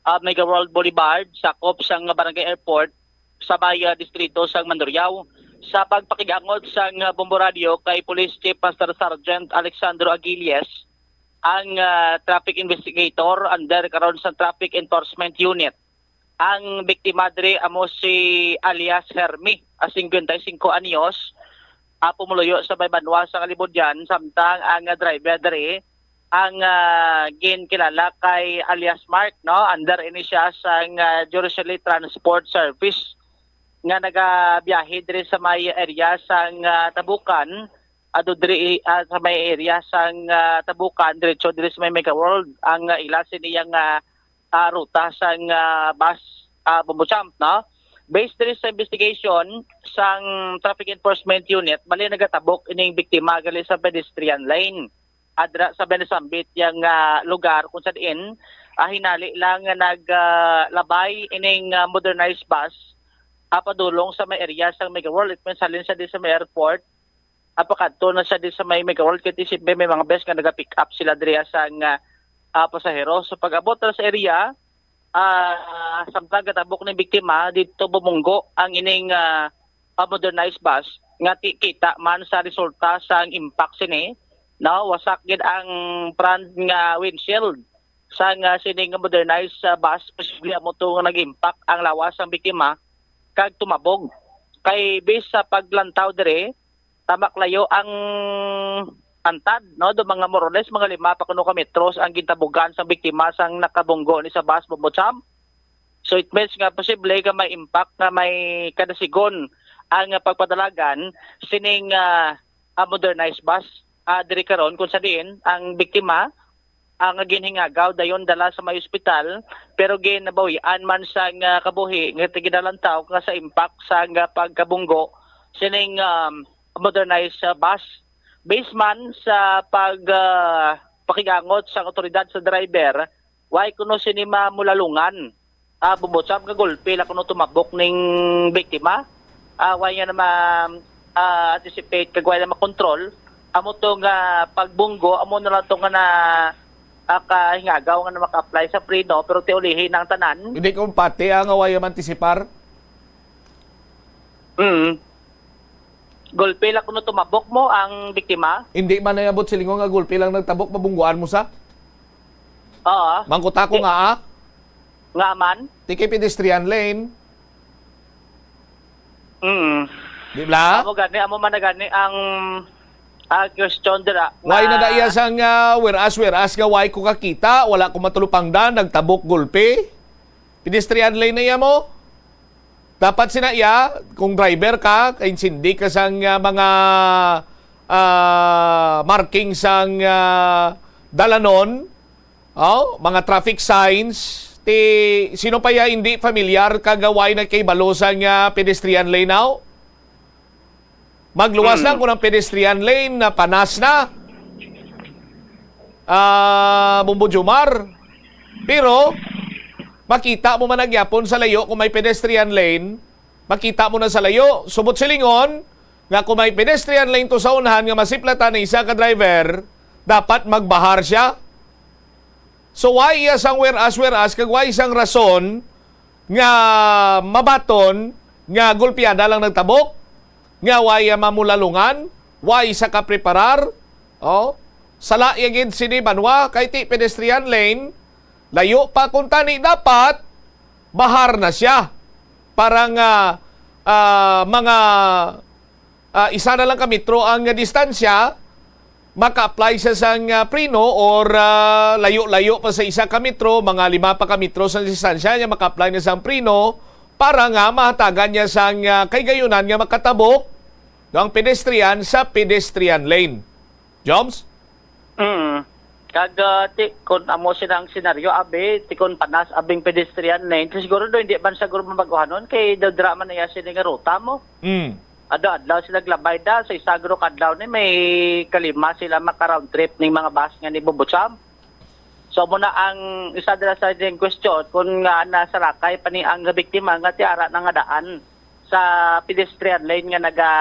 ah, Mega World Boulevard, sakop sa nga Barangay Airport, sa may, ah, distrito sa Mandurriao. Sa pagpakigangot sa nga Bombo Radio kay Police Chief Master Sergeant Alexandro Aguilles, ang, ah, traffic investigator under karon sa Traffic Enforcement Unit. Ang biktima diri amo si alias Hermi, ah, singkwenta y singko anyos, ah, pumuluyo sa may banwa sa Kalibudyan, samtang ang, ah, driver diri ang, ah, ginkilala kay alias Mark, no? Under ini siya sa, ah, Judicially Transport Service nga nagabiyahe diri sa may area sa, ah, Tabukan, ado diri, ah, sa may area sa, ah, Tabukan, diretso diri sa may Mega World ang, ah, ila sini yang, ah, ah, ruta sang, ah, bus, ah, Bombo Champ, no? Based diri sa investigation sang Traffic Enforcement Unit, bali nagatabok ining biktima gali sa pedestrian lane. Adra sa Benesambit yang, ah, lugar kung sa diin, ah, hinali lang nga nag, ah, labay ining, ah, modernized bus, ah, padulong sa may area sang Mega World. It means, halin sa di sa may airport, ah, pakadto na siya di sa may Mega World, kay siyempre may mga bus nga naga-pick up sila diri sa nga, ah, pasahero. So, pag-abot na sa area, ah, samtang gatabok ni biktima, dito bumunggo ang ining, ah, ah, modernized bus nga ti-, kita man sa resulta sang impact sini, no? Wasak gid ang front nga windshield sa nga sini nga modernized, ah, bus, posible amo to nga nag-impact ang lawas sang biktima kag tumabog. Kay based sa paglantaw diri, tamak layo ang antad, no? Do mga more or less, mga lima pa kuno ka metros ang gintabugan sang biktima sang nakabunggo ni sa bus, Bombo Champ. So, it means nga posible nga may impact nga may kadasigon ang pagpadalagan sining, ah, ah, modernized bus, ah, diri karon, kung sa diin ang biktima ang ginhingagaw dayon dala sa may ospital, pero ginabawian man sa nga kabuhi nga ginalantaw nga sa impact sa nga pagkabunggo sining, um, modernized, uh, bus. Based man sa pag, uh, pakigangot sa awtoridad sa driver, way kuno sini mamulalungan. Ah, Bombo Champ, nga gulpi la kuno tumabok ning biktima. Ah, way niya na ma-, ah, anticipate kag way na makontrol. Amo to nga pagbunggo, amo na lang to nga na, ah, kahingagaw nga na maka-apply sa preno, pero ti ulihi na ang tanan. Hindi ko pati, ah, nga way mantisipar. Mm. Gulpi lang kuno tumabok mo ang biktima? Hindi man nayabot silingon nga gulpi lang nagtabok, mabungguan mo sa? Oo. Mangkuta ko Di- nga, ah. Nga man? Tiki pedestrian lane. Mm. Di bla? Amo gani, amo man na gani ang, ah, question dira Why na nga daiya sang, ah, whereas, whereas nga why ko kakita, wala ko matulupangdan, nagtabok gulpi? Pedestrian lane na iya mo? Dapat sina iya, kung driver ka, kay sindi ka sang, ah, mga, ah, marking sang, ah, dalanon, oh, mga traffic signs, ti sino pa iya hindi familiar kag way na kay balo sang, ah, pedestrian lane now? Magluwas Hmm. lang kung ang pedestrian lane na panas na, ah, Bombo Jomar. Pero, makita mo man na gyapon sa layo kung may pedestrian lane, makita mo na sa layo. Subot silingon nga kung may pedestrian lane to sa unahan nga masiplatan na isa ka driver, dapat magbahar siya. So, why iya sang whereas, whereas, kag why sang rason nga mabaton nga gulpiada lang nagtabok, nga way mamulalungan, way sa kapreparar? Oh, sala ya gid sini banwa kay ti pedestrian lane, layo pa, kung tani dapat bahar na siya para nga, ah, mga, ah, isa na lang ka metro ang distansya, maka-apply siya sang, ah, preno or, ah, layo-layo pa sa isa ka metro, mga lima pa ka metro sa distansya niya, maka-apply na sang preno para nga mahatagan niya sang, ah, kay gayunan nga makatabok ang pedestrian sa pedestrian lane. Joms? Mm. Kag, ah, ti, kung amo sila ang senaryo, abi, ti kung panas abing pedestrian lane, ti siguro do hindi man siguro mabaguhanon kay do dira man iya sini nga ruta mo. Mm. Adlaw-adlaw sila glabay da, sa isa guro ka adlaw ni may kalima sila maka round trip ning mga bus nga ni Bubucham. So, amo na ang isa dira sa ding question kung nga nasarakay pa ni ang biktima nga tiara na nga daan sa pedestrian lane nga naga,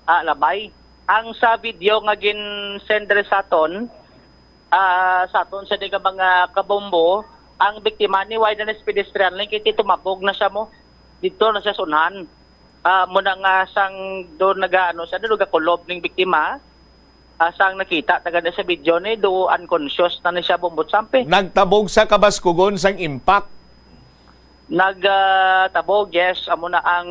ah, labay. Ang sa video nga gin-send diri sa aton, ah, sa aton sa di nga mga kabombo, ang biktima ni wide na sa pedestrian lane kay tumabog na siya mo. Dito na siya sunhan. Ah, muna nga sang doon nagaano siya, doon nagakulob ning biktima. Ah, sang nakita taga na sa video ni do unconscious na ni siya bumbot sampe. Nagtabog sa kabaskugon sang impact. Nagtabog, yes, amo na ang,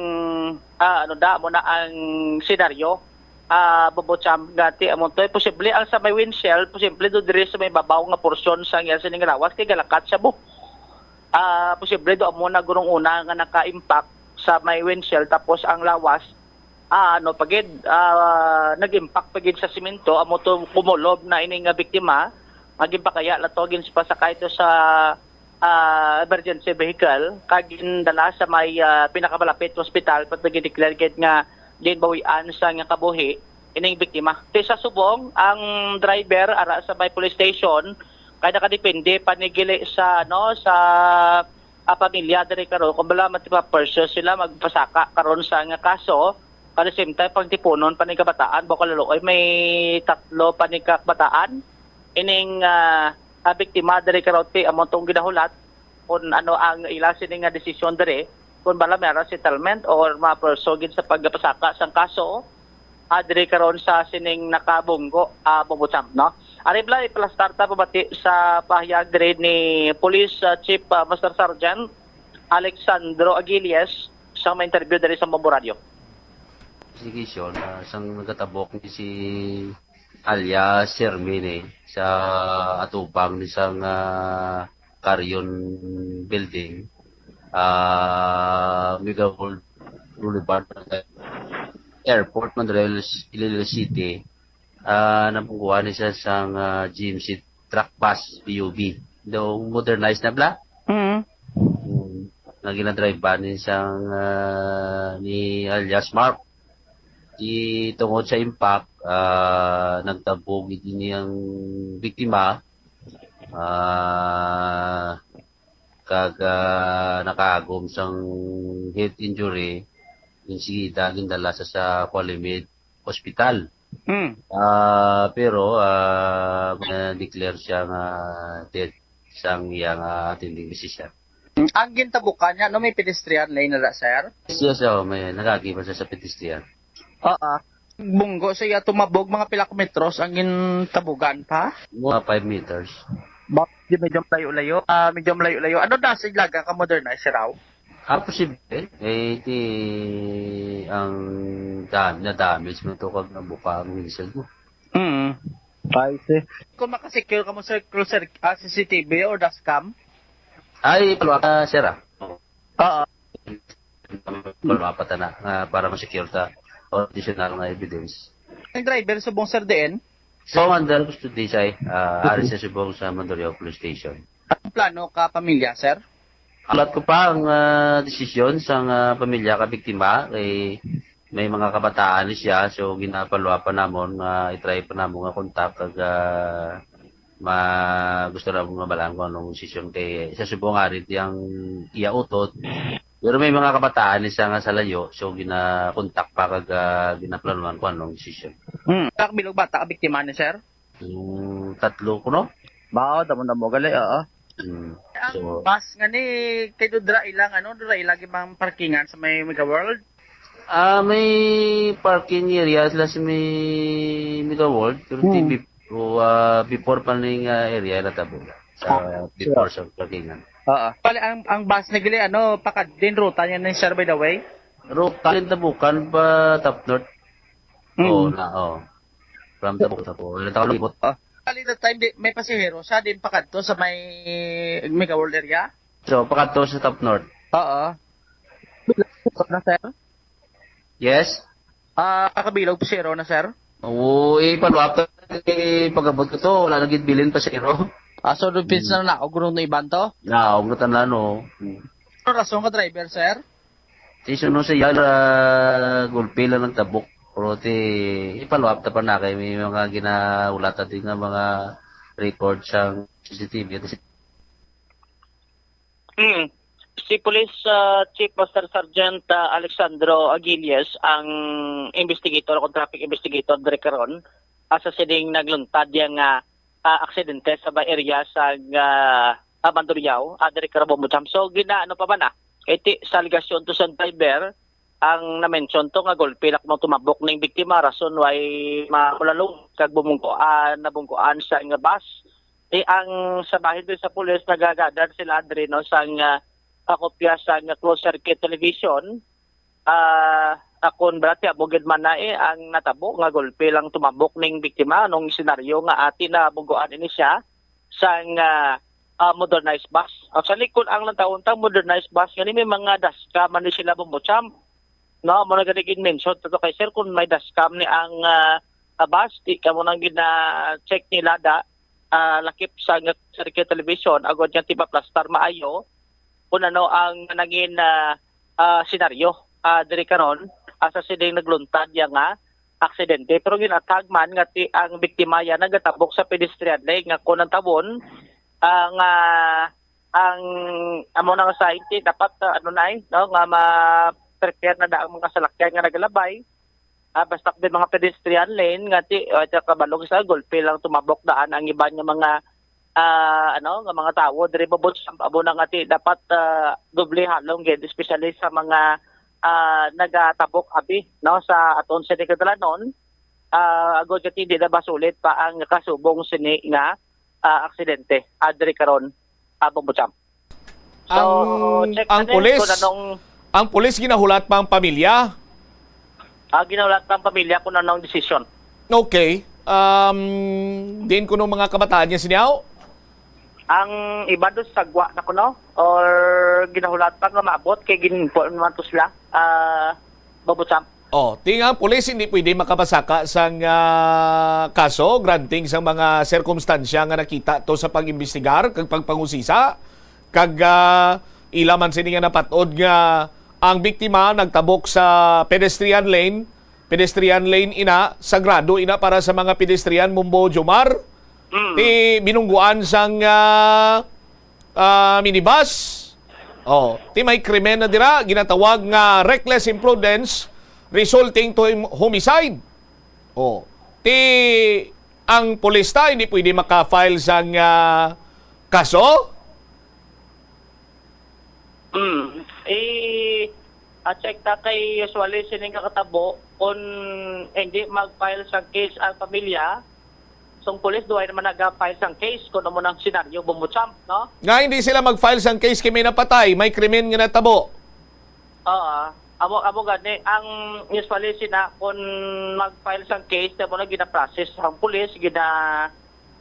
ah, ano da, amo na ang senaryo. Ah, bumbot sam gati amo to. Posible ang sa may windshield, posible do diri sa may babaw nga porsyon sa iya sining lawas kay galakat siya, bo. Ah, posible do amo na gurong una nga naka-impact sa may windshield, tapos ang lawas, ah, ano pa gid, ah, nag-impact pa gid sa semento, amo to kumulob na ini nga biktima nga ginpakaya na to, ginpasakay to sa, ah, emergency vehicle kag gindala sa may, ah, pinakamalapit nga ospital, pero gin-declare gid nga ginbawian sa nga kabuhi ining biktima. Ti sa subong, ang driver ara sa may police station kay nakadepende pa ni gili sa, ano, sa, ah, pamilya diri karon kung bala matipa-pursue sila magpasaka karon sa nga kaso. At the same time, pagtipunon pa ni kabataan, baka lalo ay may tatlo pa ni kabataan ining, ah, ah, biktima diri karon ti amo tong ginahulat kung ano ang ila sini nga desisyon diri, kung bala may ara settlement or mapursue gid sa pagpasaka sang kaso, ah, diri karon sa sining nakabunggo, ah, Bubucham, no? Ari bala, ipalastar ta pabati sa pahayag diri ni Police, ah, Chief, ah, Master Sergeant Alexandro Aguilies sa may interview diri sa Bombo Radio. Investigation, ah, sang nagatabok ni si alias Sir Mini sa atubang ni sang, ah, Carrion Building, ah, Mega World Boulevard, Airport, Mandaluyong, Iloilo City. Ah, nabungguan ni siya sang, ah, G M C truck bus, P U V. Daw modernized na bala. Mm. Mm, nga ginadrive ni sang, ah, ni alias Mark. Di tungod sa impact, ah, nagtabog gid ini ang biktima. Ah, kag, ah, nakagom sang head injury, insigida gindala sa, sa Qualimid Hospital. Mm. Ah, pero, ah, na-declare siya nga dead sang iya nga attending physician. Ang gintabukan niya, no, may pedestrian lane na, sir? Yes, yes, oh, may nagagi pa siya sa pedestrian. Oo. Bunggo sa iya tumabog, mga pila ka metros ang gintabugan pa? Mga five meters. Ba, di medyo layo-layo. Ah, medyo layo-layo. Ano na sa ilaga ka modernize, sir, aw? Ah, posible. Eh, ti ang dam-, na-damage man to kag nabuka ang windshield mo. Mm. I see. Kung makasecure ka mo, sir, through, sir, ah, C C T V or dashcam? Ay, palwa ka, sir, ah. Oo. Palwa pa ta na, ah, para ma-secure ta additional nga evidence. Ang driver subong, sir, diin? So, under custody siya, ah, ari sa subong sa Mandaluyong Police Station. Ang plano ka pamilya, sir? Alat ko pa ang, ah, desisyon sang, ah, pamilya ka biktima kay may mga kabataan ni siya, so ginapalwa pa namon nga i-try pa namon nga kontak kag, ah, ma-, gusto namon mabalaan kung anong desisyon kay sa subong ari ti ang iya utod. Pero may mga kabataan ni siya nga sa layo, so ginakontak pa kag, ah, ginaplanuhan kung anong desisyon. Hmm. Kabilog bata ka biktima ni, sir? Yung tatlo ko, no? Bao, damo-damo gali, oo. Hmm. Ang So, bus nga ni, kay do dira ilang, ano, dira ilang ibang parkingan sa may Mega World? Ah, may parking area sila sa may Mega World, pero Hmm. T V, o, ah, before pa ning, ah, area na tabo. Sa Ah, before sure. sa parkingan. Oo. Pali, ang, ang bus na gili, ano, pakad din ruta niya ni, sir, by the way? Ruta din tabukan pa Top North. Mm. Oo, na, oo. From Tapo, Tapo. Ilang taon libot? Ah. Kali that time, di, may pasahero siya, din pakadto sa may Mega World area? So, pakadto sa Top North. Oo. Na, sir? Yes? Ah, kakabilog pasahero na, sir? Oo, eh, follow up. eh, pag-abot ko to, wala na gid bilin pa sa iro. Ah, so, dupis Hmm. na na, ugro no iban to? Na, ugro tan lano. Hmm. Ano rason ka driver, sir? Ti suno siya, ah, gulpi lang nagtabok. Pero ti, i-follow up ta pa na kay may mga ginaulatan din nga mga record sang C C T V. Mm. Si Police, ah, Chief Master Sergeant, ah, Alexandro Aguilias ang investigator o traffic investigator diri karon, ah, sa sining nagluntad yang, ah, ah, aksidente sa may area sa, ah, ah, Mandurriao, ah, diri karon, Bombo Jam. So, gina-, ano pa ba na? Kay ti-, sa alegasyon to sa driver, ang na-mention to nga gulpi lang kuno tumabok ning biktima, rason why makulalong kag bumunggo-, ah, nabunggoan sa nga bus. Ti ang sa bahin din sa pulis, nagagather sila diri, no, sang, ah, ah, kopya sang closed circuit television. Ah, akon bala ti amo gid man na, eh, ang natabo nga gulpi lang tumabok ning biktima, nung senaryo nga ati na bunggoan ini siya sang, ah, ah, modernized bus. Actually, kung ang lantawon ta, modernized bus, gani may mga dashcam man ni sila, Bombo Champ. No, mo na gani gid mention to kay sir, kung may dashcam ni ang, ah, ah, bus, ti kamo nang gina-check nila da, ah, lakip sa nga circuit television, agod nga ti maplastar maayo kung ano ang nangin, ah, ah, senaryo, ah, diri karon, ah, sa sining nagluntad ya nga aksidente. Pero ginatag man nga ti ang biktima ya nagatabok sa pedestrian lane nga kung ang tawon, ah, nga ang amo nang sign ti dapat, ah, ano na, eh, no, nga ma-prepare na da ang mga salakyan nga nagalabay. Ah, basta may mga pedestrian lane nga ti, ah, sa kabalog sa gulpi lang tumabok daan ang iban nga mga, ah, ano, nga mga tawo diri, Bombo Champ, amo na nga ti dapat, ah, doble halong gid, especially sa mga, ah, nagatabok abi, no, sa aton sini kadalanon, ah, agod nga ti hindi na masulit pa ang kasubong sini nga, ah, aksidente, ah, diri karon, ah, Bombo Champ. So, Ang, check ang natin pulis, kung anong ang pulis ginahulat pa ang pamilya? Ah, ginahulat pa ang pamilya kung anong desisyon. Okay. Um, diin kuno mga kabataan niya sini, aw? Ang iba do sagwa na kuno or ginahulat pa nga maabot kay gin-inform naman to sila. Ah, Bombo Champ. Oh, ti nga ang pulis hindi pwede makapasaka sang, ah, kaso, granting sang mga sirkumstansya nga nakita to sa pag-imbestigar kag pagpangusisa, kag, ah, ila man sini nga napat-od nga ang biktima nagtabok sa pedestrian lane, pedestrian lane ina, sagrado ina para sa mga pedestrian, Bombo Jomar. Mm. Ti binungguan sang, ah, ah, minibus. Oh, ti may krimen na dira, ginatawag nga reckless imprudence resulting to hom-, homicide. Oh, ti ang pulis ta hindi pwede maka-file sang, ah, kaso? Mm. Eh, ah, check ta kay usually sining kakatabo, kung hindi mag-file sang case ang pamilya, sang pulis, duway naman naga-file sang case kung amo nang senaryo, Bombo Champ, no? Nga hindi sila mag-file sang case kay may napatay, may krimen nga natabo. Oo. Amo, amo gani, ang usually sina, kung mag-file sang case, amo na gina-process ang pulis, gina,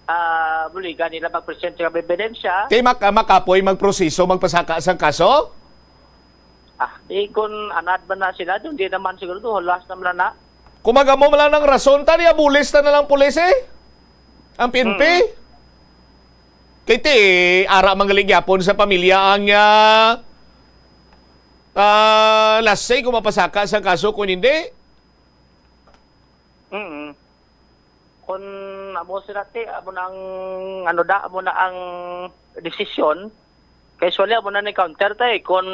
ah, buligan nila mag-present sa ebidensya. Kay mak-, makapoy magproseso, magpasaka sang kaso? Ah, di kun anad man na sila, dun di naman siguro, do, hulas naman na. Kung mag-amo man lang ng rason, ta, di abulis ta na lang pulis, eh. Ang P N P. Hmm. Kay ti, ara man gali gyapon sa pamilya ang, ah, ah, lasay kung mapasaka sa kaso, kung hindi. Mm. Kung amo sila, ti, amo na ang, ano da, amo na ang desisyon. Kay usually, amo na ni counter, tay. Kung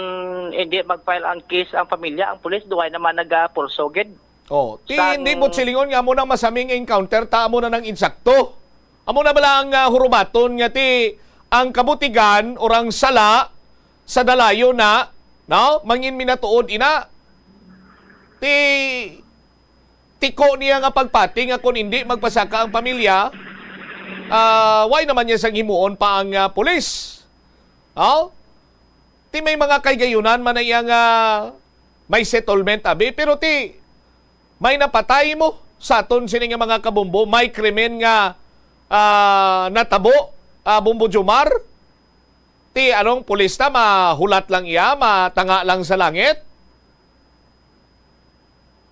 hindi mag-file ang case ang pamilya, ang pulis, duway naman naga-pulso gid. Oh, ti, sang hindi mo silingon nga amo nang masaming encounter, ta amo na nang insakto. Amo na bala ang, ah, hurubaton nga ti ang kabutigan or ang sala sa dalayo na, no? Mangin minatuod ina. Ti tiko niya nga pagpati nga kung hindi magpasaka ang pamilya, ah, why naman niya sang himuon pa ang, ah, pulis? Oh? Ti may mga kaygayunan man na iya nga may settlement, abi, pero ti may napatay mo sa aton sini nga mga kabombo, may krimen nga, ah, natabo, ah, Bombo Jomar. Ti anong pulis ta, mahulat lang iya, matanga lang sa langit?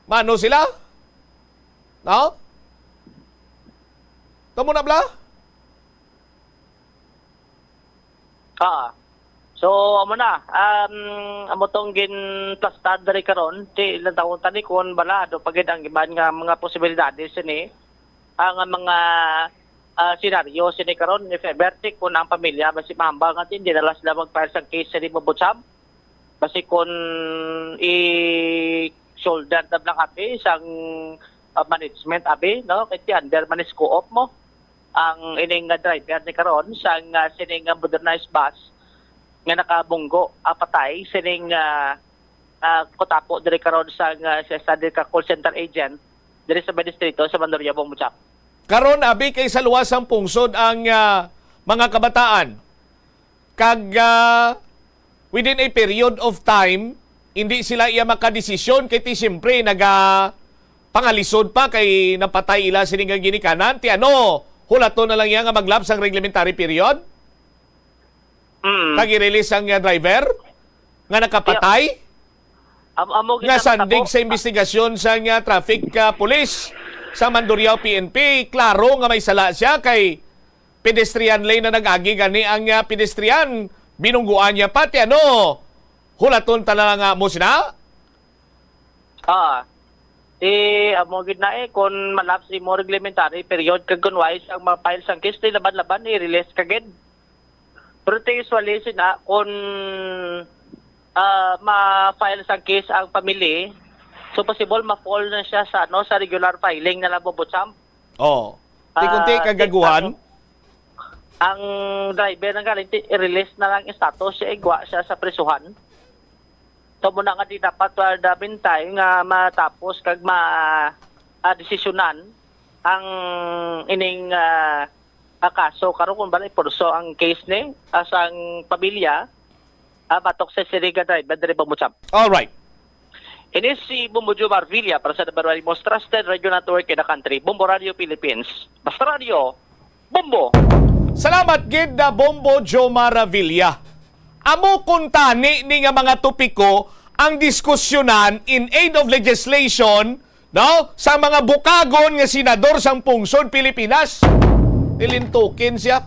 Mano sila? No? Tamo na, Bla? Ah. So, amo na. Um, amo tong ginplastar diri karon. Ti, ilang taon tani kung balado pa gid ang iban nga mga posibilidades sini. Ang mga, ah, senaryo sini karon, if ever, ti, kung ang pamilya basi mahambal nga ti, hindi na lang sila mag-file sa case sini, Bubutsab. Basi kung i-shoulder na lang abi sang, ah, management abi, no? Kay ti under man is co-op mo ang ining nga driver ni karon sang, ah, sining nga modernized bus nga nakabunggo, ah, patay sining, ah, ah, kutapo diri karon sang, ah, sa standard ka call center agent diri sa may distrito sa Mandurriao, Bong Muchap. Karon, abi, kay sa luwas sang pungsod ang, ah, mga kabataan. Kag, ah, within a period of time, hindi sila iya makadesisyon kay ti siyempre naga pangalisod pa kay napatay ila sini nga ginikanan. Ti ano, hulaton na lang iya nga maglabs ang reglementary period? Mm. Kag i-release ang, ah, driver nga nakapatay? Am-, amo gid Nga ang sandig natabo. Sa investigasyon sa nga traffic, ah, police sa Mandurriao P N P, klaro nga may sala siya kay pedestrian lane na nag-agi gani ang, ah, pedestrian. Binungguan niya pa, ti ano, hulaton ta na lang nga mo sina? Ah, eh, amo gid na eh, kung malapse mo reglementary period, kag kung wais ang ma-file sang case, di laban-laban, i-release ka gid. Pero ti usually, sina, kung, ah, ma-file sang case ang family, so possible ma-fall na siya sa, ano, sa regular filing na lang, Bobo Champ. Oh. Ti kunti Ah, kagaguhan. Ang, ang driver nang galing, ti-, i-release na lang status siya, igwa siya sa prisuhan. So, muna nga di dapat, ah, dabintay nga matapos kag ma-, ah, desisyonan ang ining, ah, ah, kaso. Karon kung bali, purso ang case ni, ah, sang pamilya, ah, batok sa siriga driver, diri ba mo, Champ? All right. Ini si Bombo Joe Marvilla para sa number one most trusted radio network in the country, Bombo Radio Philippines. Basta Radio, Bombo! Salamat gid na Bombo Joe Marvilla. Amo kuntani ni nga mga topiko ang diskusyonan in aid of legislation, no? Sa mga bukagon nga senador sang pungsod Pilipinas. Tilintukin siya.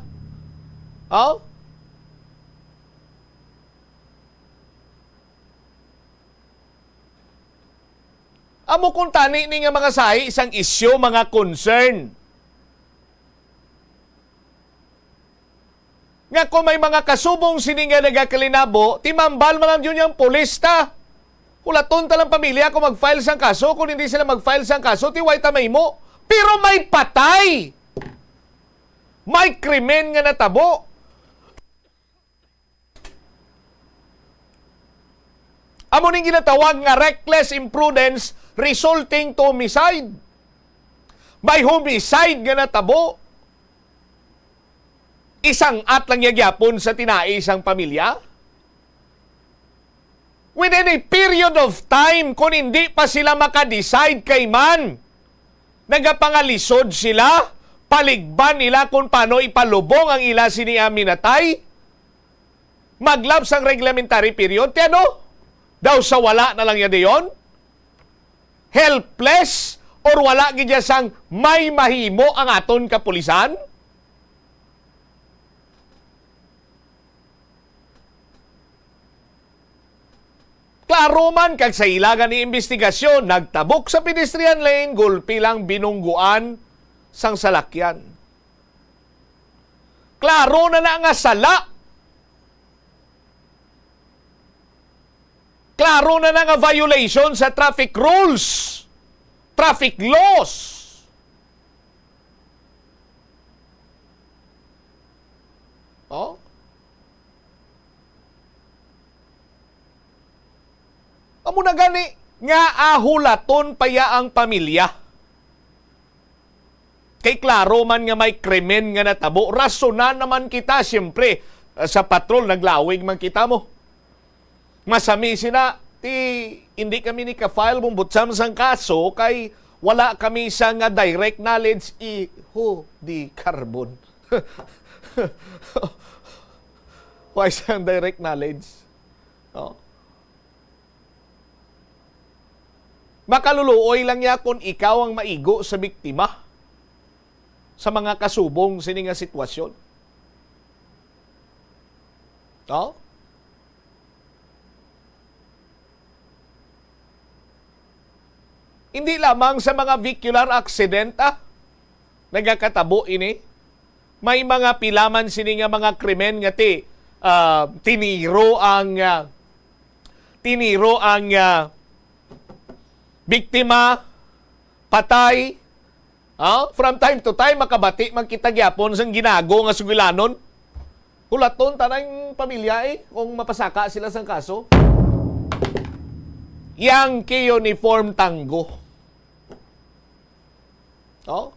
Oh? Amo kuntani ni nga mga sahi sang isyu, mga concern. Nga kung may mga kasubong sini nga nagakalinabo, timambal man lang yun yung pulis ta. Hulaton ta lang pamilya kung mag-file sang kaso, kung hindi sila mag-file sang kaso, ti way ta mahimo. Pero may patay! May krimen nga natabo. Amo ning ginatawag nga reckless imprudence resulting to homicide. May homicide nga natabo. Isang-at lang niya gyapon sa tinai sang pamilya. Within a period of time, kung hindi pa sila makadecide kay man, nagapangalisod sila, paligban nila kung paano ipalubong ang ila sini nga minatay. Maglabs ang reglementary period, ti ano? Daw sa wala na lang niya dayon? Helpless or wala gid siya sang may mahimo ang aton kapulisan? Klaro man kag sa ila gani imbestigasyon, nagtabok sa pedestrian lane, gulpi lang binungguan sang salakyan. Klaro na na nga sala. Klaro na na nga violation sa traffic rules, traffic laws. Oh? Amo na gani nga ahulaton pa ya ang pamilya. Kay klaro man nga may krimen nga natabo, rasonan naman kita, siyempre, ah, sa patrol, naglawig man kita mo. Masami sina, ti, hindi kami ni ka-file mong butsam sang kaso kay wala kami sa nga direct knowledge, iho di carbon. Why sang direct knowledge? Oh. Makaluluoy lang niya kung ikaw ang maigo sa biktima. sa mga kasubong sini nga sitwasyon. No? Hindi lamang sa mga vehicular accident, ah, nagakatabo ini. May mga pila man sini nga mga krimen nga ti-, ah, tiniro ang, ah, tiniro ang, ah, biktima, patay. Ah, from time to time, makabati man kita gyapon sang ginago nga sugilanon. Hulaton ta na ang pamilya, eh, kung mapasaka sila sang kaso. Yang ki uniform tanggo. Oh?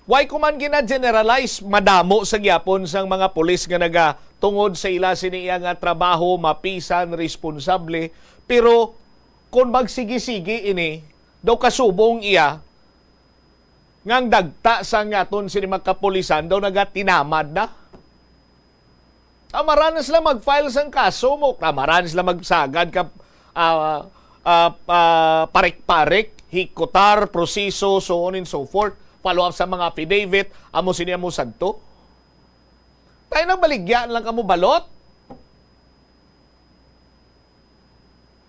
Why ko man gina-generalize? Madamo sa gyapon sang mga pulis nga nagatungod sa ila sini iya nga trabaho, mapisan, responsable. Pero kung magsigi-sigi ini, daw kasubong iya, nga ang dagta sa nga aton sini mga kapulisan daw nagatinamad na. Amaran na sila mag-file sang kaso mo. Amaran na sila magsagad ka, ah, ah, ah, parik-parik, hikutar, proseso, so on and so forth. Follow up sa mga affidavit, amo sini, amo sadto. Tayo nang baligya lang kamo balot.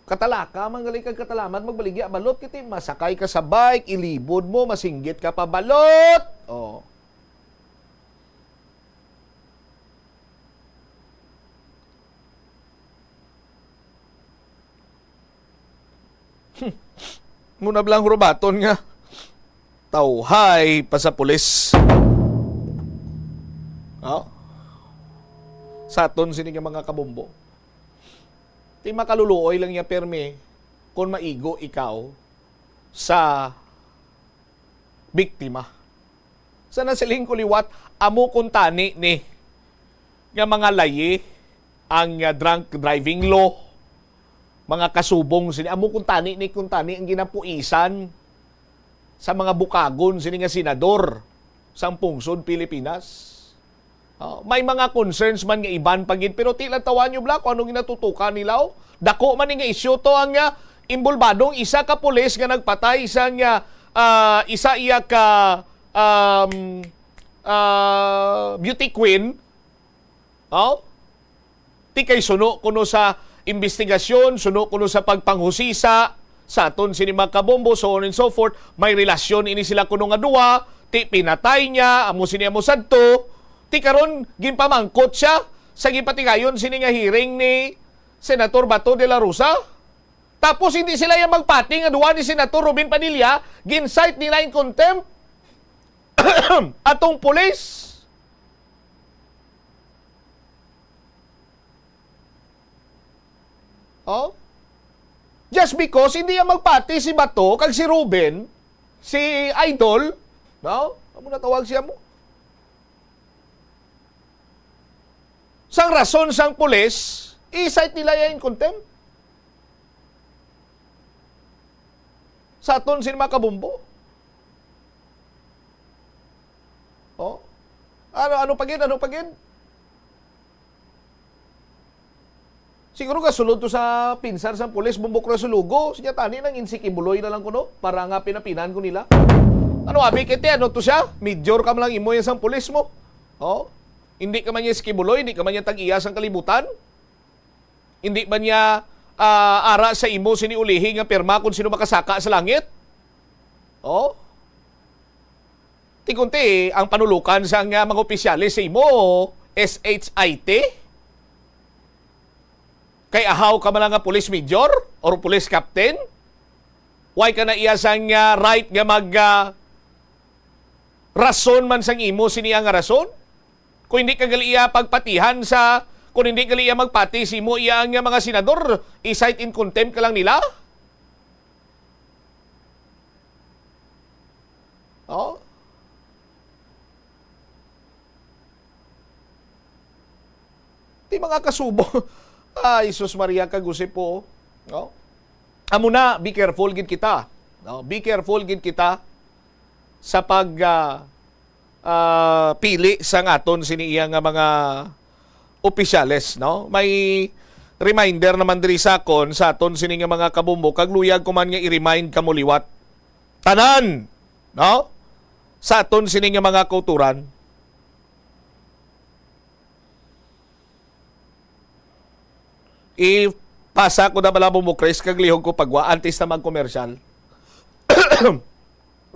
Katalaka, man gali kag katalamat, magbaligya balot, kiti masakay ka sa bike, ilibod mo, masinggit ka pa balot. Oh. Muna blang hurubaton nga tawhay pa sa pulis. Oh. Sa aton sini nga mga kabombo. Ti makaluluoy lang niya permi kung maigo ikaw sa biktima. Sa nasiling ko liwat, amo kuntani ni nga mga layi ang, ah, drunk driving law, mga kasubong sini. Amo kuntani ni kuntani ang ginapuisan sa mga bukagon sini nga senador sang pungsod Pilipinas. Oh, may mga concerns man nga iban pa gid, pero ti lang tawa nyo bla kung anong ginatutukan nila, oh. Dako man ni nga isyu to ang, ah, imbulbadong isa ka pulis nga nagpatay sang, ah, ah, isa iya ka, um, ah, beauty queen. Oh? Ti kay suno kuno sa imbestigasyon, suno kuno sa pagpanghusisa sa aton sini mga kabombo, so on and so forth, may relasyon ini sila kuno nga duwa, ti pinatay niya, amo sini amo sadto, ti karon ginpamangkot siya sa gipatigayon sini nga hearing ni Senator Bato de la Rosa. Tapos hindi sila yang magpati nga duwa ni Senator Robin Padilla, gin-cite nila in contempt atong pulis. Oh? Just because hindi yang magpati si Bato kag si Ruben, si Idol, no? Amo na tawag siya mo. Sang rason sang pulis, i-cite nila yan in contempt. Sa aton sin mga kabumbo. Oh? Ano, ano pa gid? Ano pa gid? Siguro ka sulod to sa pinsar sang pulis, bumbok ra sa lugo. Siya tani nang insikibuloy na lang kuno para nga pinapinan ko nila. Ano, abi kiti, ano to siya? Major ka man lang imo yan sang pulis mo. Oh? Hindi ka man niya iskibuloy, hindi ka man niya tag-iya sang kalibutan. Hindi ba niya, ah, ara sa imo sini ulihi nga pirma kung sino makasaka sa langit? Oh? Ti kunti, ang panulukan sa nga mga opisyales sa imo, S H I T? Kay ahaw ka man lang nga police major or police captain? Why ka na iya sang, ah, right nga mag, ah, rason man sang imo sini nga rason? Kung hindi ka gali iya pagpatihan sa, kung hindi gali iya magpati sa imo iya nga mga senador, i-cite in contempt ka lang nila? Oh? Ti mga kasubo. Ay, sus Maria kag Jose po. No? Amo na, be careful gid kita. No? Be careful gid kita sa pag, ah, ah, pili sang aton sini iya nga mga opisyales, no? May reminder naman diri sa akon, sa aton sini nga mga kabombo, kag luyag ko man nga i-remind kamo liwat. Tanan, no? Sa aton sini nga mga kauturan. Ipasa ko na bala mo, Chris, kag lihog ko pagwa antes na mag-commercial.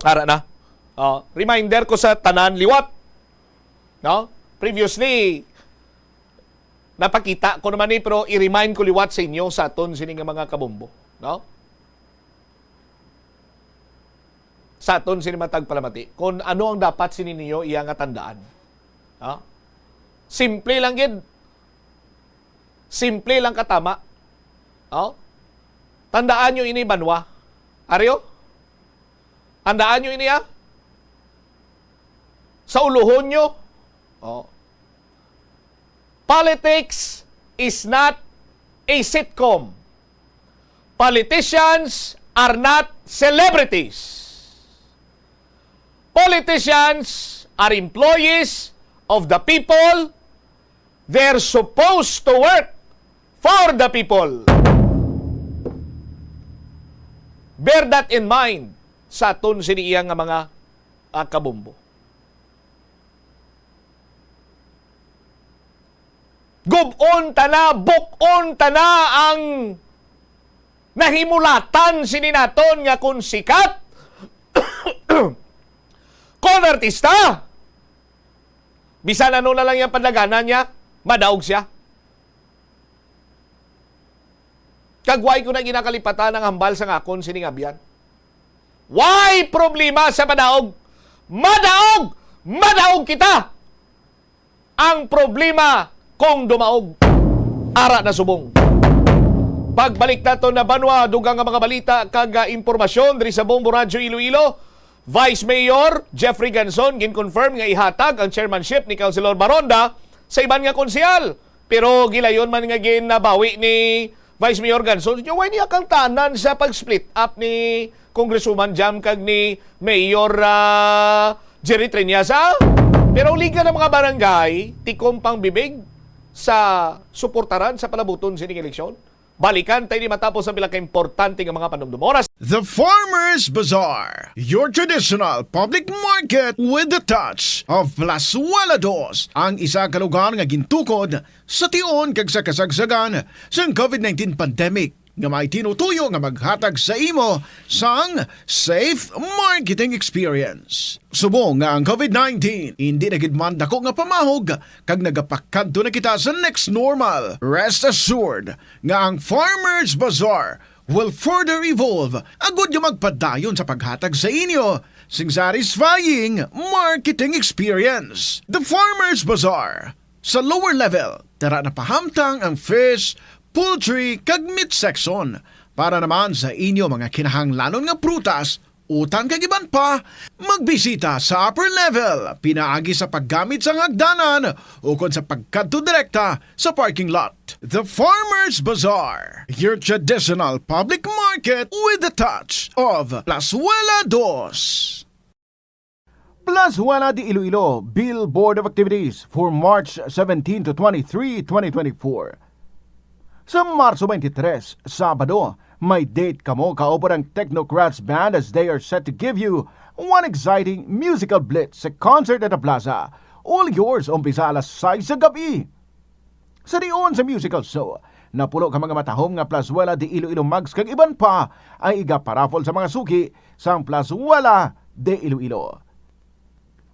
Ara na. Oh, reminder ko sa tanan liwat. No? Previously, napakita ko naman ni, pero i-remind ko liwat sa inyo sa aton sini nga mga kabombo, no? Sa aton sini matag palamati, kung ano ang dapat sini niyo iya nga tandaan. No? Simple lang gid. Simple lang katama. No? Tandaan nyo ini, banwa. Aryo? Tandaan nyo ini, ha? Sa uluhon nyo. Oh. Politics is not a sitcom. Politicians are not celebrities. Politicians are employees of the people. They're supposed to work for the people. Bear that in mind sa aton sini iya nga mga, ah, kabombo. Gub-on ta na, buk-on ta na ang nahimulatan sini naton nga kon sikat, kon artista, bisan ano na lang yang padaganan niya, madaog siya. Kag wala ko na ginakalipatan ang hambal sang akon sining abyan. Wala problema sa madaog. Madaog! Madaog kita! Ang problema kung dumaog. Ara na subong. Pagbalik nato na banwa, dugang nga mga balita kag, ah, impormasyon diri sa Bombo Radyo Iloilo. Vice Mayor Jeffrey Ganzon gin-confirm nga ihatag ang chairmanship ni Councilor Baronda sa iban nga konsehal. Pero gilayon man nga ginabawi ni Vice Mayor Ganzon, nya wala niya kang tanan sa pag-split up ni Congresswoman Jam kag ni Mayor, ah, Jerry Treñas, ah. Pero ang Liga ng mga Barangay, tikom pang bibig sa suportaran sa palabuton sining eleksyon. Balikan tayo ni matapos ang pila ka importante nga mga panumdum. Oras. The Farmers Bazaar, your traditional public market with the touch of Plazuela Dos, ang isa ka lugar nga gintukod sa tion kag sa kasagsagan sang covid nineteen pandemic nga may tinutuyo nga maghatag sa imo sang safe marketing experience. Subong nga ang covid nineteen indi na gid man dako nga pamahog kag nagapakadto na kita sa next normal, rest assured nga ang Farmers Bazaar will further evolve agud nga magpadayon sa paghatag sa inyo sing satisfying marketing experience. The Farmers Bazaar, sa lower level, tara na pahamtang ang fish, poultry, kag meat section. Para naman sa inyo mga kinahanglanon nga prutas, utan kag iban pa, magbisita sa upper level pinaagi sa paggamit sang hagdanan ukon sa pagkadto direkta sa parking lot. The Farmers Bazaar, your traditional public market with the touch of Plazuela Dos. Plazuela de Iloilo, Bill Board of Activities for March seventeen to twenty-three, twenty twenty-four. Sa Marso twenty-three, Sabado, may date kamo kaupod ang Technocrats Band as they are set to give you one exciting musical blitz sa concert at the plaza. All yours, umpisa alas sais sa gabi. Sa dion sa musical show, napulo ka mga matahom nga Plazuela de Iloilo mugs kag iban pa ay igaparaffle sa mga suki sang Plazuela de Iloilo.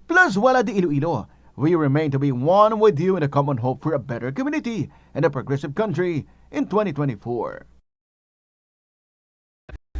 Plazuela de Iloilo, we remain to be one with you in a common hope for a better community and a progressive country in twenty twenty-four.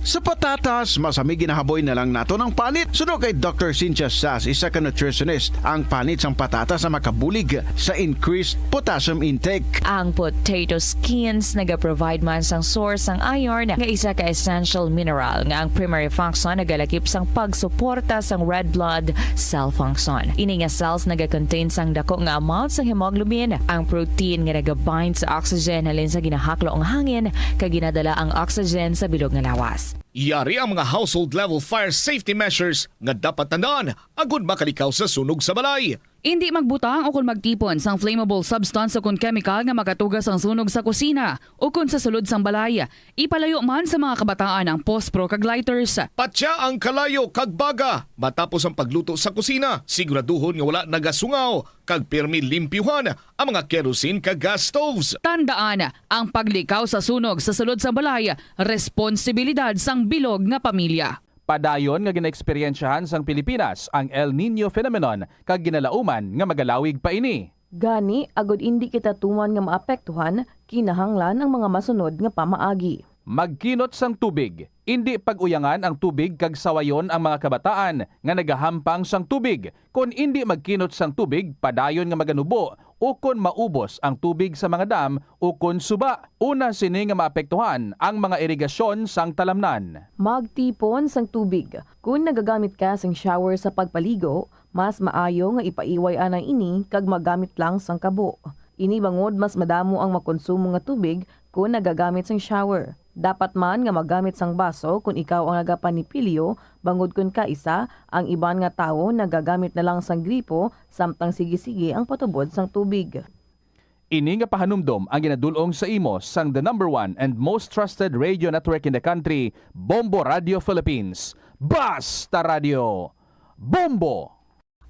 Sa patatas, masami ginahaboy na lang naton ang panit. Suno kay Doctor Cynthia Sas, isa ka nutritionist, ang panit sang patatas ang makabulig sa increased potassium intake. Ang potato skins nagaprovide man sang source sang iron, nga isa ka essential mineral nga ang primary function nagalakip sang pagsuporta sang red blood cell function. Ini nga cells nagakontain sang dako nga amount sang hemoglobin, ang protein nga nagabind sa oxygen halin sa ginahaklo nga hangin kag ginadala ang oxygen sa bilog nga lawas. Yari ang mga household level fire safety measures nga dapat tandaan agud makalikaw sa sunog sa balay. Indi magbutang o kon magtipon sang flammable substance o kon kemikal nga makatuga sang sunog sa kusina o kon sa sulod sang balay. Ipalayo man sa mga kabataan ang pospro kag lighters. Patya ang kalayo kag baga matapos ang pagluto sa kusina. Siguraduhon nga wala nagasungaw kag pirmi limpyuhan ang mga kerosene kag gas stoves. Tandaan, ang paglikaw sa sunog sa sulod sang balay, responsibilidad sang bilog nga pamilya. Padayon nga ginaeksperyensyahan sang Pilipinas ang El Niño phenomenon kag ginalauman nga magalawig pa ini. Gani, agud indi kita tuman nga maapektuhan, kinahanglan ang mga masunod nga pamaagi. Magkinot sang tubig. Indi pag-uyangan ang tubig kag sawayon ang mga kabataan nga nagahampang sang tubig. Kon indi magkinot sang tubig, padayon nga maganubo ukon maubos ang tubig sa mga dam ukon suba. Una sini nga maapektuhan ang mga irigasyon sang talamnan. Magtipon sang tubig. Kon nagagamit ka sang shower sa pagpaligo, mas maayo nga ipaiway anay ini kag maggamit lang sang kabo. Ini bangod mas madamo ang makonsumo nga tubig kon nagagamit sang shower. Dapat man nga maggamit sang baso kon ikaw ang nagapanipilyo, bangod kon kaisa, ang iban nga tawo nagagamit na lang sang gripo samtang sige-sige ang patubod sang tubig. Ini nga pahanumdom ang ginadul-ong sa imo sang the number one and most trusted radio network in the country, Bombo Radio Philippines. Basta Radio Bombo!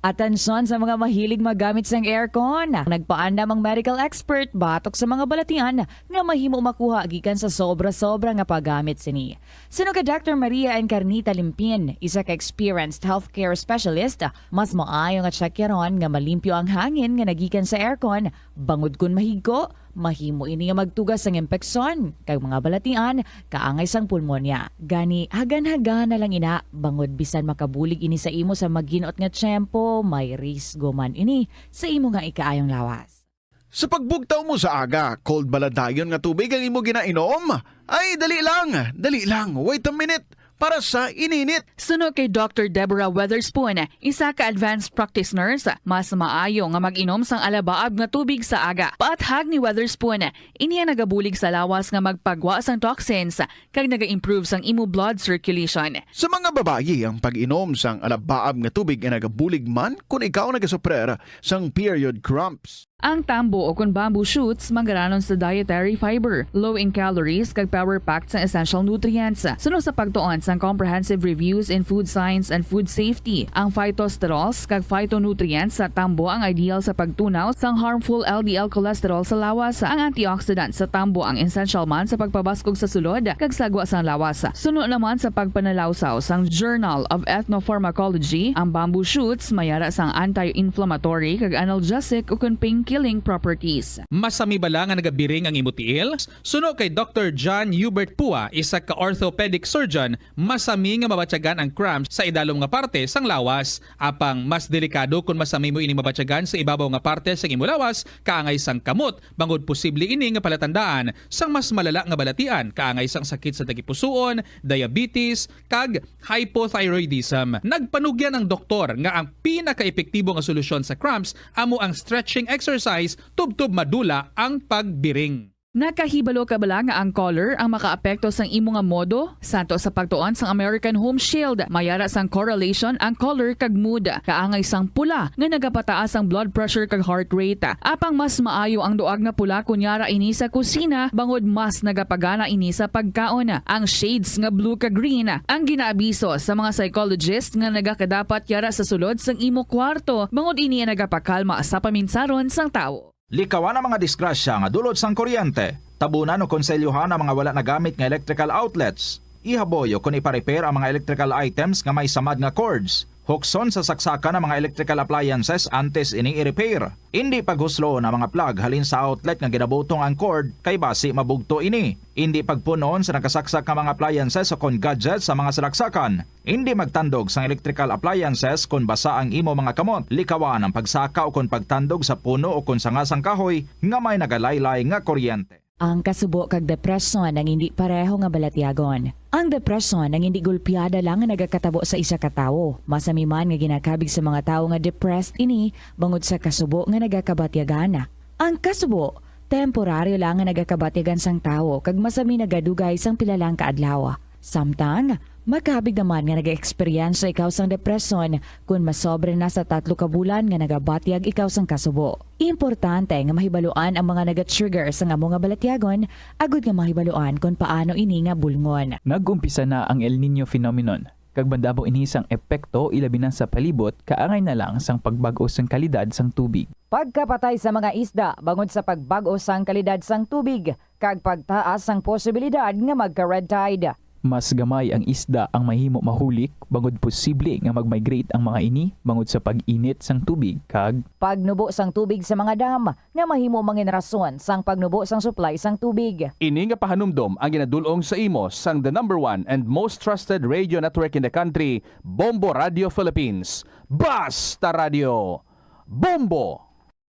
Atensyon sa mga mahilig maggamit sang aircon. Nagpaandam ang medical expert batok sa mga balatian nga mahimo makuha gikan sa sobra-sobra nga paggamit sini. Suno kay Doctor Maria Encarnita Limpin, isa ka experienced healthcare specialist, mas maayo nga tsakyaron nga malimpyo ang hangin nga nagikan sa aircon, bangod kon mahigko, mahimo ini nga magtuga sang impeksyon kag mga balatian kaangay sang pulmonya. Gani, hagan-hagana lang ina, bangod bisan makabulig ini sa imo sa maginot nga tiyempo, may risgo man ini sa imo nga ikaayong lawas. Sa pagbugtaw mo sa aga, cold bala dayon nga tubig ang imo ginainom? Ay, dali lang, dali lang, wait a minute. Para sa ininit. Suno kay Doctor Deborah Weatherspoon, isa ka advanced practice nurse, mas maayo nga mag-inom sang alabaab nga tubig sa aga. Paathag ni Weatherspoon, ini ang nagabulig sa lawas nga magpagwa sang toxins kag naga-improve sang imo blood circulation. Sa mga babayi, ang pag-inom sang alabaab nga tubig ay nagabulig man kon ikaw nagasuprer sang period cramps. Ang tambo o kon bamboo shoots manggaranon sa dietary fiber, low in calories, kag power-packed sang essential nutrients. Suno sa pagtuon sang Comprehensive Reviews in Food Science and Food Safety, ang phytosterols kag phytonutrients sa tambo ang ideal sa pagtunaw sang harmful L D L cholesterol sa lawas. Ang antioxidant sa tambo ang essential man sa pagpabaskog sa sulod kag sagwa sang lawas. Suno naman sa pagpanalawsaw sang Journal of Ethnopharmacology, ang bamboo shoots mayara sang anti-inflammatory kag analgesic ukon pain-killing properties. Masami bala nga nagabiring ang imo tiil? Suno kay Doctor John Hubert Pua, isa ka orthopedic surgeon, masami nga mabatyagan ang cramps sa idalom nga parte sang lawas. Apang mas delikado kon masami mo ini mabatyagan sa ibabaw nga parte sang imo lawas, kaangay sang kamot, bangod posible ini nga palatandaan sang mas malala nga balatian, kaangay sang sakit sa tagipusoon, diabetes, kag hypothyroidism. Nagpanugyan ang doktor nga ang pinakaepektibo nga solusyon sa cramps amo ang stretching exercise tubtob madula ang pagbiring. Nakahibalo ka bala nga ang color ang makaapekto sang imo nga modo? Santo sa pagtuon sang American Home Shield, mayara sang correlation ang color kag mood. Kaangay sang pula nga nagapataas ang blood pressure kag heart rate. Apang mas maayo ang duag nga pula kon yara ini sa kusina, bangod mas nagapagana ini sa pagkaon. Ang shades nga blue kag green ang ginaabiso sa mga psychologist nga nagakadapat yara sa sulod sang imo kwarto, bangod ini ang nagapakalma sa paminsaron sang tawo. Likawan ang mga disgrasya nga dulot sang kuryente. Tabunan o konselyohan ang mga wala nagamit nga electrical outlets. Ihaboy o kon ipa-repair ang mga electrical items nga may samad nga cords. Hukson sa saksakan ang mga electrical appliances antes ini i-repair. Indi paghusloon ang mga plug halin sa outlet nga ginabutong ang cord, kay basi mabugto ini. Indi pagpun-on sa nakasaksak nga mga appliances o kon gadgets sa mga salaksakan. Indi magtandog sang electrical appliances kon basa ang imo mga kamot. Likawan ang pagsaka o kon pagtandog sa puno o kon sanga sang kahoy nga may nagalaylay nga kuryente. Ang kasubo kag depresyon ang indi pareho nga balatyagon. Ang depresyon ang indi golpeada lang nga nagakatabo sa isa ka tawo. Masami man nga ginakabig sa mga tawo nga depressed ini bangod sa kasubo nga nagakabatyagan. Ang kasubo, temporaryo lang nga nagakabatyagan sang tawo kag masami nagadugay sang pila lang ka adlaw. Samtang, Makabig naman nga nag-eksperyensya ikaw sang depresyon kon masobra na sa tatlo ka bulan nga nagabatyag ikaw sang kasubo. Importante nga mahibaluan ang mga naga-trigger sang amo nga balatyagon agud nga mahibaluan kon paano ini nga bulngon. Nag-umpisa na ang El Niño phenomenon, kag madamo ini sang epekto, ilabi na sa palibot, kaangay na lang sang pagbag-o sang kalidad sang tubig. Pagkapatay sa mga isda bangod sa pagbag-o sang kalidad sang tubig kag pagtaas sang posibilidad nga magka-red tide. Mas gamay ang isda ang mahimo mahulik bangod posible nga mag-migrate ang mga ini bangod sa pag-init sang tubig kag Pagnubo sang tubig sa mga dam nga mahimo mangin rason sang pagnubo sang supply sang tubig. Ini nga pahanumdom ang ginadul-ong sa imo sang the number one and most trusted radio network in the country, Bombo Radio Philippines. Basta Radio, Bombo!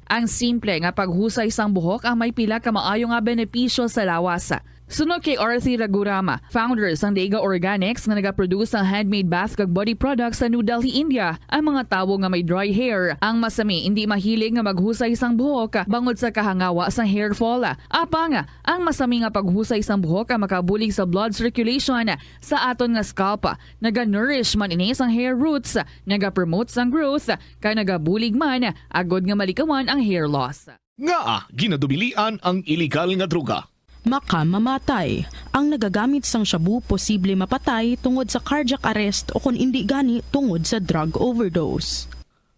Ang simple nga paghusay sang buhok ang may pila ka maayo nga benepisyo sa lawas. Suno kay Arthi Ragurama, founder sang Daiga Organics nga nagaproduce sang handmade bath kag body products sa New Delhi, India, ang mga tawo nga may dry hair ang masami indi mahilig nga maghusay sang buhok bangod sa kahangawa sang hair fall. Apang, ang masami nga paghusay sang buhok ang makabulig sa blood circulation sa aton nga scalp. Naga-nourish man ini sang hair roots, nagapromote sang growth, kag nagabulig man agud nga malikawan ang hair loss. Ngaa ginadumilian ang iligal nga droga? Makamamatay. Ang nagagamit sang shabu posible mapatay tungod sa cardiac arrest o kon indi gani tungod sa drug overdose.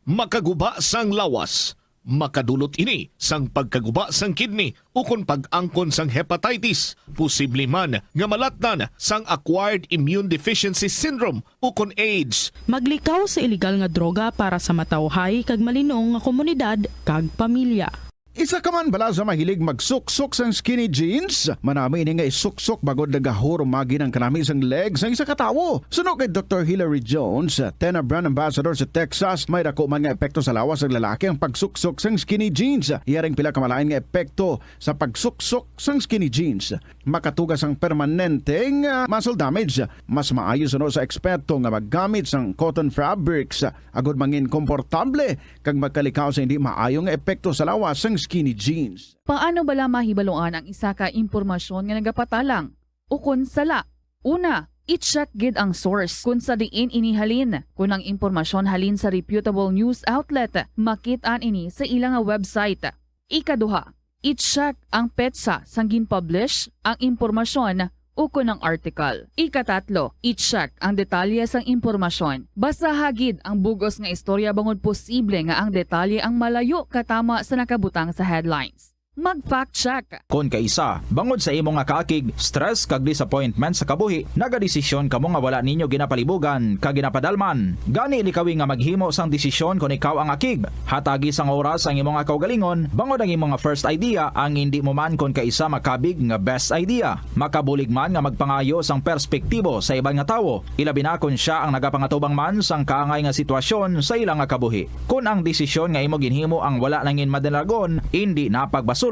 Makaguba sang lawas. Makadulot ini sang pagkaguba sang kidney ukon pag-angkon sang hepatitis. Posible man nga malatnan sang acquired immune deficiency syndrome ukon AIDS. Maglikaw sa iligal nga droga para sa matawhay kag malinong nga komunidad kag pamilya. Isa ka man bala sa mahilig magsuksok sang skinny jeans? Manami ini nga isuksok bangod nagahurumagi ang kanami sang leg sang isa ka tawo. Suno kay Doktor Hilary Jones, TENA brand ambassador sa Texas, may dako man nga epekto sa lawas sang lalaki ang pagsuksok sang skinny jeans. Iya ring pila ka malain nga epekto sa pagsuksok sang skinny jeans. Makatuga sang permanente nga muscle damage. Mas maayo suno sa eksperto nga maggamit sang cotton fabrics agud mangin komportable kag magkalikaw sa hindi maayo nga epekto sa lawas sang skinny jeans. Paano bala mahibaluan ang isa ka impormasyon nga nagapatalang ukon sala? Una, i-check gid ang source kon sa diin ini halin. Kon ang impormasyon halin sa reputable news outlet, makit-an ini sa ila nga website. Ikaduha, i-check ang petsa sang gin-publish ang impormasyon ukon ang article. Ikatatlo, i-check ang detalye sang impormasyon. Basaha gid ang bug-os nga istorya bangod posible nga ang detalye ang malayo katama sa nakabutang sa headlines. Mag-fact check. Kon kaisa, bangod sa imo nga kaakig, stress kag disappointment sa kabuhi, nagadesisyon kamo nga wala ninyo ginapalibugan kag ginapadalman. Gani, likawi nga maghimo sang desisyon kon ikaw ang akig. Hatagi sang oras ang imo nga kaugalingon, bangod ang imo nga first idea ang indi mo man kon kaisa makabig nga best idea. Makabulig man nga magpangayo sang perspektibo sa iban nga tawo, ilabi na kon sia ang nagapangatubang man sang kaangay nga sitwasyon sa ila nga kabuhi. Kon ang desisyon nga imo ginhimo ang wala nangin madalagon, indi na pagbasulon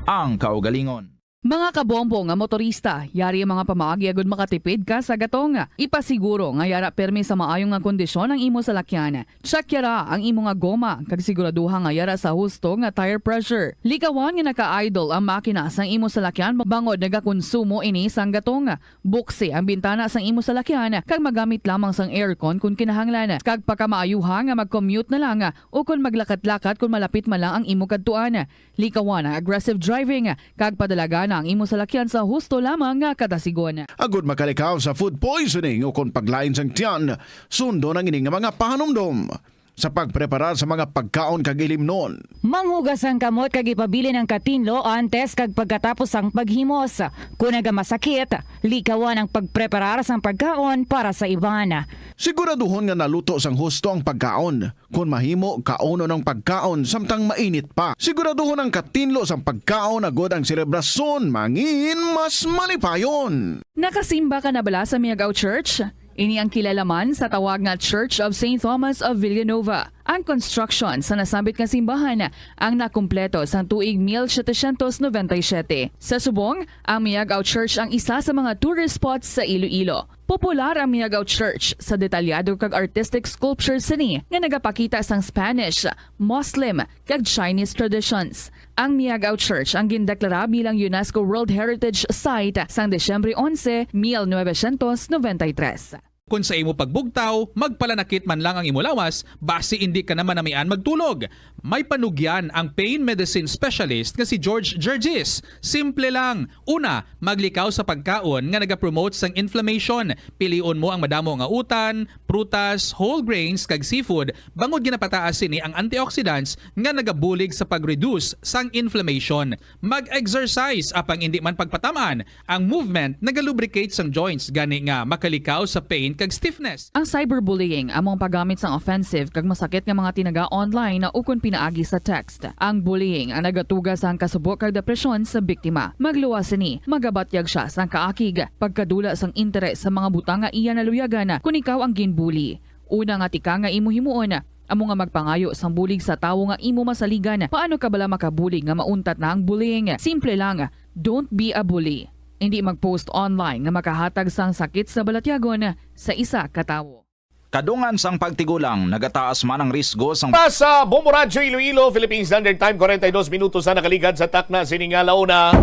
ang kaugalingon. Mga kabombo nga motorista, yari ang mga pamaagi agud makatipid ka sa gatong. Ipasiguro nga yara permi sa maayo nga kondisyon ang imo salakyan. Check yara ang imo nga goma, kag siguraduha nga yara sa husto nga tire pressure. Likawan nga naka-idle ang makina sang imo salakyan bangod nagakonsumo ini sang gatong. Buksi ang bintana sang imo salakyan kag magamit lamang sang aircon kon kinahanglan, kag pakamaayuha nga mag-commute na lang o kon maglakat-lakat kon malapit man lang ang imo kadtuan. Likawan ang aggressive driving kag padalagana ang imo salakyan sa husto lamang nga kadasigon. Agud makalikaw sa food poisoning ukon paglain sang tiyan, sundon ang ini nga mga pahanumdom sa pagpreparar sa mga pagkaon kag ilimnon. Manghugas ang kamot kag ipabilin ang katinlo antes kag pagkatapos sang paghimos. Kon nagamasakit, likawan ang pagpreparar sang pagkaon para sa iban. Siguraduhon nga naluto sang husto ang pagkaon. Kon mahimo, kaunon ang pagkaon samtang mainit pa. Siguraduhon ang katinlo sang pagkaon agud ang selebrasyon mangin mas malipayon. Nakasimba ka na bala sa Miagao Church? Ini ang kilala man sa tawag nga Church of Saint Thomas of Villanova. Ang construction sa nasambit nga simbahan ang nakumpleto sang tuig mil setecientos noventa y siete. Sa subong, ang Miagao Church ang isa sa mga tourist spots sa Iloilo. Popular ang Miagao Church sa detalyado kag artistic sculpture sini nga nagapakita sang Spanish, Muslim, kag Chinese traditions. Ang Miagao Church ang gindeklara bilang UNESCO World Heritage Site sang Disyembre onse, mil novecientos noventa y tres. Kon sa imo pagbugtaw, magpalanakit man lang ang imo lawas, basi indi ka na manamian magtulog. May panugyan ang pain medicine specialist nga si George Gergis. Simple lang. Una, maglikaw sa pagkaon nga nagapromote sang inflammation. Pilion mo ang madamo nga utan, prutas, whole grains, kag seafood, bangod ginapataas sini ang antioxidants nga nagabulig sa pag-reduce sang inflammation. Mag-exercise, apang indi man pagpatam-an, ang movement nagalubricate sang joints, gani nga makalikaw sa pain kag stiffness. Ang cyberbullying amo ang paggamit sang offensive kag masakit nga mga tinaga online ukon pinaagi sa text. Ang bullying ang nagatuga sang kasubo kag depresyon sa biktima. Magluwas sini, magabatyag sia sang kaakig, pagkadula sang interes sa mga butang nga iya naluyagan kon ikaw ang ginbully. Una nga tika nga imo himuon, amo nga magpangayo sang bulig sa tawo nga imo masaligan. Paano ka bala makabulig nga mauntat na ang bullying? Simple lang, don't be a bully. Indi mag-post online nga makahatag sang sakit sa balatyagon sa isa ka tawo. Kadungan sang pagtigulang, nagataas man ang risgo sang Para sa Bombo Radyo Iloilo, Philippine Standard Time, forty-two minutos na nakaligad sa takna sini nga launa.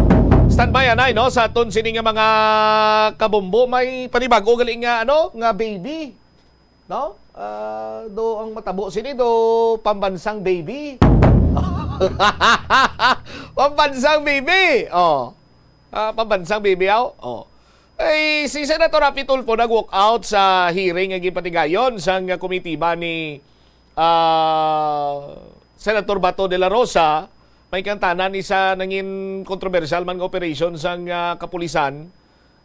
Standby anay, no, sa aton sini nga mga kabombo, may panibago gali nga, ano, nga baby. No? Ah, do ang matabo sini do pambansang baby. Pambansang baby. Oh. Ah, pambansang baby, aw. Oh. Ay, si Senator Raffy Tulfo nag-walk out sa hearing nga ginpatigayon sang komitiba ni, ah, Senator Bato de la Rosa. May kantanan, isa nangin kontrobersyal man nga operasyon sang, ah, kapulisan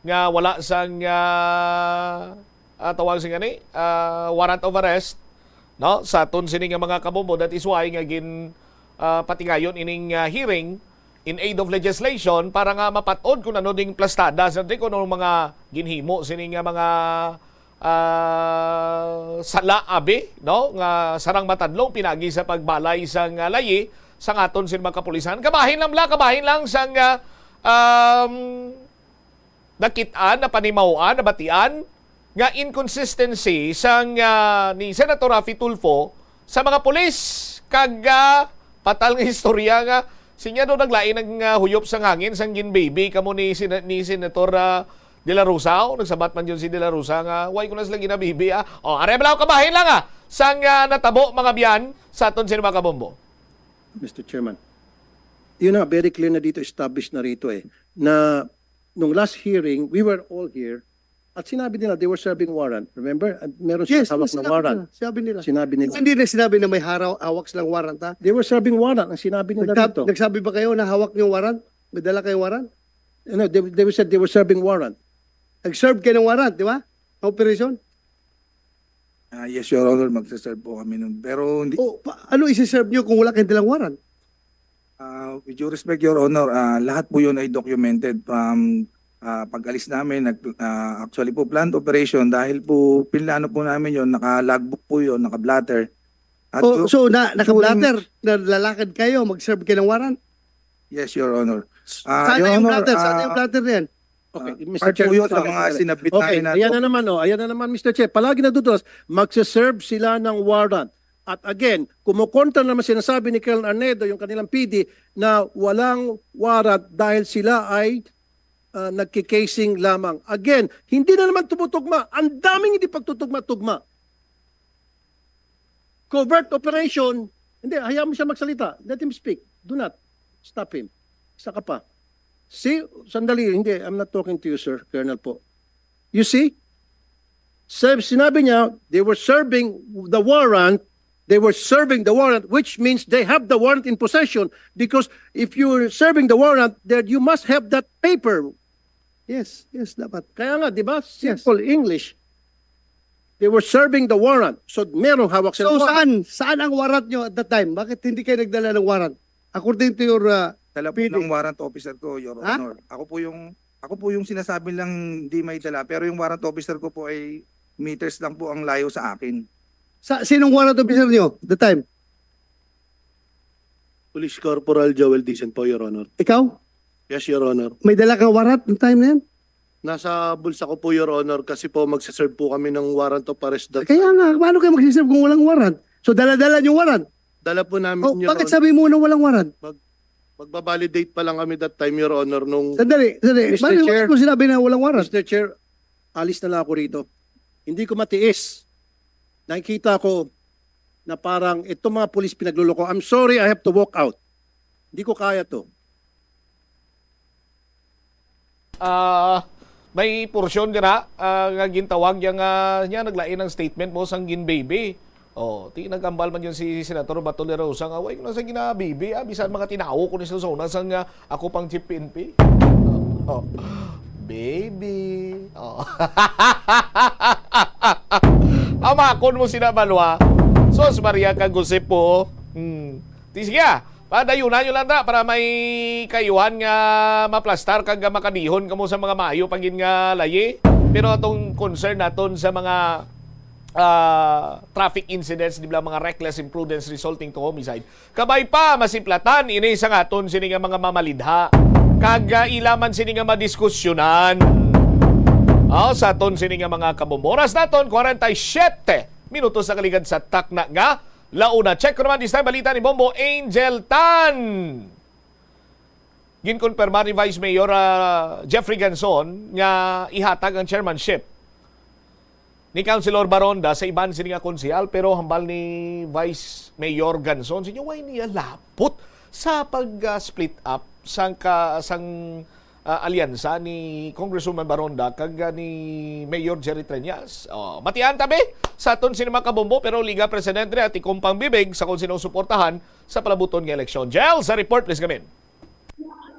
nga wala sang, ah, ah, tawag sa gani, ah, warrant of arrest, no, sa aton sini nga mga kabombo. That is why nga gin, ah, patigayon ining, ah, hearing in aid of legislation para nga mapat-od kung ano ding plastada sa, kung ano mga ginhimo sini nga mga, ah, sala, abi, no, nga sarang matadlong pinagi sa pagbalay sang, ah, layi sang aton sini mga kapulisan. Kabahin lang bala, kabahin lang sang, ah, um, nakit-an, napanimaw-an, nabatian nga inconsistency sang, ah, ni Senator Raffy Tulfo sa mga pulis, kag, ah, patal nga istorya nga sinya daw naglain ang, ah, huyop sang hangin sang gin-baby kamo ni Sena-, ni Senator, ah, De La Rosa. O, nagsabat man yun si De La Rosa nga, "Why ko na sila ginabibi, ah?" O, are bala, kabahin lang, ah, sang, ah, natabo, mga biyan, sa aton sini mga kabombo. Mister Chairman, yun na, very clear na dito, established na rito eh, na nung last hearing, we were all here, at sinabi nila they were serving warrant. Remember? At meron silang Yes, hawak na sinabi warrant. nila, sinabi nila. Sinabi nila. Hindi na sinabi na may haraw, hawak silang warrant, ha? They were serving warrant. Ang sinabi nila Nagsab- dito. Nagsabi ba kayo na hawak niyo warrant? May dala kayong warrant? No, they, they said they were serving warrant. Nag-serve kayo ng warrant, di ba? Operation? Ah, yes, Your Honor, magsa-serve po kami nun. Pero hindi, O pa- ano isi-serve niyo kung wala kayong dalang warrant? Ah, with due respect, Your Honor, ah, lahat po yun ay documented from ah, pag-alis namin. Nag, ah, actually po, planned operation dahil po pinlano po namin yun, naka-logbook po yun, naka-blotter. At O, po- so, na, naka-blotter, nalalakad kayo, mag-serve kayo ng warrant? Yes, Your Honor. Ah, Saan Your na yung Honor, blotter? Saan na ah, yung blotter na yan? Okay, Ah, Mister part po Chair, yun sa sorry, mga sorry. sinabit Okay, namin na ayan na naman, oh, ayan na naman, Mister Chair. Palagi nagdudulas, magse-serve sila ng warrant. At again, kumukontra naman sinasabi ni Colonel Arnedo, yung kanilang P D, na walang warrant dahil sila ay ah, nagkikasing lamang. Again, hindi na naman tumutugma. Ang daming hindi pagtutugma-tugma. Covert operation, hindi, hayaan mo siya magsalita. Let him speak. Do not stop him. Isa ka pa. See, sandali, hindi, I'm not talking to you, sir, Colonel po. You see? Sa-, sinabi niya, they were serving the warrant, they were serving the warrant, which means they have the warrant in possession, because if you're serving the warrant, then you must have that paper. Yes, yes, dapat. Kaya nga, di ba, simple English, they were serving the warrant. So, merong hawak So, sila. Saan? Saan ang warrant nyo at that time? Bakit hindi kayo nagdala ng warrant? According to your uh, Dala po P D. ng warrant officer ko, Your Ha? Honor. Ako po yung ako po yung sinasabi lang hindi may dala, pero yung warrant officer ko po ay meters lang po ang layo sa akin. Sa, sinong warrant officer niyo the time? Police Corporal Joel Dicen po, Your Honor. Ikaw? Yes, Your Honor. May dala kang warrant ng time na yan? Nasa bulsa ko po, Your Honor, kasi po magsaserve po kami ng warrant of arrest. That Kaya nga, paano kayo magsiserve kung walang warrant? So, dala-dala yung warrant. Dala po namin, Oh, Your bakit Honor. Sabi mo na walang warrant? Magbabalidate pa lang kami that time, Your Honor, nung Sandali, sandali. Mister Bakit Chair. mo sinabi na walang warrant? Mister Chair, alis na lang ako rito. Hindi ko matiis. Nakikita ko na parang itong mga pulis pinagluloko. I'm sorry, I have to walk out. Hindi ko kaya to. Ah, may porsyon dira ah, nga gintawag yang ah, niya naglain ang statement mo sang gin-baby. Oh, ti nagambal man yun si Senator Bato de Rosa nga way ko na sa gina-baby ah, bisan mga tinawo ko ni sa zona sang ah, ako pang chief P N P. Oh, baby. Oh. Amakon mo sila, Balwa. Sos Maria kag Josep po. Hmm. Ti sige ah. Padayunan nyo lang ta para may kayuhan nga maplastar kag makadihon kamo sa mga maayo pa gid nga layi. Pero atong concern naton sa mga ah, traffic incidents, di ba, mga reckless imprudence resulting to homicide. Kabay pa masiplatan ini sa ngaton sini nga mga mamalidha. Kag ah, ila man sini nga madiskusyonan. Oh, sa aton sini nga mga kabombo. Oras naton, forty-seven minutos na kaligad sa takna nga launa. Check ko naman this time balita ni Bombo Angel Tan. Ginkonfirmar ni Vice Mayor ah, Jeffrey Ganzon nga ihatag ang chairmanship ni Councilor Baronda sa iban sini nga konsehal, pero hambal ni Vice Mayor Ganzon, sa inyo, way niya lapot sa pag-split up sang ka, sang ah, alyansa ni Congresswoman Baronda kag ah, ni Mayor Jerry Treñas. Oh, matian tabi sa aton sini mga kabombo, pero Liga Presidente at ikumpang bibig sa kung sino suportahan sa palabuton nga eleksyon. Jel, sa report, please, gamin.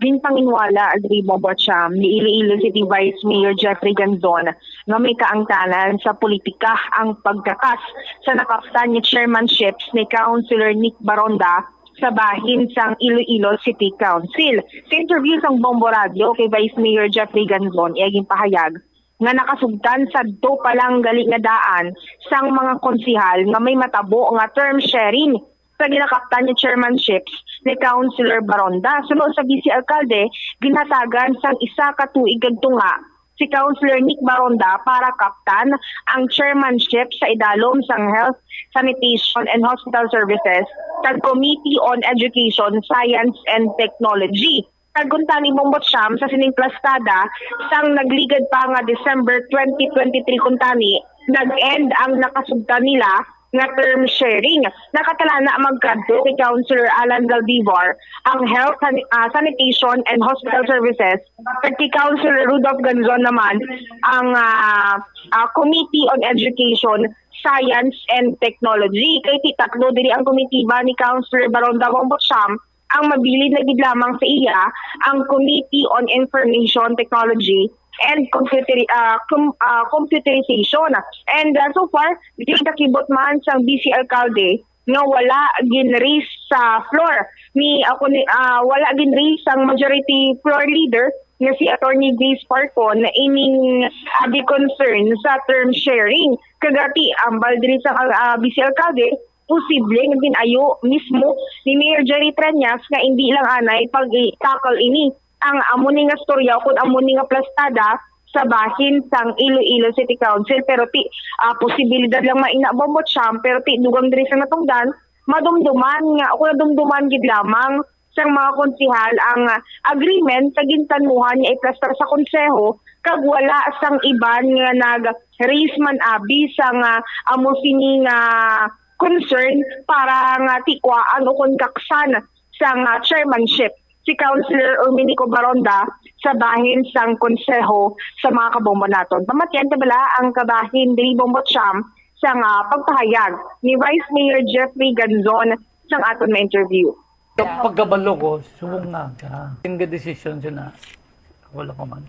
Ginpanginwala diri, Bombo Cham, ni Iloilo City Vice Mayor Jeffrey Ganzon nga may kaangtanan sa politika ang pagkakas sa nakaptan nga chairmanships ni Councilor Nick Baronda sa bahin sang Iloilo City Council. Sa interview sang Bombo Radio kay Vice Mayor Jeffrey Ganzon, iya ginpahayag nga nakasugtan sadto pa lang gali nga daan sang mga konsehal nga may matabo nga term sharing sa ginakaptan nga chairmanships ni Councilor Baronda. Suno sa Vice Alcalde, ginhatagan sang isa ka tuig kag tunga si Councilor Nick Baronda para kaptan ang chairmanship sa idalom sang Health, Sanitation, and Hospital Services kag Committee on Education, Science, and Technology. Kag kuntani, Bombo Cham, sa sining plastada sang nagligad pa nga December twenty twenty-three kuntani, nag-end ang nakasugtan nila nga term sharing. Nakatalana magkadto kay Councilor Alan Zaldivar ang Health, San- ah, Sanitation, and Hospital Services, kag kay Councilor Rudolph Ganzon naman ang ah, ah, Committee on Education, Science, and Technology. Kay ti tatlo diri ang komitiba ni Councilor Baronda, Bombo Cham, ang mabilin na gid lamang sa iya ang Committee on Information Technology and Computer, ah, com- ah, Computerization. And ah, so far, ginakibot man sang Vice Alcalde nga wala gin-raise sa floor ni ako ni ah, wala gin-raise sang majority floor leader nga si Attorney Grace Farcon ining abi concern sa term sharing. Kagati, ambal diri sa ah, Vice Alcalde, posible nga gin-ayo mismo ni Mayor Jerry Treñas nga indi lang anay pag-i-tackle ini ang amo ni nga storya o kung amo ni nga plastada sa bahin sang Iloilo City Council. Pero ti ah, posibilidad lang maina, Bombo Cham, pero ti dugang diri sa natungdan, madumduman nga o kung nadumduman gid lamang sang mga konsehal ang ah, agreement sa ginsanuhan nga iplastar sa konseho kag wala sang iban nga nag-raise man abi sang ah, amo sini nga concern para nga tikwaan o kon kaksan sang ah, chairmanship si Councilor Erminico Baronda sa bahin sang konseho sa mga kabombo naton. Pamatian ta bala ang kabahin diri, Bombo Cham, sang ah, pagpahayag ni Vice Mayor Jeffrey Ganzon sang aton ma-interview. Pagkabalo ko, subong nga ka. Ang desisyon siya na, wala ko man.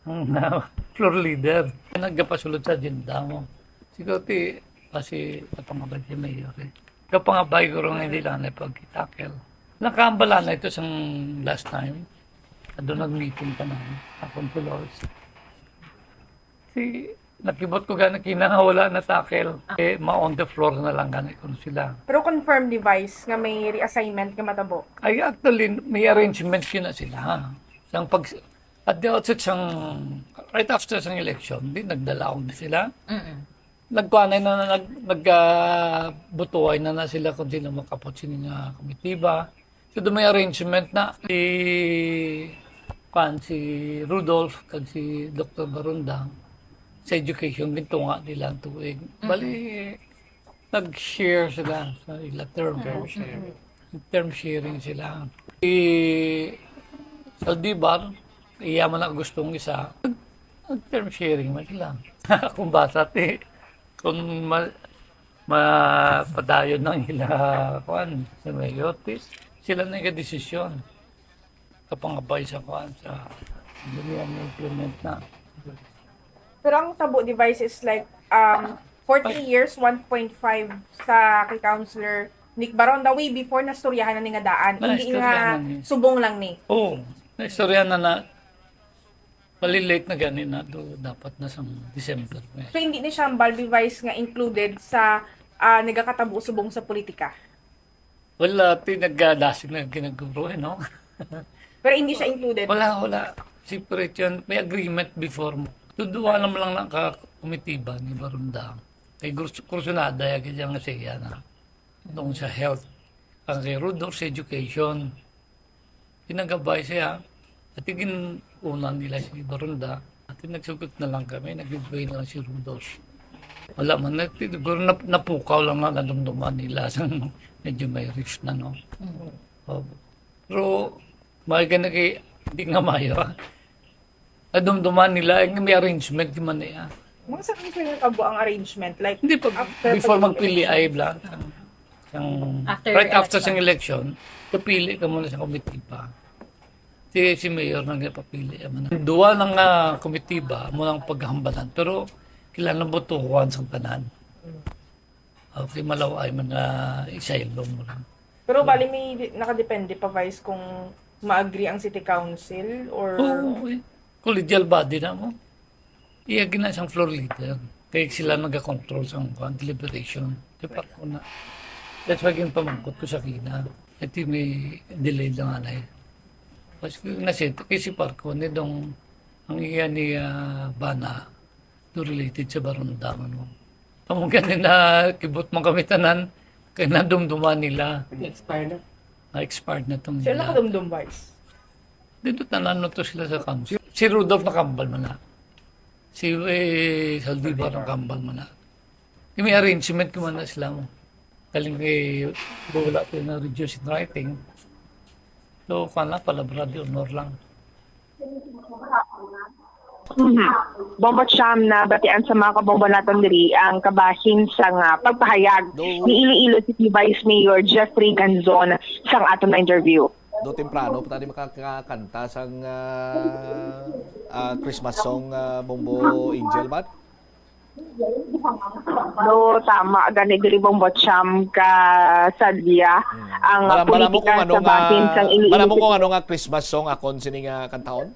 Ang floor leader. Nagkapasulod sa agenda mo. Siguro ti, kasi kapangabay si Mayor eh. Kapangabay ko rin hindi lang na pag-tackle. Nakambala na ito sa last time. Doon nag-meeting pa na akong floors. Si Nakibot ko gani kinahanglan wala na tackle. Eh, ma-on the floor na lang gani kuno sila. Pero confirm, Vice, nga may reassignment nga matabo? Ay, actually, may arrangement yun na sila. Sang pag, at the outset, sang, right after sang election, di nagdalaog na sila. Mm-mm. Nagkuanay na, na, nag, nag, ah, butuhay na, na sila kung sino makapot sini nga komitiba. So, do may arrangement na si, kuan, si Rudolph kag si Doktor Barundang sa education, gintunga nila ang tuig. Mm. Bali, nag-share sila sa ila term. Term sharing. Term sharing sila. Si Zaldivar, iya man ang gustong isa, nag-term sharing man sila. Kung basa, ti, kung ma-, mapadayon ang ila, kuan, sa mayor, ti, sila na yung desisyon. Kapangabay sa, kuan, sa, hindi niya ma-implement na. Pero ang tabo, Vice, is like, um, forty Ay. years, one point five sa kay Councilor Nick Baronda, way before nastoryahan na ni nga daan. Na, Hindi nga istoryahan na ni. subong lang ni. Oo, naistoryahan na na. Bali late na gani na to, dapat na sa December. Eh. So, hindi ni siya, Balbi, Vice, nga included sa, ah, nagakatabo subong sa politika? Wala, ti nagdasig na ginaguro, eh, no? Pero hindi siya included? Wala, wala. Separate yun. May agreement before mo. Duduwa naman lang na ka komitiba ni Barunda. Kay Cruz-, Cruzonada, ya, kaya nga siya na. Doon sa health. Ang kay Rudolph sa education. Pinagabay siya. At gin-una nila si Barunda. At nagsugot na lang kami, nag-win lang si Rudolph. Wala man, nag-, siguro nap-, napukaw lang na nadumduman nila sa medyo may rift na, no? Mm. Oh. Pero, may ka na kay, hindi nga mayo, ah. Nadumduman nila, eh, may arrangement man niya. Mga sa kung sino tabo ang arrangement? Like, Hindi, pag, after before pag- magpili ay bla-, ang, ang, After right after election. sang election, kapili ka muna sa komitiba. Si, si mayor nang ipapili, man. Duwa na nga komitiba, mo lang paghambalan, pero kailangan botohan sa tanan. Okay, malaw ay mga isa-ilong mo lang. Pero bali may di-, nakadepende pa, Vice, kung ma-agree ang city council or Oo, eh. Collegial body na mo. Iya gina sang floor leader. Kaya sila nag-control sa kuan, deliberation. Di pa ko na. That's why yung pamangkot ko sa kina. Ito may delay lang anay. Kasi na si, kay si Parco, ni dong, ang iya ni, ah, Bana, do related sa Barundang, ano. Amo gani na kibot man kami tanan, kay nadumduman nila. Nag-expire na. Na-expire na tong Sila nila. Kadumdum, Vice? Dito tanan no to sila sa council. Si Rudolph nakambal man na. Si, eh, Zaldivar nakambal man na. Yung may arrangement ko man na sila mo. Galing kay wala ko na reduce in writing. So, kana, palabra de honor lang. Mhm. Bombo Cham, nabatian sa mga kabombo naton diri ang kabahin sa nga pagpahayag No. ni Iloilo City Vice Mayor Jeffrey Ganzon sang aton na interview. Do temprano pa tani makakanta sang, ah, ah, Christmas song, ah, Bombo Angel, bat? Do, tama gani diri, Bombo Cham, ka sadya Hmm. ang Bala-, bala mo politika kung ano sa nga, bahin sang Iloilo bala mo City. Kung ano nga Christmas song akon sini nga kantahon?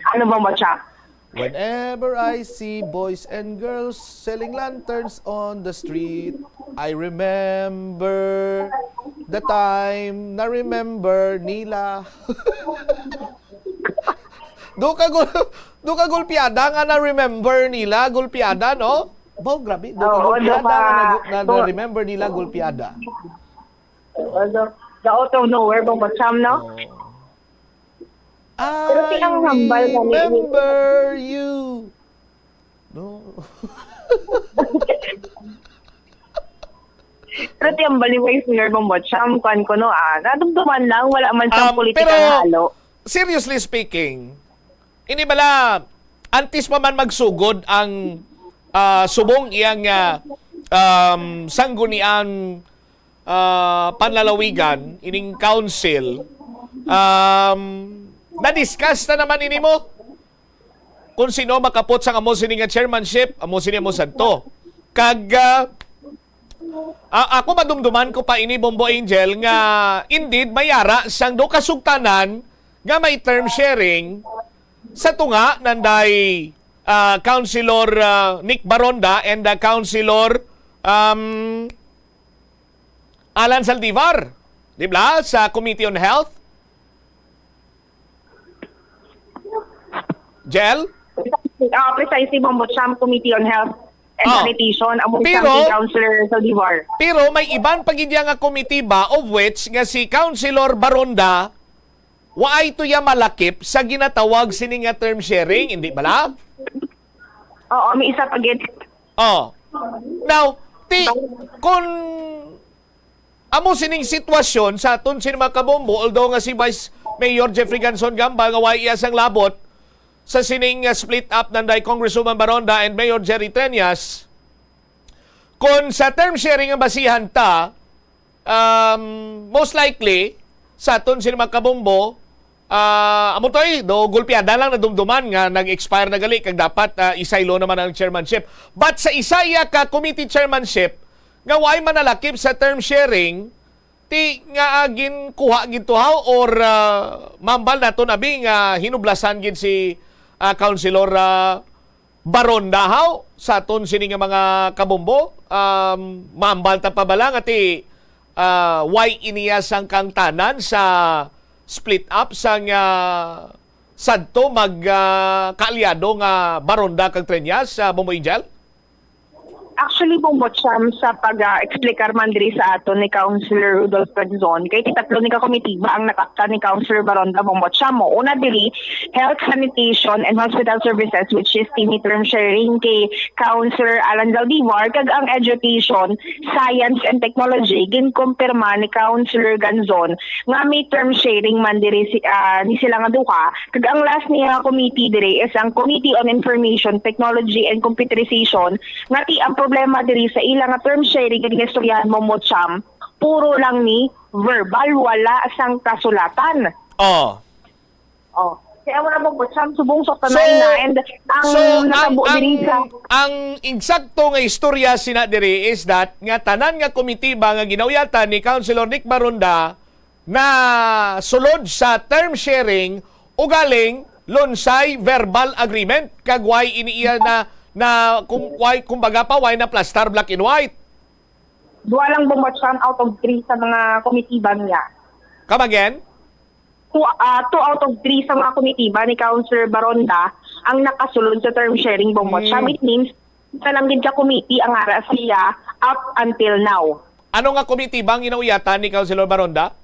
Ano, Bombo Cham? Whenever I see boys and girls selling lanterns on the street, I remember the time na remember nila. Do ka gul-, do ka gulpiada nga na-remember nila, gulpiada, no? Baw, grabe, do ka Oo, gulpiada do ka nga na, na, do na-remember nila, gulpiada. Although, the out of nowhere, Bombo Cham, no? Oo. Pero ti ang hambal nga ni remember you. No? Pero ti ang hambal ni Vice Mayor Bombo Cham, kuan ko, no, ah, nadumduman lang, wala man siyang Um, politika pero, nga halo. Seriously speaking, ini bala, antes pa man magsugod ang, ah, subong iyang, ah, um, sanggunian, ah, panlalawigan, ining council, um, na-discuss na naman ini mo kung sino makapot sang amo sini nga chairmanship, amo sini, amo sadto. Kag, ah, a-, ako madumduman ko pa ini, Bombo Angel, nga indeed may ara sang do kasugtanan nga may term sharing sa tunga nanday ah, Councilor, ah, Nick Baronda and, ah, Councilor, um, Alan Zaldivar, di ba? Sa Committee on Health. Jel? Ah, precisely, Bombo Cham, Committee on Health and Ah. Sanitation, amo ni Pero- County Councilor Zaldivar. Pero may iban pa gid nga komitiba, of which nga si Councilor Baronda, waay to iya malakip sa ginatawag sini nga term sharing, hindi bala? Oo, may isa pa gid. Oh. Now, ti, kung amo sining sitwasyon sa aton sini mga kabombo, although nga si Vice Mayor Jeffrey Ganzon Gambal nga waay iya sang labot sa sining, uh, split up nanday Congresswoman Baronda and Mayor Jerry Treñas, kung sa term sharing ang basihan ta, um, most likely, sa aton sini mga kabombo, ah, amo to eh, do gulpiada lang nadumduman nga nag-expire na gali kag dapat, ah, isaylo naman ang chairmanship. But sa isa iya ka committee chairmanship nga way manalakip sa term sharing, ti nga, ah, ginkuha gid to haw or, ah, mambal naton abi nga hinublasan gid si, ah, Councilor, ah, Baronda haw sa aton sini nga mga kabombo? Um, mambal ta pa bala nga ti, ah, way iniya sang kangtanan sa split up sang, ah, sadto mag, ah, kaalyado nga Baronda kag Treñas sa Bombo Angel? Actually, Bombo Cham, sa pag-explicar man diri sa aton ni Councilor Rudolph Ganzon, kay tatlo ni ka komitiba ang nakapta ni Councilor Baronda, Bombo Cham. Mo una diri, Health, Sanitation, and Hospital Services, which is tini term sharing kay Councilor Alan Zaldivar, kag ang Education, Science, and Technology, ginkumpirma ni Councilor Ganzon nga may term sharing man diri si, ah, ni sila nga duha. Kag ang last niya nga committee diri is ang Committee on Information Technology and Computerization, nga ti ang problema diri sa ila nga term sharing nga ginistoryahan mo, Mocham, puro lang ni verbal, wala sang kasulatan. Oh. Oh. Kaya wala mo, Mocham, subong sa So, tanay na. And ang so, ang, natabo ang, diri sa ang eksakto nga istorya sina diri is that nga tanan nga komitiba nga ginauyatan ni Councilor Nick Baronda na sulod sa term sharing ugaling lunsay verbal agreement kag way ini iya na, na kum, way, kumbaga pa, way na plastar black and white. Duha lang, Mocham, out of three sa mga komitiba niya. Come again? Two, ah, two out of three sa mga komitiba ni Councilor Baronda ang nakasulod sa term sharing, Bombo Hmm. Cham. It means, isa lang gid ka committee ang ara siya up until now. Ano nga komitiba ang ginauyatan ni Councilor Baronda?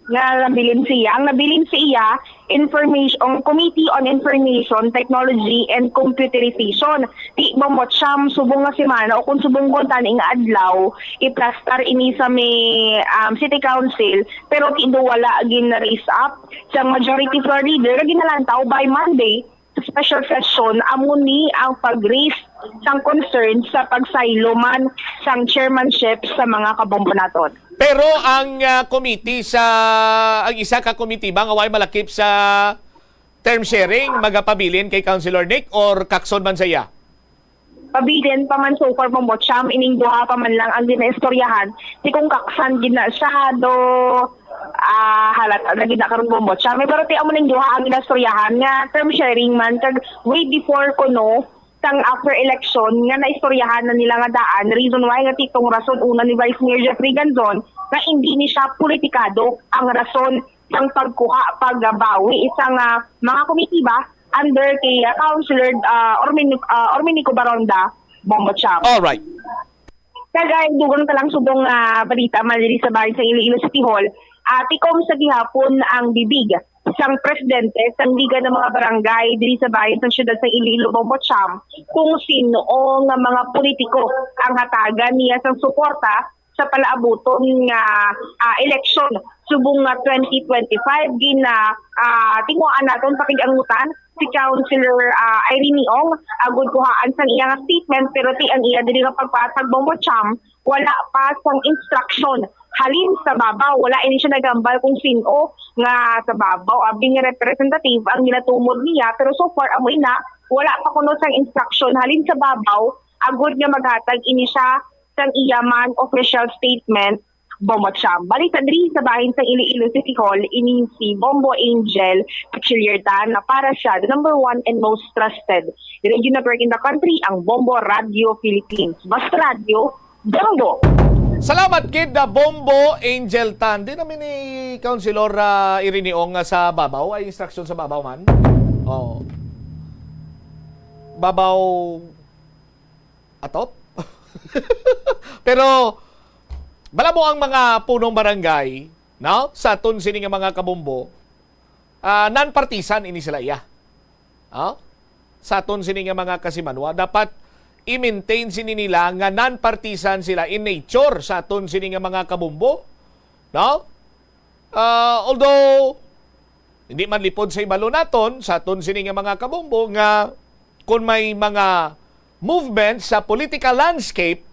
Nga nabilin siya. Ang nabilin siya, information, ang Committee on Information, Technology, and Computerization. Ti, Bombo Cham, subong nga semana o kung subong ko tani nga adlaw, iplastar ini sa may, um, City Council, pero ti do wala gin-raise up sang Majority Floor Leader nga ginalantaw by Monday sa special session. Amo ni ang pag-raise sang concern sa pagsaylo man sang chairmanship sa mga kabombo naton. Pero ang, ah, committee sa, ang isa ka committee ba nga way malakip sa term sharing, magapabilin kay Councilor Nick or kakson man sa iya? Pabilin pa man so far, Bombo Cham, ining duha pa man lang ang ginaistoryahan. Ti kung kaksan gid na siya, do, ah, halata na gid na karon, Bombo Cham. Pero ti amo ning duha ang ginaistoryahan nga term sharing man, kag way before kuno, sang after election, nga naistoryahan na nila nga daan. Reason why nga ti tong rason una ni Vice Mayor Jeffrey Ganzon nga hindi ni siya politikado ang rason sang pagkuha, pagbawi sa nga mga komitiba under kay, ah, Councilor, ah, Ormin-, ah, Orminico Baronda, Bombo Cham. All right. Kag dugang ta lang subong, ah, balita man diri sa bahin sa Iloilo City Hall. Ah, tikom sa gihapon ang bibig sang presidente sang Liga ng mga Barangay diri sa bahin sa siyudad sa Iloilo, Bombo Cham, kung sino nga mga politiko ang hatagan niya sang suporta sa palaabuton nga, ah, eleksyon subong nga twenty twenty-five. Gina, ah, tinguhaan naton pakig-angutan si Councilor, ah, Irene Ong agud kuhaan sang iya nga statement, pero ti ang iya diri nga pagpatag, Bombo Cham, wala pa sang instruction halin sa babaw. Wala ini siya nagambal kung sino nga sa babaw, abi nga representative ang ginatumod niya, pero so far amo ina, wala pa kuno sang instruction halin sa babaw agud nga maghatag ini siya sang iya man official statement Bombo Cham. Balita diri sa bahin sa Iloilo City Hall, ini si Bombo Angel Cachillier Tan, na para siya the number one and most trusted radio network in the country, ang Bombo Radio Philippines. Basta Radio, Bombo! Salamat kid, ah, Bombo Angel Tan. Di namin ni Councilor, ah, Irene Ong, ah, sa babaw. Ay, instruction sa babaw man. Oh. Babaw atop. Pero bala mo ang mga punong barangay, no? Sa aton sini nga mga kabombo, ah, non-partisan ini sila iya. Ah? Sa aton sini nga mga kasimanwa, dapat i-maintain sini nila nga non-partisan sila in nature sa aton sini nga mga kabombo, no? Ah, although hindi man lipod sa ibalo naton sa aton sini nga mga kabombo nga kung may mga movement sa political landscape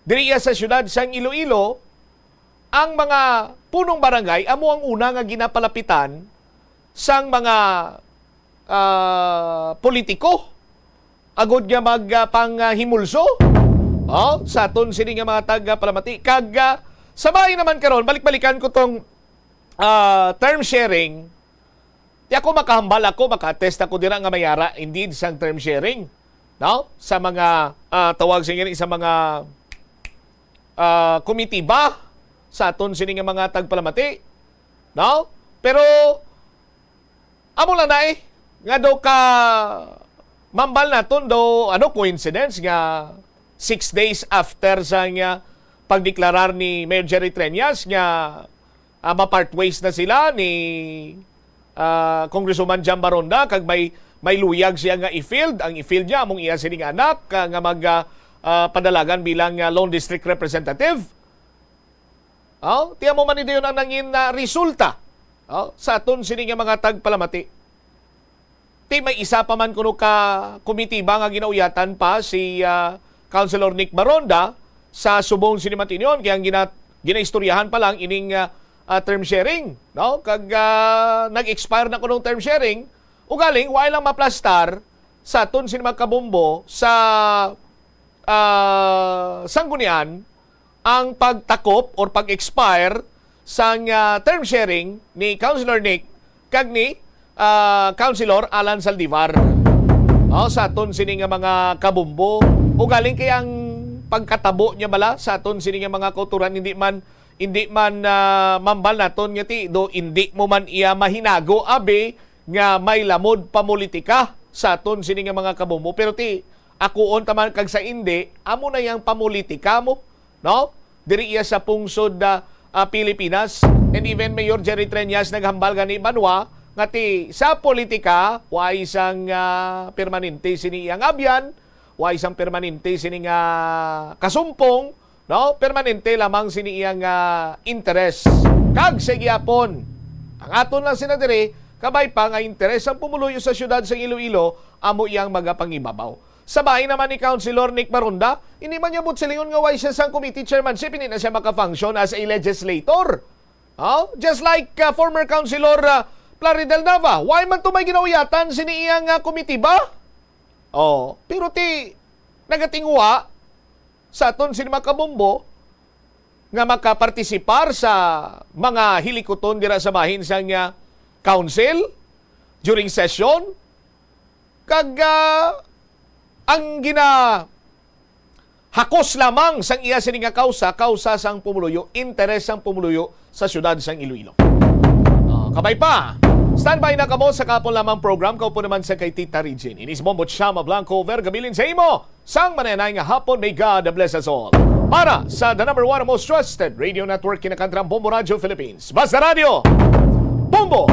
diri sa siyudad sang Iloilo, ang mga punong barangay amo ang una nga ginapalapitan sang mga, ah, politiko agud nga mag, ah, panghimulso, oh, sa aton sini nga mga taga-palamati. Kag, ah, sa bahin naman karon, balik-balikan ko tong, ah, term sharing. Di ako makahambal, ako maka-attest ako dira nga may ara indeed sang term sharing, no? Sa mga, ah, tawag sa gani, sa mga, ah, komitiba sa aton sini nga mga tagpalamati, no? Pero amo lang na eh, nga daw ka mambal naton daw, ano, coincidence nga six days after sa nga pagdeklarar ni Mayor Jerry Treñas nga, ah, ma-part ways na sila ni, ah, Congresswoman Jam Baronda, kag may, may luyag siya nga i-field. Ang i-field niya among iya sining anak, ah, nga mag, ah, ah, padalagan bilang, ah, lone district representative. Oh, tiyan mo man ni dayon ang nangin na resulta, oh, sa aton sini nga mga tagpalamati. Ti may isa pa man kuno ka komitiba nga ginauyatan pa si, ah, Councilor Nick Baronda sa subong sini matinyon, kay ang gina-, ginaistoryahan pa lang ining, ah, ah, term sharing, no? Kag, ah, nag-expire na kuno ang term sharing, ugaling wa lang maplastar sa aton sini mga kabombo sa, ah, sanggunian ang pagtakop or pag-expire sang, ah, term sharing ni Councilor Nick kag ni, ah, Councilor Alan Zaldivar. Oh, sa aton sini nga mga kabombo, ugaling kay ang pagkatabo niya bala sa aton sini nga mga kauturan, hindi man, hindi man, ah, mambal naton nga ti do hindi mo man iya mahinago, abi, nga may lamod pamulitika sa aton sini nga mga kabombo. Pero ti akuon ta man kag sa indi, amo na yang pamulitika mo, no? Diri iya sa pungsod, ah, ah, Pilipinas. And even Mayor Jerry Treñas naghambal gani, banwa, nga ti sa politika, wa isang, ah, permanente sini iyang abyan, wa isang permanente sini nga kasumpong, no? Permanente lamang sini iyang, ah, interes. Kag sa gihapon, ang aton lang sina diri, kabay pa nga interes sang pumuluyo sa siyudad sang Iloilo amo iyang magapangibabaw. Sa bahin naman ni Councilor Nick Baronda, hindi man niya buot silingon nga way siya sang committee chairmanship, hindi na siya maka-function as a legislator. Oh, just like, uh, former Councilor, uh, Plaridel Nava, why man to may ginauyatan sini iyang, uh, komitiba? Oh, pero ti nagatinguha sa aton sini mga kabombo nga makapartisipar sa mga hilikuton dira sa bahin sang, uh, council during session. Kag, ah, ang ginahakos lamang sang iya sini nga kausa, kausa sang pumuluyo, interes sang pumuluyo sa siyudad sang Iloilo. Ah, kabay pa, standby na kamo sa kahapon lamang program, kaupo naman sa kay Tita Regine. Inis Bombo Chama Blanco, over gabilin sa imo sang manayanay nga hapon. May God bless us all. Para sa the number one most trusted radio network, Kinakantrang Bombo Radio Philippines. Basta Radio, Bombo!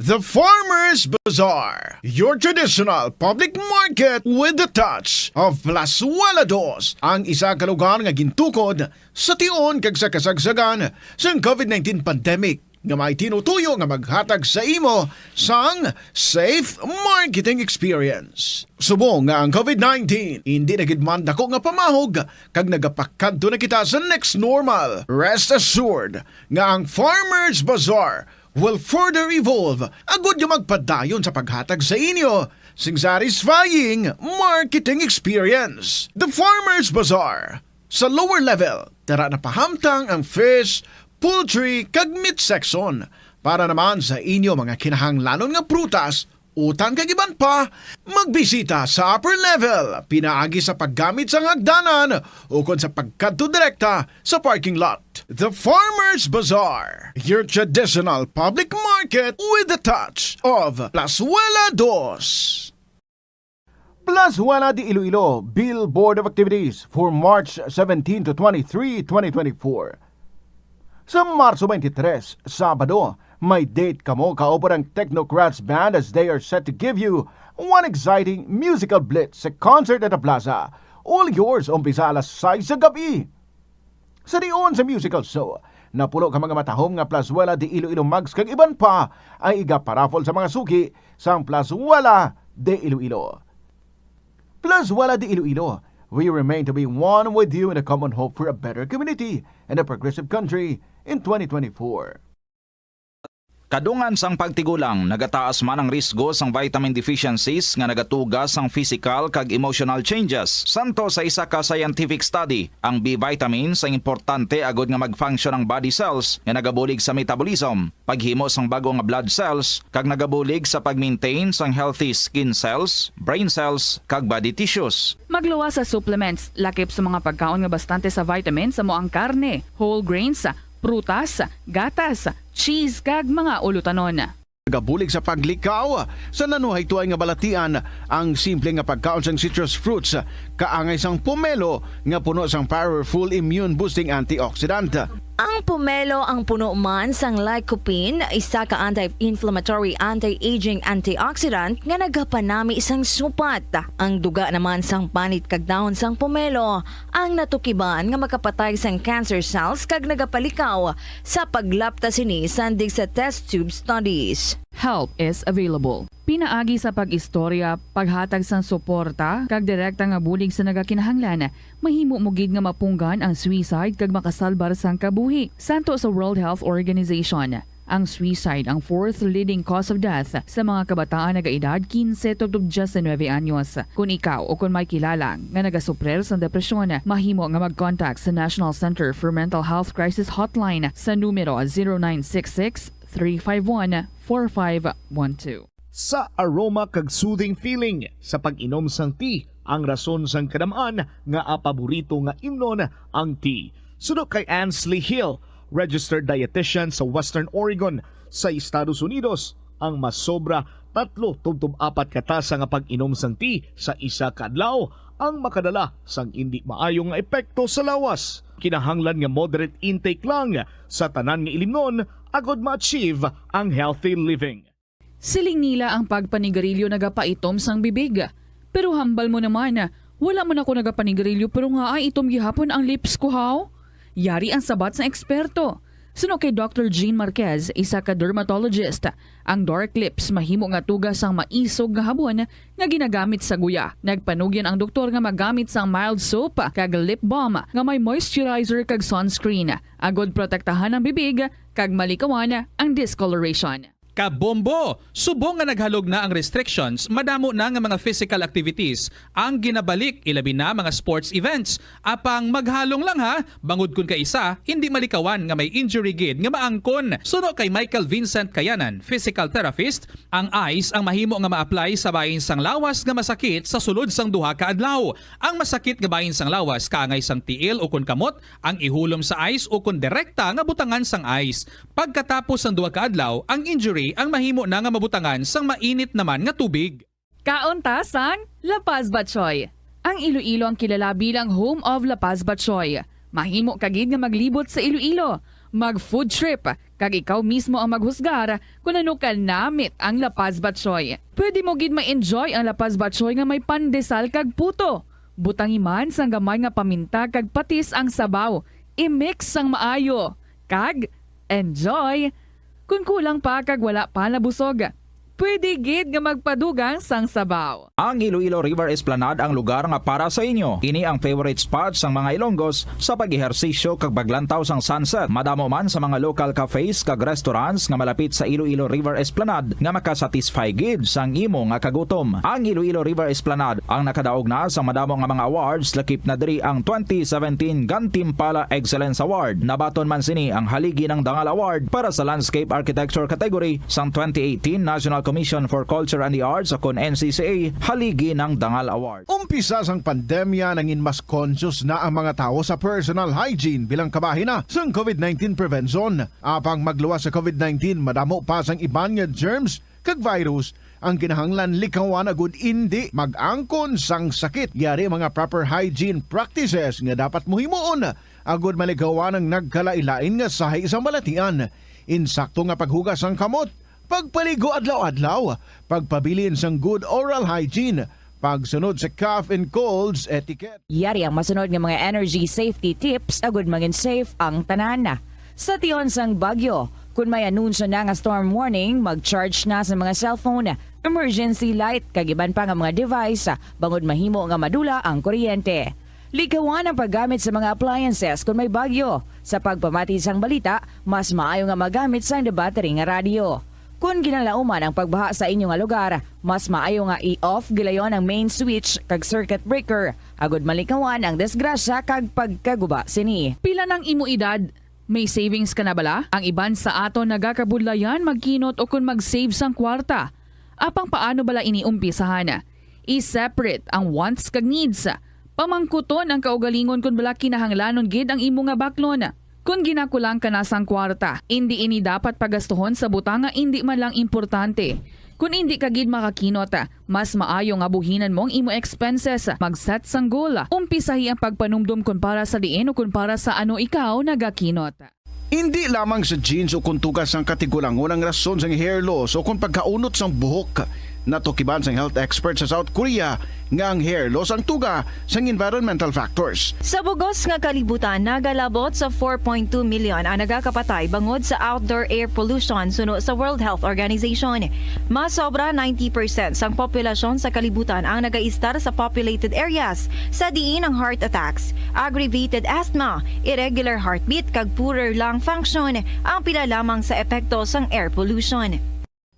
The Farmers Bazaar, your traditional public market with the touch of Plazuela Dos, ang isa ka lugar nga gintukod sa tion kag sa kasagsagan sang COVID nineteen pandemic, nga may tinutuyo nga maghatag sa imo sang safe marketing experience. Subong nga ang COVID nineteen hindi na gid man dako nga pamahog kag nagapakadto na kita sa next normal, rest assured nga ang Farmers Bazaar will further evolve agud nga magpadayon sa paghatag sa inyo sing satisfying marketing experience. The Farmers Bazaar, Sa lower level, dara na pahamtang ang fish, poultry, kag meat section. Para naman sa inyo mga kinahanglanon nga prutas, utan kag iban pa, magbisita sa upper level, pinaagi sa paggamit sang hagdanan ukon sa pagkadto direkta sa parking lot. The Farmers Bazaar, your traditional public market with the touch of Plazuela Dos. Plazuela de Iloilo, Bill Board of Activities for March seventeen to twenty-three, twenty twenty-four. Sa Marso twenty-three, Sabado, may date kamo kauban ang Technocrats Band as they are set to give you one exciting musical blitz sa concert at the plaza. All yours, umpisa alas sais sa gabi. Sa dion sa musical show, napulo ka mga matahom nga Plazuela de Iloilo mugs kag iban pa ay igaparaffle sa mga suki sang Plazuela de Iloilo. Plazuela de Iloilo, we remain to be one with you in a common hope for a better community and a progressive country in twenty twenty-four. Kadungan sang pagtigulang, nagataas man ang risgo sang vitamin deficiencies nga nagatuga sang physical kag emotional changes. Santo sa isa ka scientific study, ang B vitamins ang importante agud nga mag-function ang body cells nga nagabulig sa metabolism, paghimo sang bag-o nga blood cells, kag nagabulig sa pag-maintain sang healthy skin cells, brain cells, kag body tissues. Magluwas sa supplements, lakip sa mga pagkaon nga bastante sa vitamins, amo ang karne, whole grains, prutas, gatas, cheese, kag mga ulutanon. Nagabulig sa paglikaw sa nanuhaytoay nga balatian ang simple nga pagkaon sang citrus fruits, kaangay sang pomelo nga puno sang powerful immune boosting antioxidant. Ang pomelo ang puno man sang lycopene, isa ka anti-inflammatory, anti-aging antioxidant nga nagapanami sang supat. Ang duga naman sang panit kag dahon sang pomelo ang natukiban nga makapatay sang cancer cells kag nagapalikaw sa paglapta sini sandig sa test tube studies. Help is available. Pinaagi sa pag-istorya, paghatag sang suporta, kag direkta nga bulig sa nagakinahanglan, mahimo mo gid nga mapunggan ang suicide kag makasalbar sang kabuhi. Santo sa World Health Organization, ang suicide ang fourth leading cause of death sa mga kabataan nagaedad quince tubtob diecinuebe anyos. Kon ikaw o kon may kilala nga nagasuprir sang depresyon, mahimo nga mag-contact sa National Center for Mental Health Crisis Hotline sa numero zero nine six six, three five one, four five one two. Sa aroma kag soothing feeling sa pag-inom sang tea, ang rason sang kadam-an nga paborito nga imnon ang tea. Suno kay Ansley Hill, registered dietitian sa Western Oregon sa Estados Unidos, ang masobra tatlo tubtob apat ka tasa nga pag-inom sang tea sa isa ka adlaw ang makadala sang indi maayo nga epekto sa lawas. Kinahanglan nga moderate intake lang sa tanan nga ilimnon agod ma-achieve ang healthy living. Siling nila ang pagpanigarilyo nagapaitom sang bibig. Pero hambal mo naman, wala man ako nagapanigarilyo pero ngaa itom gihapon ang lips ko, haw? Yari ang sabat sang eksperto. Suno kay Doctor Jean Marquez, isa ka dermatologist, ang dark lips mahimo nga tuga sang maisog nga habon nga ginagamit sa guya. Nagpanugyan ang doktor nga magamit sang mild soap kag lip balm nga may moisturizer kag sunscreen, agod protektahan ang bibig kag malikawan ang discoloration. Kabombo! Subong nga naghalog na ang restrictions, madamo na nga mga physical activities ang ginabalik, ilabi na mga sports events. Apang maghalong lang ha, bangod kon kaisa, hindi malikawan nga may injury gid nga maangkon. Suno kay Michael Vincent Kayanan, physical therapist, ang ice ang mahimo nga ma-apply sa bahin sang lawas nga masakit sa sulod sang duha ka adlaw. Ang masakit nga bahin sang lawas kaangay sang tiil ukon kamot ang ihulom sa ice ukon direkta nga butangan sang ice. Pagkatapos sang duha ka adlaw, ang injury ang mahimo na nga mabutangan sang mainit naman nga tubig. Kaon ta sang La Paz Batchoy. Ang Iloilo ang kilala bilang home of La Paz Batchoy. Mahimo ka gid nga maglibot sa Iloilo, mag-food trip, kag ikaw mismo ang maghusgar kon ano ka namit ang La Paz Batchoy. Pwede mo gid ma-enjoy ang La Paz Batchoy nga may pandesal kag puto. Butangi man sang gamay nga paminta kag patis ang sabaw. I-mix sang maayo. Kag enjoy! Kon kulang pa kag wala pa nabusog, Pwede gid nga magpadugang sang sabaw. Ang Iloilo River Esplanade ang lugar nga para sa inyo. Ini ang favorite spot sang mga Ilonggos sa pag-ehersisyo kag paglantaw sang sunset. Madamo man sa mga local cafes kag restaurants nga malapit sa Iloilo River Esplanade nga makasatisfy gid sang imo nga kagutom. Ang Iloilo River Esplanade ang nakadaog na sang madamo nga mga awards, lakip na diri ang twenty seventeen Gantimpala Excellence Award. Nabaton man sini ang Haligi ng Dangal Award para sa Landscape Architecture category sang twenty eighteen National Commission for Culture and the Arts, o kon N C C A, Haligi ng Dangal Award. Umpisa sang pandemya, nangin mas conscious na ang mga tawo sa personal hygiene bilang kabahin na sang covid nineteen prevention. Apang magluwas sa covid nineteen, madamo pa sang iban nga germs kag virus ang kinahanglan likawan agud indi mag-angkon sang sakit. Yari mga proper hygiene practices nga dapat mohimuon agud malikawan ang nagkalain-lain nga sahi sang balatian. Insakto nga paghugas sang kamot, pagpaligo adlaw-adlaw, pagpabilin sang good oral hygiene, pagsunod sa cough and colds etiquette. Yari ang masunod nga mga energy safety tips agud mangin safe ang tanan. Sa tion sang bagyo, kun may anunsyo na nga storm warning, mag-charge na sa mga cellphone, emergency light, kag iban pa nga mga device, bangod mahimo nga madula ang kuryente. Likawan ang paggamit sa mga appliances kun may bagyo. Sa pagpamati sang balita, mas maayo nga magamit sang battery nga radyo. Kon ginalauman ang pagbaha sa inyo nga lugar, mas maayo nga i-off gilayon ang main switch kag circuit breaker, agud malikawan ang disgrasya kag pagkaguba sini. Pila nang imo edad? May savings ka na bala? Ang iban sa aton nagakabudlayan magkinot o kon mag-save sang kwarta. Apang paano bala ini umpisahan? I-separate ang wants kag needs. Pamangkuton ang kaugalingon kon bala kinahanglanon gid ang imo nga baklon. Kon ginakulang ka na sang kwarta, indi ini dapat pagastuhon sa butang nga indi man lang importante. Kon indi ka gid makakinot, mas maayo nga buhinan mo ang imo expenses. Mag-set sang goal. Umpisahi ang pagpanumdom kon para sa diin o kon para sa ano ikaw nagakinot. Indi lamang sa genes o kon tuga sang katigulangon ang rason sang hair loss o kon pagkaunot sang buhok. Natukiban sang health expert sa South Korea nga ang hair loss ang tuga sang environmental factors. Sa bugos nga kalibutan, nagalabot sa four point two million ang nagakapatay bangod sa outdoor air pollution suno sa World Health Organization. Mas sobra ninety percent sang populasyon sa kalibutan ang nagaistar sa populated areas, sa diin ang heart attacks, aggravated asthma, irregular heartbeat, kag poorer lung function ang pila lamang sa epekto sang air pollution.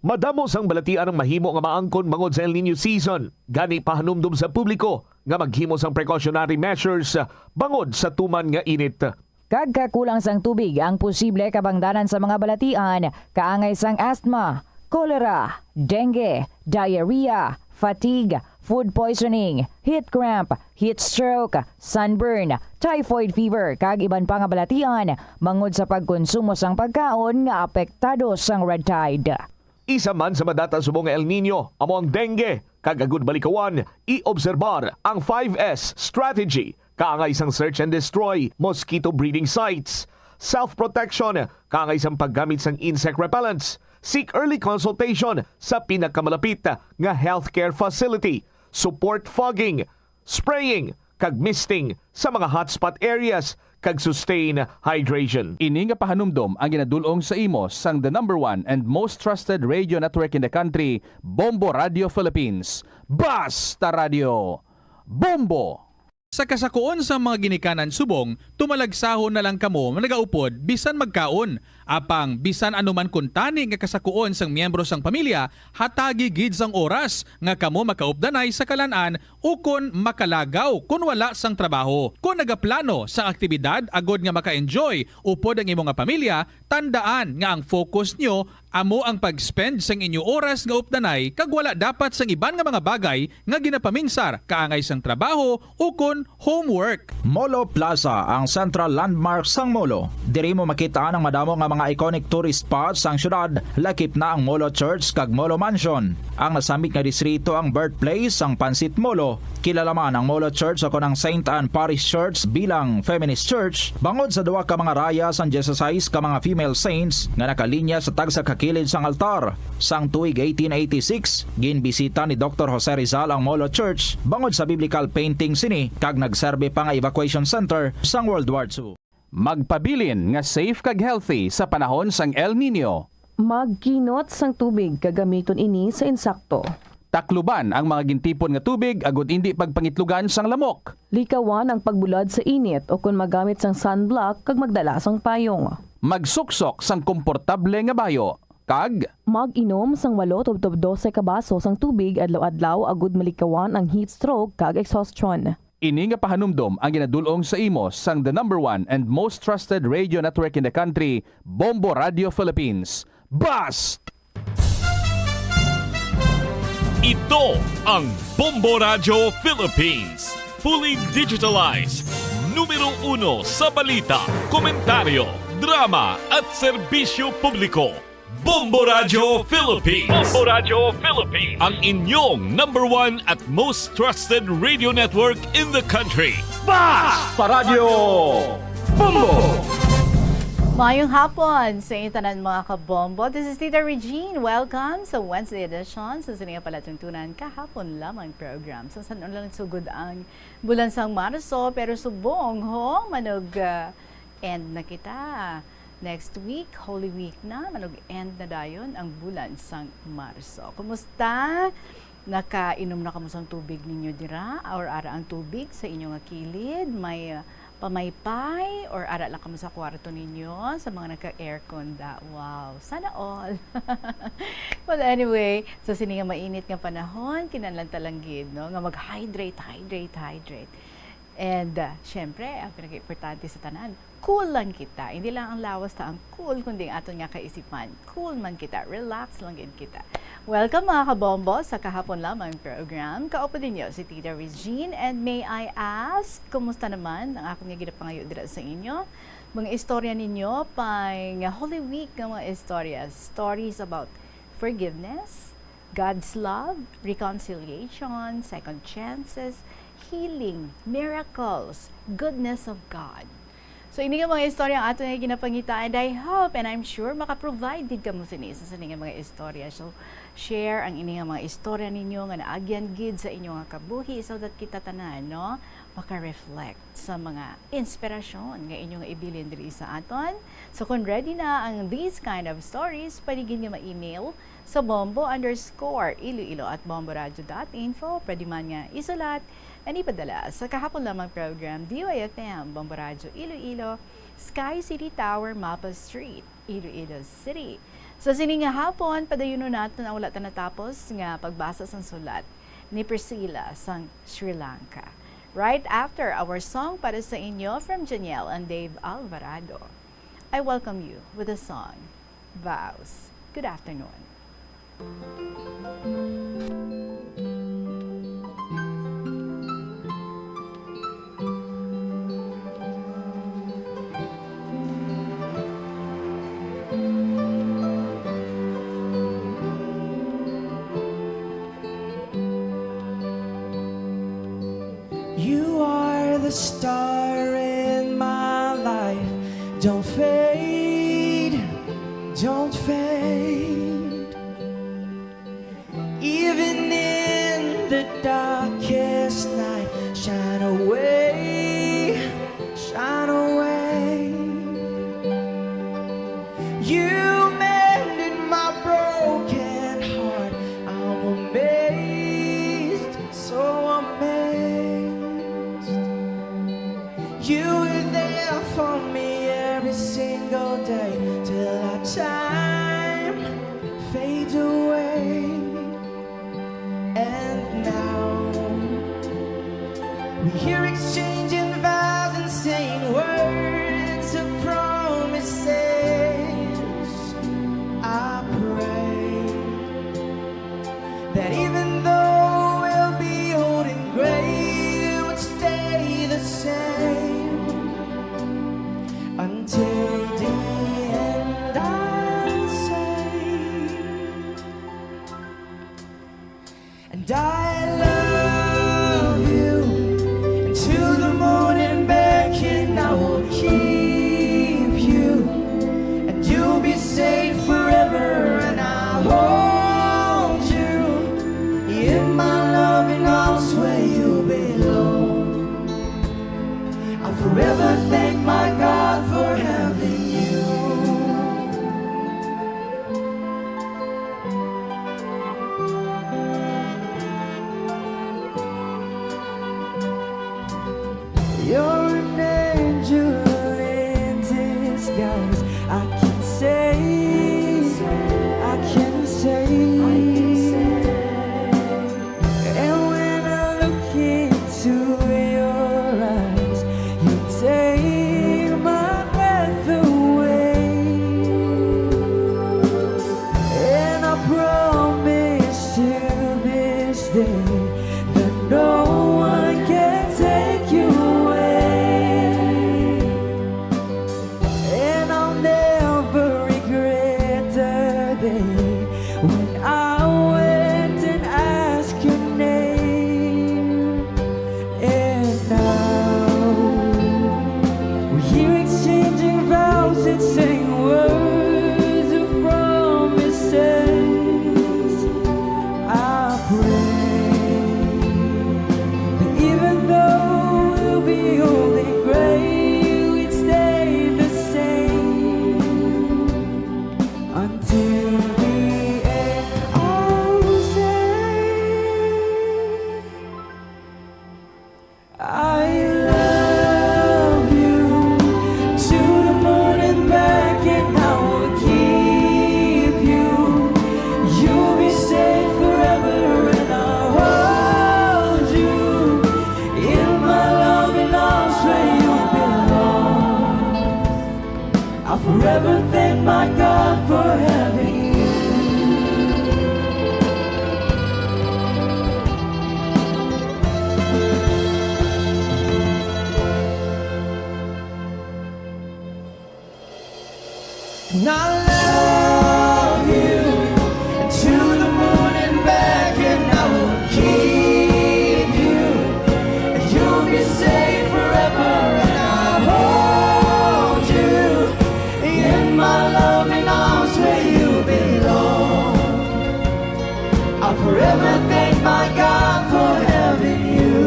Madamo sang balatian ang mahimo nga maangkon bangod sa El Niño season, gani pahanumdom sa publiko nga maghimo sang precautionary measures bangod sa tuman nga init. Kag kakulang sang tubig ang posible kabangdanan sa mga balatian, kaangay sang asthma, cholera, dengue, diarrhea, fatigue, food poisoning, heat cramp, heat stroke, sunburn, typhoid fever, kag iban pa nga balatian bangod sa pagkonsumo sang pagkaon nga apektado sang red tide. Isa man sa madata subong nga El Niño amo ang dengue, kag agud malikawan, i-obserbar ang five S strategy, kaangay sang search and destroy, mosquito breeding sites, self-protection, kaangay sang paggamit sang insect repellents, seek early consultation sa pinakamalapit nga healthcare facility, support fogging, spraying, kag misting sa mga hotspot areas, kag sustain hydration. Ini nga pahanumdom ang ginadul-ong sa imo sang the number one and most trusted radio network in the country, Bombo Radio Philippines. Basta Radio Bombo! Sa kasakuon sang mga ginikanan subong, tumalagsahon na lang kamo nagaupod bisan magkaon. Apang bisan ano man kuntani nga kasakuon sang miyembro sang pamilya, hatagi gid sang oras nga kamo makaupdanay sa kalan-an ukon makalagaw kon wala sang trabaho. Kon nagaplano sang aktibidad agod nga maka-enjoy upod ang imo nga pamilya, tandaan nga ang focus nyo amo ang pag-spend sang inyo oras nga updanay kag wala dapat sang iban nga mga bagay nga ginapaminsar kaangay sang trabaho ukon homework. Molo Plaza, ang central landmark sang Molo. Diri mo makit-an ang madamo nga mga iconic tourist spots sang syudad, lakip na ang Molo Church kag Molo Mansion. Ang nasambit nga distrito ang birthplace sang Pansit Molo. Kilala man ang Molo Church o kon ang Saint Anne Parish Church bilang feminist church bangod sa duha ka mga raya sang dieciséis ka mga female saints nga nakalinya sa tagsa ka kilid sang altar. Sang tuig eighteen eighty-six, ginbisita ni Doktor Jose Rizal ang Molo Church bangod sa biblical painting sini kag nagserbi pa nga evacuation center sang World War Two. Magpabilin nga safe kag healthy sa panahon sang El Niño. Magkinot sang tubig kag gamiton ini sa insakto. Takluban ang mga gintipon nga tubig agod indi pagpangitlugan sang lamok. Likawan ang pagbulad sa init ukon magamit sang sunblock kag magdala sang payong. Magsuksok sang komportable nga bayo, kag mag-inom sang walo tubtob dose ka baso sang tubig adlaw-adlaw agud malikawan ang heat stroke kag exhaustion. Ini nga pahanumdom ang ginadul-ong sa imo sang the number one and most trusted radio network in the country, Bombo Radio Philippines. Bust! Ito ang Bombo Radio Philippines, fully digitalized, numero uno sa balita, komentaryo, drama at serbisyo publiko. Bombo Radio Philippines. Bombo Radio Philippines. Ang inyong number one at most trusted radio network in the country. Basta Radio Bombo! Mayong hapon sa inyo tanan, mga kabombo. This is Tita Regine. Welcome sa Wednesday edition sa sining palatuntunan kahapon lamang program. Sa san lang sugod ang bulan sang Marso, pero subong ho, manog, ah, end na kita. Next week, Holy Week na, manog end na dayon ang bulan sang Marso. Kumusta? Nakainom na kamo sang tubig ninyo dira? Or ara ang tubig sa inyo nga kilid? May, uh, pamaypay? Or ara lang kamo sa kwarto ninyo? Sa mga nagka-aircon da? Wow! Sana all! Well, anyway, sa sini nga mainit nga panahon, kinahanglan ta lang gid, no, nga mag-hydrate, hydrate, hydrate. And, uh, syempre, ang pinaka-importante sa tanan, cool lang kita. Hindi lang ang lawas ta ang cool, kundi ang aton nga kaisipan. Cool man kita, relax lang gid kita. Welcome, mga kabombo, sa kahapon lamang program. Kaupo ninyo si Tita Regine, and may I ask, kumusta naman ang akon nga ginapangayo dira sa inyo? Mga istorya ninyo, pang Holy Week nga mga istorya, stories about forgiveness, God's love, reconciliation, second chances, healing, miracles, goodness of God. So, ini nga mga istorya ang ato nga ginapangita, and I hope and I'm sure maka-provide gid kamo sini sa sini nga mga istorya. So, share ang ini nga mga istorya ninyo nga naagyan gid sa inyo nga kabuhi, so that kita tanan, no, maka-reflect sa mga inspirasyon nga inyo nga ibilin diri sa aton. So, kung ready na ang these kind of stories, pwede gid nga ma-email sa bombo underscore iloilo at bomboradio dot info. Pwede man nga isulat and ipadala sa kahapon lamang program, D Y F M, Bombo Radio Iloilo, Sky City Tower, Mapa Street, Iloilo City. Sa sini nga hapon, padayunon naton ang wala ta natapos nga pagbasa sang sulat ni Priscilla sang Sri Lanka. Right after our song para sa inyo from Janielle and Dave Alvarado. I welcome you with the song Vows. Good afternoon. You are the star in my life. Don't fade, don't fade. Even in the darkest night, shine away, shine away. You mended my broken heart. I'm amazed, so amazed. You were there for me every single day till our time fades away. And now we hear exchanging vows and saying words of promises. I pray that even though we'll be old and gray, it would stay the same until the end. I'll say, and I love you until the morning. Forever thank my God for having you. And I love you to the moon and back, and I will keep you. You'll be safe forever, and I'll hold you in my loving arms where you belong. I'll forever thank my God for having you.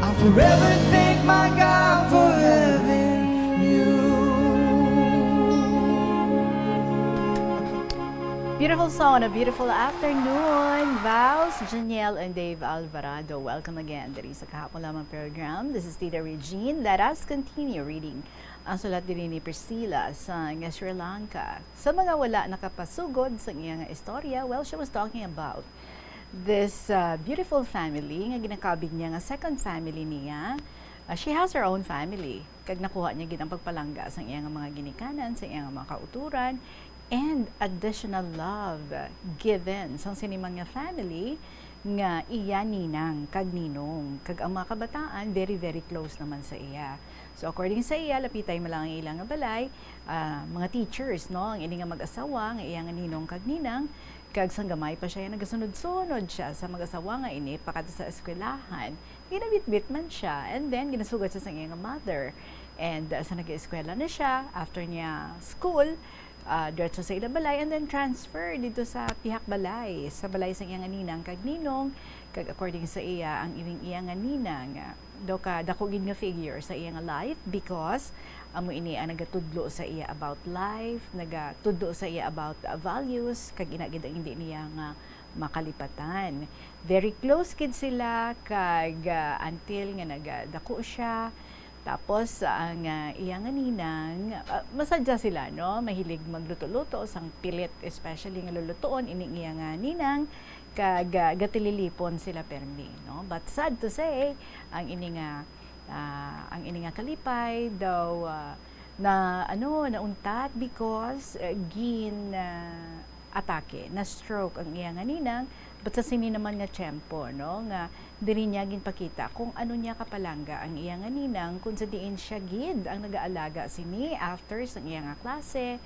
I'll forever thank my God for having you. Beautiful song on a beautiful afternoon. Vows, Janiel, and Dave Alvarado. Welcome again diri sa Kahapon Lamang program. This is Tita Regine. Let us continue reading ang sulat diri ni Priscilla sa nga Sri Lanka. Sa mga wala nakapasugod sa iya nga istorya, well, she was talking about this, uh, beautiful family nga ginakabig niya nga second family niya. Uh, she has her own family, kag nakuha niya gid ang pagpalangga sa iya nga mga ginikanan, sa iya nga mga kauturan, and additional love given sang sini man nga family nga iya ninang kag ninong, kag ang mga kabataan very, very close naman sa iya. So, according sa iya, lapitay man lang ang ila nga balay, ah, mga teachers, no, ang ini nga mag-asawa nga iya nga ninong kag ninang, kag sang gamay pa siya, nagasunod-sunod siya sa mag-asawa nga ini pakadto sa eskwelahan. Ginabitbit man siya, and then ginasugat siya sa iya nga mother. And, uh, sa nag-eskwela na siya, after niya school, uh, diretso sa ila balay, and then transfer dito sa pihak balay, sa balay sa iya nga ninang kag ninong, kag according sa iya, ang ining iya nga ninang, uh, daw ka dako gid nga figure sa iya nga life because amo ini ang nagatudlo sa iya about life, nagatudlo sa iya about, uh, values, kag ina gid ang hindi niya nga makalipatan. Very close gid sila, kag, ah, until nga nagadako siya. Tapos, ang, ah, iya nga ninang, ah, masadya sila, no? Mahilig magluto-luto, sang pilit, especially nga lulutuon, ining iya nga ninang, kag, ah, gatililipon sila permi, no? But sad to say, ang ini nga, ah, ang ini nga kalipay daw, ah, na, ano, nauntat because, ah, gin, ah, atake, na-stroke ang iya nga ninang, but sa sini naman nga tiyempo, no, nga diri niya ginpakita kung ano niya kapalangga ang iya nga ninang, kung sa diin siya gid ang nagaalaga sini after sang iya nga klase.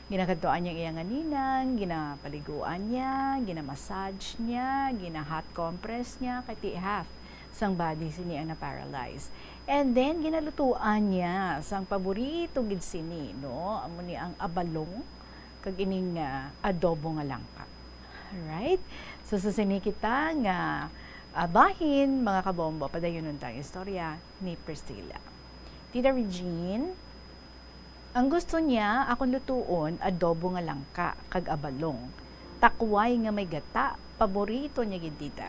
Ginakadtuan niya ang iya nga ninang, ginapaliguan niya, ginamassage niya, gina-hot compress niya, kay ti half sang body sini ang na-paralyze. And then, ginalutuan niya sang paborito gid sini, no? Amo ni ang abalong, kag ining, ah, adobo nga langka. Alright? So, sa sini kita nga, ah, bahin, mga kabombo, padayunon ta ang istorya ni Priscilla. Tita Regine, ang gusto niya akon lutuon, adobo nga langka kag abalong. Takway nga may gata, paborito niya gid, tita.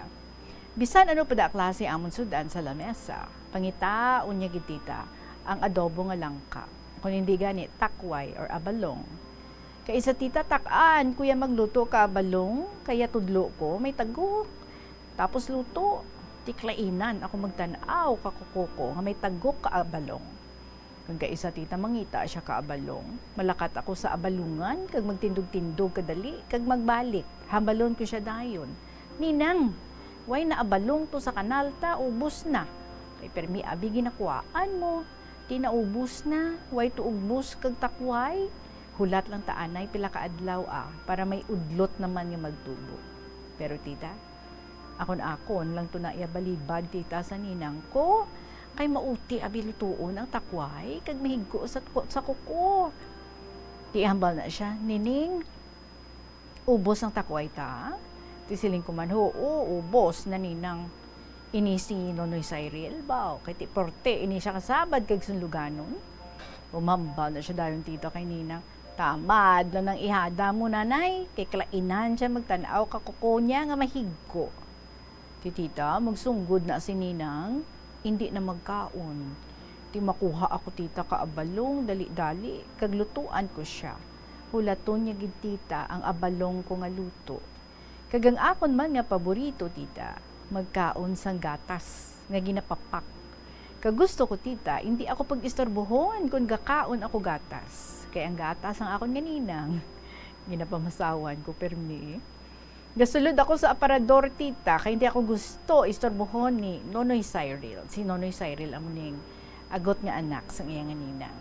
Bisan ano pa da klase amon sud-an sa lamesa, pangitaon niya gid, tita, ang adobo nga langka. Kon hindi gani, takway or abalong. Kay sa tita, tak-an ko ya magluto ka abalong, kaya tudlo ko, may tagok. Tapos luto, ti klainan ako magtan-aw ka kuko ko nga may tagok ka abalong. Kag kaisa tita mangita siya ka abalong, malakat ako sa abalungan kag magtindog-tindog kadali kag magbalik. Hambalon ko siya dayon, "Ninang, way na abalong to sa kanal ta, ubos na. Kay permi abi ginakuhaan mo. Ti naubos na, way to ugbos kag takway. Hulat lang ta anay pila ka adlaw, ah, para may udlot naman nga magtubo." Pero tita, akon-akon lang to na iya balibad, tita, sa ninang ko, kay mauti abi lutuon ang takway kag mahigko sa, sa kuko. Ti hambal na siya, "Nining, ubos ang takway ta?" Ti siling ko man, "Huo, ubos na, ninang." Ini si Nonoy Cyril, baw, kay ti porte ini siya kasabad kag sunluganon. Umambal na siya dayon, tita, kay ninang. "Tamad na nang ihada mo, nanay, kay kalainan siya magtan-aw ka kuko niya nga mahigko." Ti tita, magsunggod na si ninang, indi na magkaon. Ti makuha ako, tita, ka abalong dali-dali, kag lutuan ko siya. Hulaton niya gid, tita, ang abalong ko nga luto. Kag ang akon man nga paborito, tita, magkaon sang gatas nga ginapapak. Kag gusto ko, tita, indi ako pag-istorbohon kon gakaon ako gatas, kay ang gatas sang akon nga ninang, ginapamasawan ko permi. Gasulod ako sa aparador, tita, kay hindi ako gusto istorbohon ni Nonoy Cyril. Si Nonoy Cyril amo ning agot nga anak sang iya nga ninang.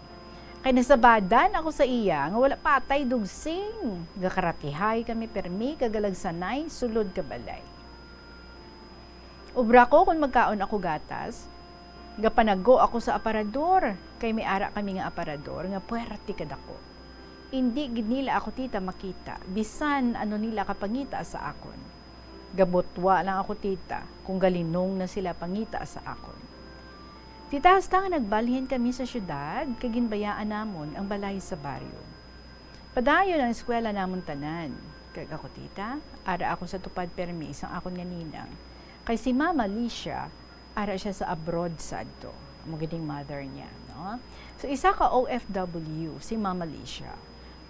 Kay nasabadan ako sa iya nga wala patay dugsing. Gakaratihay kami permi kag galagsanay sulod ka balay. Obra ko kon magkaon ako gatas. Gapanago ako sa aparador, kay may ara kami nga aparador nga puwerte kadako. Indi gid nila ako, tita, makita, bisan ano nila kapangita sa akon. Gabutwa lang ako, tita, kung galinong na sila pangita sa akon. Tita, hasta nga nagbalhin kami sa siyudad, kag ginbayaan namon ang balay sa baryo. Padayon ang eskwela namon tanan. Kag ako, tita, ara ako sa tupad permi sang akon nga ninang. Kay si Mama Licia, ara siya sa abroad sadto. Amo gid ang mother niya, no? So, isa ka O F W si Mama Licia.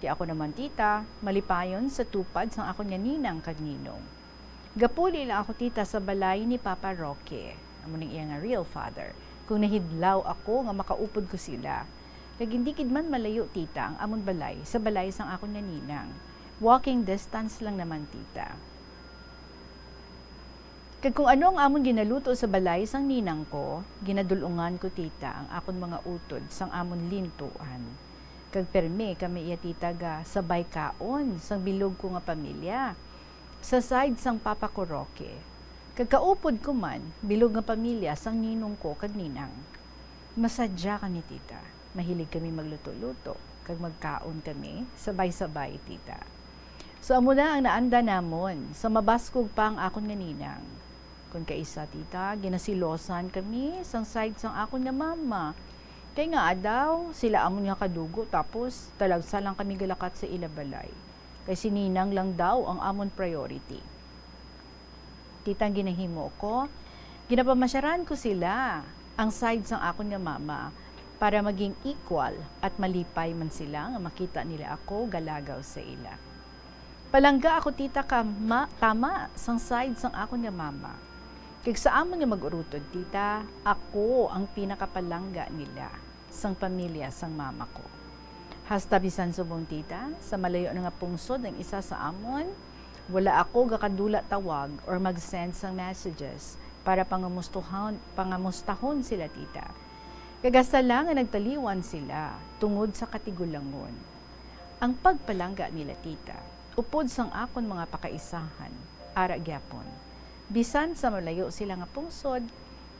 Ti ako naman, tita, malipayon sa tupad sang akon nga ninang kag ninong. Gapuli lang ako, tita, sa balay ni Papa Roque, amo ning iya nga real father, kung nahidlaw ako nga makaupod ko sila. Kag hindi gid man malayo, tita, ang amon balay sa balay sang akon nga ninang. Walking distance lang naman, tita. Kag kung ano ang amon ginaluto sa balay sang ninang ko, ginadul-ungan ko, tita, ang akon mga utod sang amon lintuan. Kag permi kami iya, tita, ga sabay kaon sang bilog ko nga pamilya. Sa side sang papa ko, Roque. Kag kaupod ko man, bilog nga pamilya sang ninong ko kag ninang. Masadya kami, tita. Mahilig kami magluto-luto, kag magkaon kami sabay-sabay, tita. So, amo na ang naanda namon sa mabaskog pa ang akon nga ninang. Kon kaisa, tita, ginasilosan kami sang side sang akon nga mama. Kay ngaa daw, sila amon nga kadugo, tapos talagsa lang kami galakat sa ila balay. Kay si ninang lang daw ang amon priority. Tita, ang ginahimo ko, ginapamasyaran ko sila, ang side sang akon nga mama, para maging equal at malipay man sila nga makita nila ako galagaw sa ila. Palangga ako, tita, kama, tama sang side sang akon nga mama. Kag sa amon nga mag-urutod, tita, ako ang pinakapalangga nila sang pamilya sang mama ko. Hasta bisan subong, tita, sa malayo na nga pungsod ang isa sa amon, wala ako gakadula tawag or mag-send sang messages para pangamustuhan-, pangamustahon sila, tita. Kag hasta lang nga nagtaliwan sila tungod sa katigulangon. Ang pagpalangga nila, tita, upod sang akon mga pakaisahan, ara gyapon. Bisan sa malayo sila nga pungsod,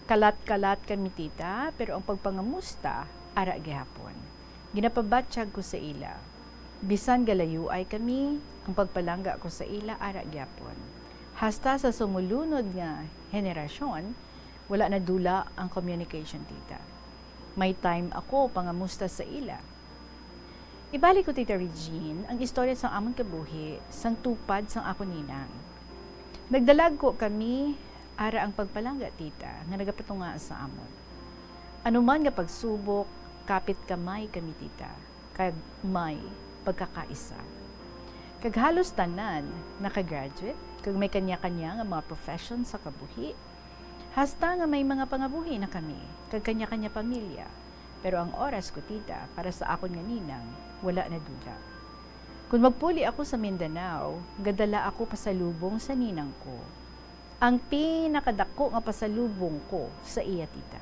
kalat-kalat kami, tita, pero ang pagpangamusta, ara gihapon. Ginapabatyag ko sa ila. Bisan galayuay kami, ang pagpalangga ko sa ila, ara gyapon. Hasta sa sumulunod nga henerasyon, wala na dula ang communication, tita. May time ako pangamusta sa ila. Ibalik ko, Tita Regine, ang istorya sang amon kabuhi sang tupad sang akon ninang. Nagdalagko kami, ara ang pagpalangga, tita, nga nagapatunga sa amon. Ano man nga pagsubok, kapit kamay kami, tita, kag may pagkakaisa. Kag halos tanan naka-graduate, kag may kanya-kanya nga mga profession sa kabuhi. Hasta nga may mga pangabuhi na kami, kag kanya-kanya pamilya. Pero ang oras ko, tita, para sa akon nga ninang, wala na dula. Kon magpuli ako sa Mindanao, gadala ako pasalubong sa ninang ko. Ang pinakadako nga pasalubong ko sa iya, tita,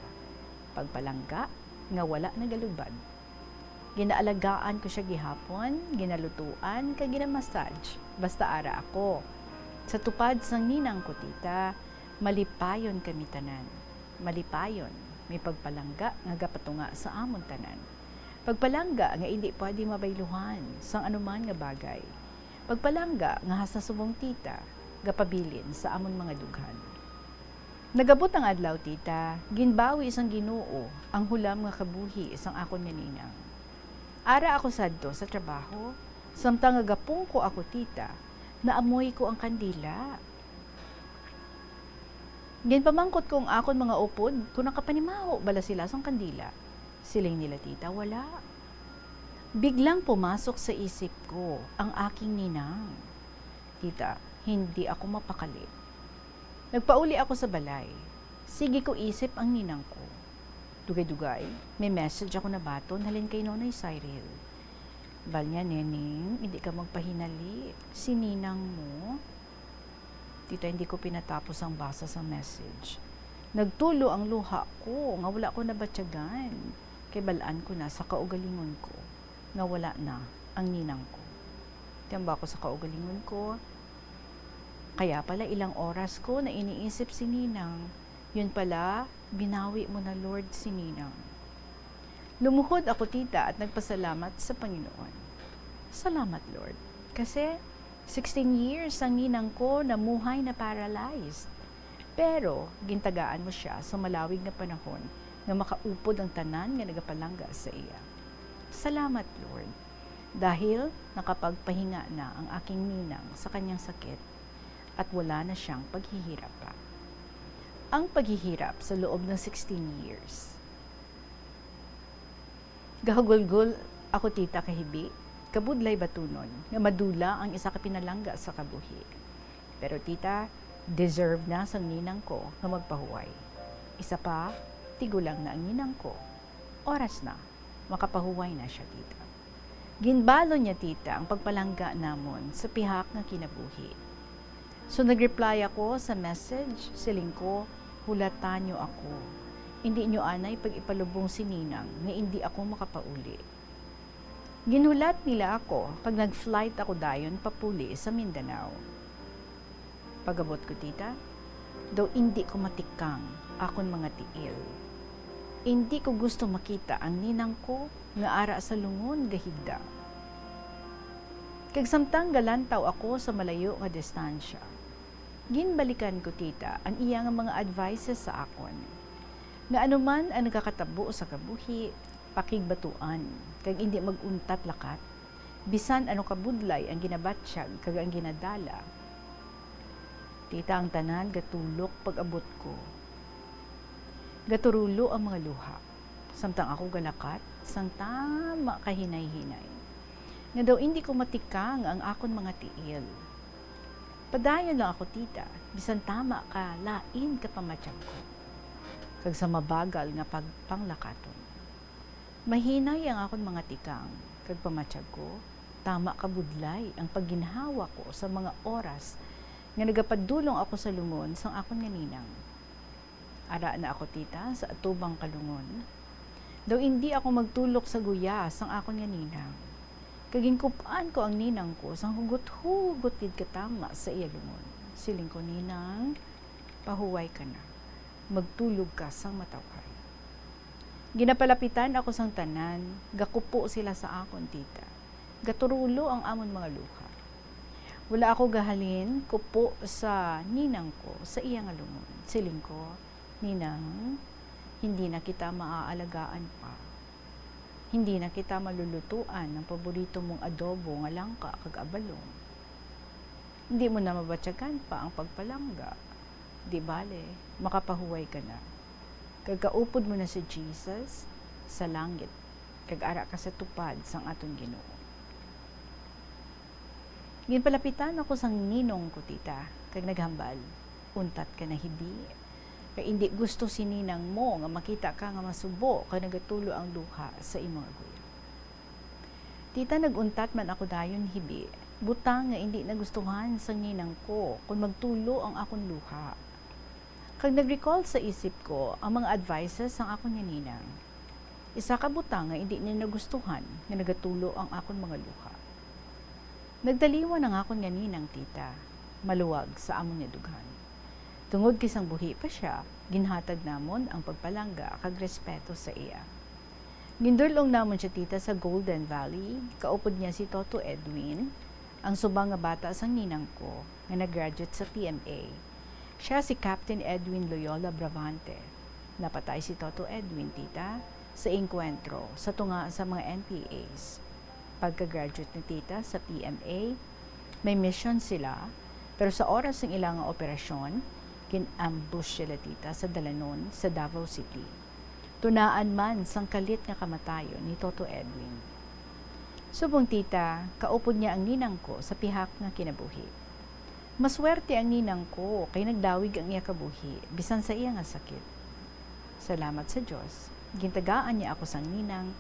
pagpalangga nga wala nagalubad. Ginaalagaan ko sia gihapon, ginalutuan, kag ginamassage, basta ara ako. Sa tupad sang ninang ko, tita, malipayon kami tanan. Malipayon, may pagpalangga nga gapatunga sa amon tanan. Pagpalangga nga indi pwede mabayluhan sang anuman nga bagay. Pagpalangga nga hasta subong, tita, gapabilin sa amon mga dughan. Nagabot ang adlaw, tita, ginbawi sang Ginoo ang hulam nga kabuhi sang akon nga ninang. Ara ako sadto sa trabaho, samtang nagapungko ako, tita, naamoy ko ang kandila. Ginpamangkot ko ang akon mga upod kung nakapanimaho bala sila sang kandila. Siling nila, tita, wala. Biglang pumasok sa isip ko ang aking ninang. Tita, hindi ako mapakali. Nagpauli ako sa balay. Sige ko isip ang ninang ko. Dugay-dugay, may message ako nabaton halin kay Nonoy Cyril. Bal niya, "Neneng, hindi ka magpahinali. Si ninang mo." Tita, hindi ko pinatapos ang basa sa message. Nagtulo ang luha ko nga wala ko nabatyagan. Kay balaan ko na sa kaugalingon ko nga wala na ang ninang ko. Tiyamba ko sa kaugalingon ko. Kaya pala ilang oras ko na iniisip si ninang. Yun pala, binawi mo na, Lord, si ninang. Lumuhod ako, tita, at nagpasalamat sa Panginoon. Salamat, Lord. Kasi sixteen years ang ninang ko namuhay na paralyzed. Pero gintagaan mo siya sa malawig nga panahon nga makaupod ang tanan nga nagapalangga sa iya. Salamat, Lord, dahil nakapagpahinga na ang aking ninang sa kanyang sakit at wala na siyang paghihirap pa. Ang paghihirap sa loob ng sixteen years. Gahagulgol ako, tita, kahibi, kabudlay batunon nga madula ang isa ka pinalangga sa kabuhi. Pero, tita, deserve na sang ninang ko nga magpahuway. Isa pa, tigulang na ang ninang ko. Oras na, makapahuway na siya, tita. Ginbalon niya, tita, ang pagpalangga namon sa pihak nga kinabuhi. So, nag-reply ako sa message, siling ko, "Hulata niyo ako. Indi niyo anay pag-ipalubong si ninang nga indi ako makapauli." Ginhulat nila ako, kag nag-flight ako dayon papuli sa Mindanao. Pag-abot ko, tita, daw indi ko matikang akon mga tiil. Indi ko gusto makita ang ninang ko nga ara sa lungon gahigda. Kag samtang galantaw ako sa malayo nga distansya, ginbalikan ko, tita, ang iya nga mga advices sa akon, nga anuman ang nagakatabo sa kabuhi, pakigbatuan, kag indi mag-untat lakat, bisan ano kabudlay ang ginabatyag kag ang ginadala. Tita, ang tanan gatulok pag-abot ko. Gaturulo ang mga luha, samtang ako galakat sang tama ka hinay-hinay, nga daw indi ko matikang ang akon mga tiil. Padayon lang ako, tita, bisan tama ka lain ka pamatyag ko, kag sa mabagal nga pagpanglakaton. Mahinay ang akon mga tikang, kag pamatyag ko, tama kabudlay ang pagginhawa ko sa mga oras nga nagapadulong ako sa lungon sang akon nga ninang. Ara na ako, tita, sa atubang ka lungon. Daw indi ako magtulok sa guya sang akon nga ninang. Kag ginkup-an ko ang ninang ko sang hugot-hugot gid katama sa iya lungon. Siling ko, "Ninang, pahuway ka na. Magtulog ka sang matawhay." Ginapalapitan ako sang tanan, gakupo sila sa akon, tita. Gaturulo ang amon mga luha. Wala ako gahalin kupo sa ninang ko sa iya nga lungon. Siling ko, "Ninang, hindi na kita maaalagaan pa. Hindi na kita malulutuan ang paborito mong adobo nga langka kag abalon. Hindi mo na mabatyagan pa ang pagpalangga. Di bale, makapahuway ka na. Kag kaupod mo na si Jesus sa langit, kag ara ka sa tupad sang aton Ginoo." Ginpalapitan ako sang ninong ko, tita, kag naghambal, "Untat ka na, hibi, kay indi gusto si ninang mo nga makita ka nga masubo kag nagatulo ang luha sa imo nga guya." Tita, nag-untat man ako dayon, hibi, butang nga indi nagustuhan sang ninang ko kon magtulo ang akon luha. Kag nag-recall sa isip ko ang mga advices sang akon nga ninang. Isa ka butang nga indi niya nagustuhan nga nagatulo ang akon mga luha. Nagtaliwan ang akon nga ninang, tita, maluwag sa amon nga dughan. Tungod kay sang buhi pa sia, ginhatag namon ang pagpalangga kag respeto sa iya. Gindul-ong namon sia, tita, sa Golden Valley. Kaupod niya si Toto Edwin, ang subang nga bata sang ninang ko nga nag-graduate sa P M A. Sia si Captain Edwin Loyola Bravante. Napatay si Toto Edwin, tita, sa engkwentro sa tunga sa mga N P As. Pagka-graduate ni tita sa P M A, may mission sila, pero sa oras sang ila nga operasyon, gin-ambush sila, tita, sa dalanon sa Davao City. Tunaan man sang kalit nga kamatayon ni Toto Edwin. Subong, tita, kaupod niya ang ninang ko sa pihak nga kinabuhi. Maswerte ang ninang ko kay nagdawig ang iya kabuhi bisan sa iya nga sakit. Salamat sa Dios, Gintagaan niya ako sang ninang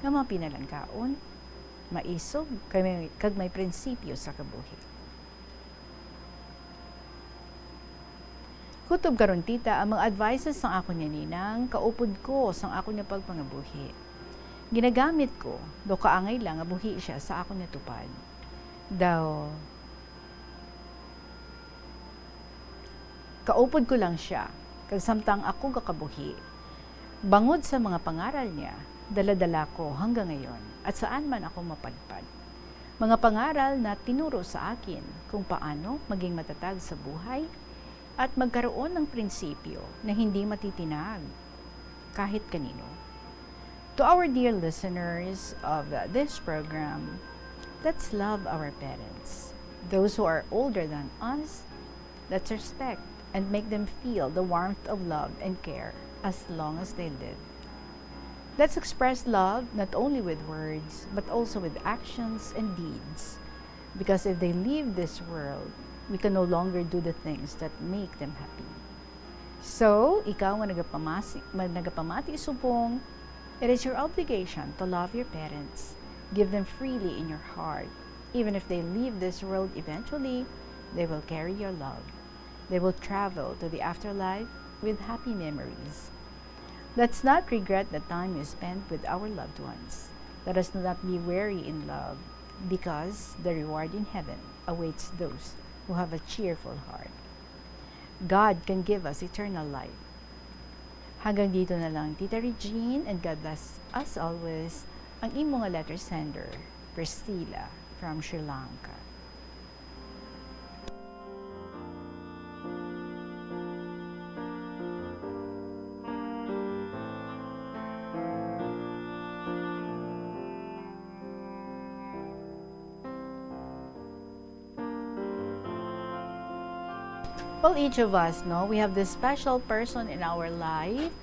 nga mapinalanggaon, maisog, kag may, kag may prinsipyo sa kabuhi. Kutob karon, tita, ang mga advices sang akon nga ninang kaupod ko sang akon nga pagpangabuhi. Ginagamit ko, daw kaangay lang nga buhi siya sa akon nga tupad. Daw, kaupod ko lang siya, kag samtang ako gakabuhi, bangod sa mga pangaral niya, dala-dala ko hanggang ngayon, at saan man ako mapadpad. Mga pangaral na tinuro sa akin kung paano maging matatag sa buhay at magkaroon ng prinsipyo na hindi matitinag kahit kanino. To our dear listeners of this program, let's love our parents. Those who are older than us, let's respect and make them feel the warmth of love and care as long as they live. Let's express love not only with words, but also with actions and deeds. Because if they leave this world, we can no longer do the things that make them happy. So, ikaw nga nagapamasi-, nga nagapamati subong, it is your obligation to love your parents. Give them freely in your heart. Even if they leave this world eventually, they will carry your love. They will travel to the afterlife with happy memories. Let's not regret the time we spent with our loved ones. Let us not be weary in love, because the reward in heaven awaits those who have a cheerful heart. God can give us eternal life. Hanggang dito na lang, Tita Regine, and God bless us always, ang imo nga letter sender, Priscilla from Sri Lanka. Well, each of us, no, we have this special person in our life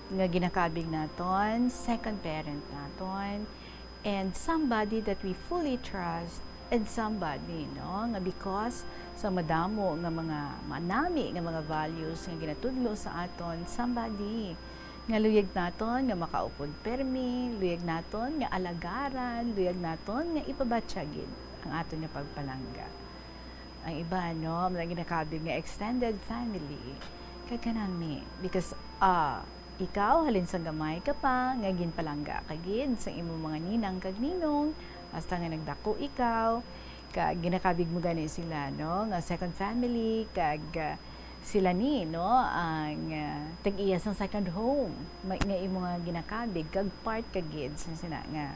nga ginakabig naton, second parent naton, and somebody that we fully trust, and somebody, no, nga because sa madamo nga mga manami nga mga values nga ginatudlo sa aton, somebody nga luyag naton nga makaupod permi, luyag naton nga alagaran, luyag naton nga ipabatyag gid ang aton nga pagpalangga. Ang iba, no, mga ginakabig nga extended family. Kag kanami, because, ah, ikaw, halin sang gamay ka pa, nga ginpalangga ka gid sa imong mga ninang kag ninong, hasta nga nagdako ikaw, kag ginakabig mo gani sila, no, nga second family, kag, ah, sila ni, no, ang, ah, tag-iya sang second home, ma-, nga imo nga ginakabig, kag part ka gid sa sina nga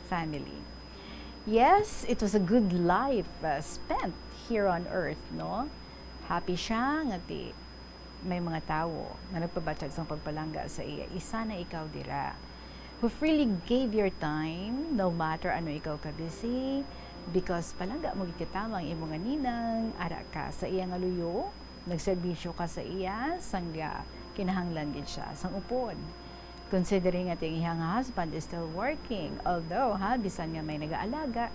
family. Yes, it was a good life, uh, spent here on earth, no? Happy siya nga ti may mga tawo nga nagpabatyag sang pagpalangga sa iya. Isa na ikaw dira, who freely gave your time, no matter ano ikaw ka-busy, because palangga mo gid katama ang imo nga ninang, ara ka sa iya nga luyo, nagserbisyo ka sa iya, sangga kinahanglan gid siya sang upod. Considering nga ti ang iyang husband is still working, although, ha, bisan nga may nagaalaga,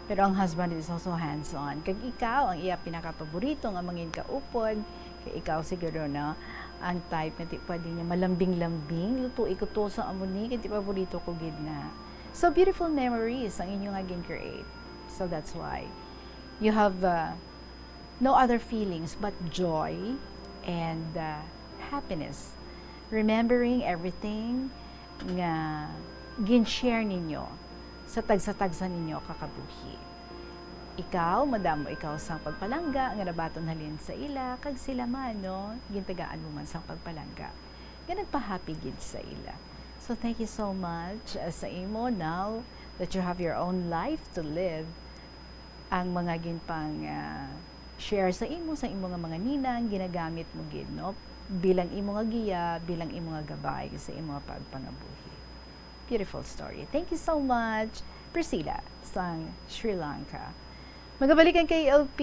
pero ang husband is also hands-on. Kag ikaw ang iya pinakapaborito nga mangin kaupod, kay ikaw siguro, no, ang type nga ti pwede niya malambing-lambing, "Lutoi ko to sa amo ni, kay ti paborito ko gid na." So, beautiful memories ang inyo nga gin-create. So, that's why you have, uh, no other feelings but joy and, uh, happiness. Remembering everything nga gin-share ninyo sa tagsa-tagsa ninyo ka kabuhi. Ikaw, madamo ikaw sang pagpalangga nga nabaton halin sa ila, kag sila man, no, gintagaan mo man sang pagpalangga nga nagpa-happy gid sa ila. So, thank you so much, uh, sa imo, now that you have your own life to live. Ang mga ginpang, ah, share sa imo, sa imo nga mga ninang, ginagamit mo gid, no? Bilang imo nga giya, bilang imo nga gabay sa imo nga pagpangabuhi. Beautiful story. Thank you so much, Priscilla, sang Sri Lanka. Magabalikan kay L P.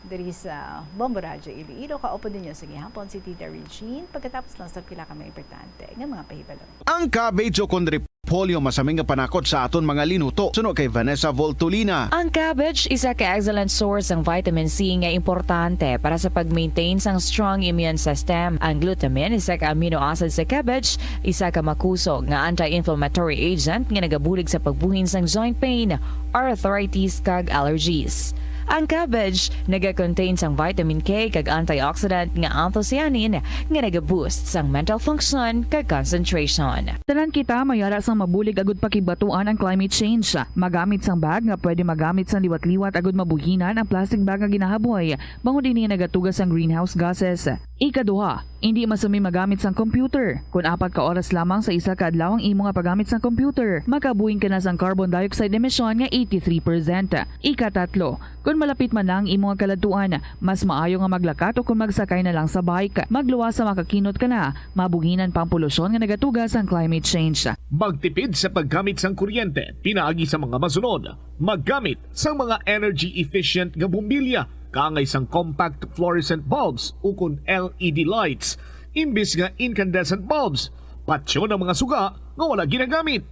Diri sa Bombo Radyo Iloilo, kaupod ninyo sa gihapon si Tita Regine. Pagkatapos lang sa pila ka mga importante nga mga pahibalo. Ang cabbage o kon repolyo masami nga panakot sa aton mga linuto. Suno kay Vanessa Voltolina. Ang cabbage isa ka excellent source sang vitamin C nga importante para sa pag-maintain sang strong immune system. Ang glutamine isa ka amino acid sa cabbage, isa ka makusog nga anti-inflammatory agent nga nagabulig sa pagbuhin sang joint pain, arthritis kag allergies. Ang cabbage naga-contain sang vitamin K kag antioxidant nga anthocyanin nga naga-boost sang mental function kag concentration. Tanan kita mayara sang mabulig agud pakigbatuan ang climate change. Magamit sang bag nga pwede magamit sang liwat-liwat agud mabuhinan ang plastic bag nga ginahaboy, bangod ini nagatuga sang greenhouse gases. Ikaduha, indi masami magamit sang computer. Kon apat ka oras lamang sa isa ka adlaw ang imo nga paggamit sang computer, makabuhin ka na sang carbon dioxide emission nga eighty-three percent. Ikatatlo, kon malapit man na ang imo nga kaladtuan, mas maayo nga maglakat o kon magsakay na lang sa bike. Magluwas sa makakinot ka na, mabuhinan pa ang polusyon nga nagatuga sang climate change. Magtipid sa paggamit sang kuryente pinaagi sa mga masunod: maggamit sang mga energy-efficient nga bombilya kaangay sang compact fluorescent bulbs ukon L E D lights imbis nga incandescent bulbs. Patyon ang mga suga nga wala ginagamit.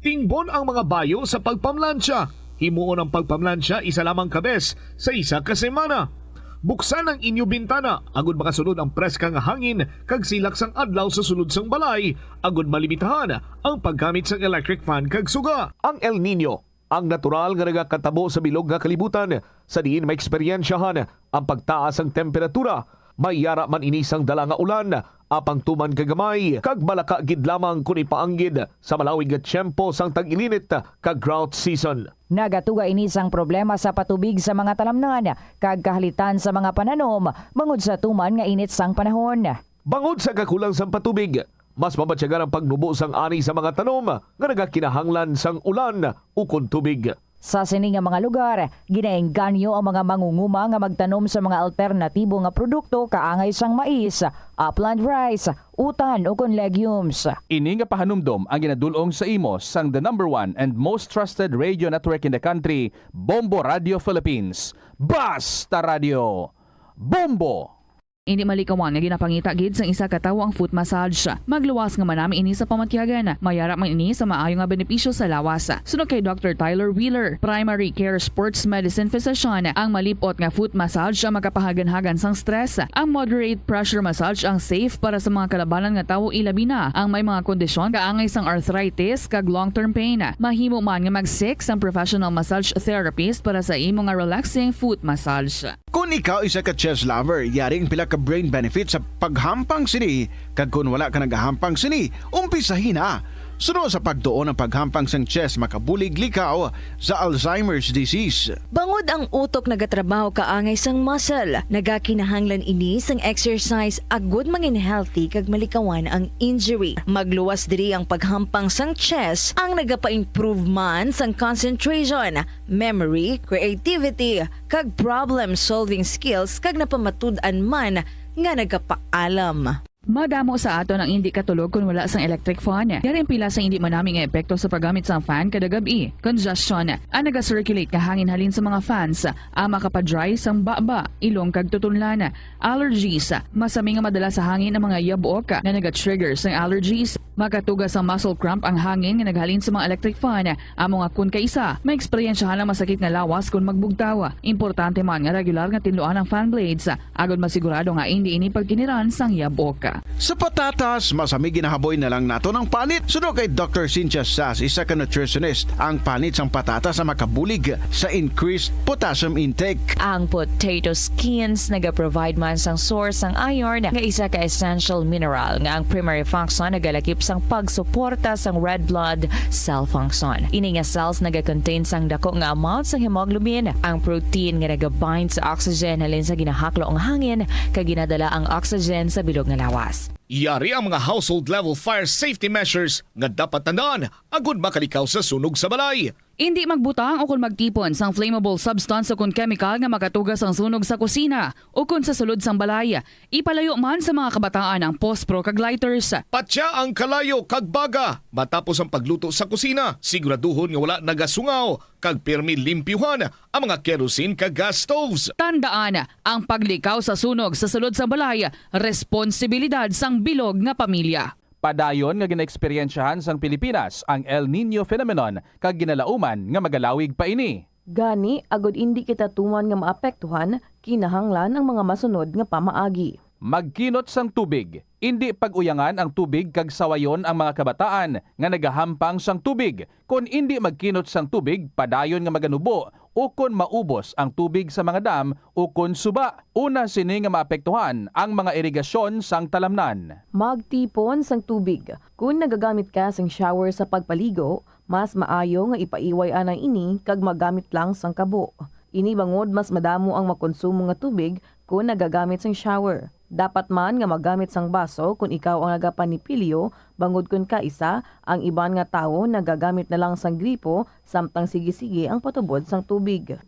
Tingbon ang mga bayo sa pagpamlansya. Himuon ang pagpamlansya isa lamang ka bes sa isa ka semana. Buksan ang inyo bintana agud makasulod ang preska nga hangin kag silak sang adlaw sa sulod sang balay, agud malimitahan ang paggamit sang electric fan kag suga. Ang El Niño, ang natural nga nagakatabo sa bilog nga kalibutan, sa diin maeksperiensyahan ang pagtaas sang temperatura. May yara man ini sang dala nga ulan, apang tuman ka gamay kag malaka gid lamang kon ipaanggid sa malawig nga tiyempo sang tag-ilinit kag drought season. Nagatuga ini sang problema sa patubig sa mga talamnan kag kahalitan sa mga pananom bangod sa tuman nga init sang panahon. Bangod sa kakulang sang patubig, mas mabatyagan ang pagnubo sang ani sa mga tanom nga nagakinahanglan sang ulan ukon tubig. Sa sini nga mga lugar, ginaengganyo ang mga mangunguma nga magtanom sa mga alternatibo nga produkto kaangay sang mais, upland rice, utan, ukon legumes. Ini nga pahanumdom ang ginadul-ong sa imo sang the number one and most trusted radio network in the country, Bombo Radio Philippines. Basta Radio! Bombo! Indi malikawan nga ginapangita gid sang isa ka tawo ang foot massage. Magluwas nga manami ini sa pamatyagan. Mayara man ini sa maayo nga benepisyo sa lawas. Suno kay Doctor Tyler Wheeler, primary care sports medicine physician, ang malip-ot nga foot massage ang makapahaganhagan sang stress. Ang moderate pressure massage ang safe para sa mga kalabanan nga tawo, ilabi na ang may mga kondisyon kaangay sang arthritis kag long-term pain. Mahimo man nga mag-seek sang professional massage therapist para sa imo nga relaxing foot massage. Kon ikaw isa ka chess lover, yari ang pila ka brain benefits sa paghampang sini, kag kon wala ka nagahampang sini, umpisahi na. Suno sa pagtuon ang paghampang sang chess makabulig likaw sa Alzheimer's disease. Bangod ang utok nagatrabaho kaangay sang muscle, nagakinahanglan ini sang exercise agud mangin healthy kag malikawan ang injury. Magluwas diri ang paghampang sang chess, ang nagapa-improve man sang concentration, memory, creativity, kag problem-solving skills kag napamatud-an man nga nagapaalam. Madamo sa aton ang indi katulog kon wala sang electric fan. Yari ang pila sa indi manami nga epekto sa paggamit sang fan kada gab-i. Congestion, ang naga-circulate nga hangin halin sa mga fans, ang makapa-dry sang baba, ilong kag tutunlan. Allergies, masami nga madala sa hangin ang mga yabok nga naga-trigger sang allergies. Makatuga sang muscle cramp ang hangin nga naghalin sa mga electric fan. Amo nga kon kaisa, maeksperiensyahan ang masakit nga lawas kon magbugtaw. Importante man nga regular nga tinluan ang fan blades, agod masigurado nga indi ini pagkiniran sang yabok. Sa patatas, masami ginahaboy na lang naton ang panit. Suno kay Doctor Cynthia Sass, isa ka nutritionist, ang panit sang patatas ang makabulig sa increased potassium intake. Ang potato skins nagaprovide man sang source sang iron nga isa ka essential mineral nga ang primary function nagalakip sang pagsuporta sang red blood cell function. Ini nga cells nagakontain sang dako nga amount sang hemoglobin, ang protein nga nagabind sa oxygen halin sa ginahaklo nga hangin kag ginadala ang oxygen sa bilog nga lawas. Yari ang mga household level fire safety measures nga dapat tandaan agud makalikaw sa sunog sa balay. Indi magbutang o kon magtipon sang flammable substance o kon kemikal nga makatuga sang sunog sa kusina o kon sa sulod sang balay. Ipalayo man sa mga kabataan ang pospro kag lighters. Patya ang kalayo kag baga matapos ang pagluto sa kusina. Siguraduhon nga wala nagasungaw kag pirmi limpyuhan ang mga kerosene kag gas stoves. Tandaan, ang paglikaw sa sunog sa sulod sang balay, responsibilidad sang bilog nga pamilya. Padayon nga ginaeksperyensyahan sang Pilipinas ang El Niño phenomenon kag ginalauman nga magalawig pa ini. Gani, agod indi kita tuman nga maapektuhan, kinahanglan ang mga masunod nga pamaagi. Magkinot sang tubig. Indi pag-uyangan ang tubig kag sawayon ang mga kabataan nga nagahampang sang tubig. Kon indi magkinot sang tubig, padayon nga maganubo ukon maubos ang tubig sa mga dam ukon suba. Una sini nga maapektuhan ang mga irigasyon sang talamnan. Magtipon sang tubig. Kon nagagamit ka sang shower sa pagpaligo, mas maayo nga ipaiway anay ini kag magamit lang sang kabo. Ini bangod mas madamo ang makonsumo nga tubig kon nagagamit sang shower. Dapat man nga magamit sang baso kon ikaw ang nagapanipilyo, bangod kon kaisa, ang iban nga tawo nagagamit na lang sang gripo samtang sige-sige ang patubod sang tubig.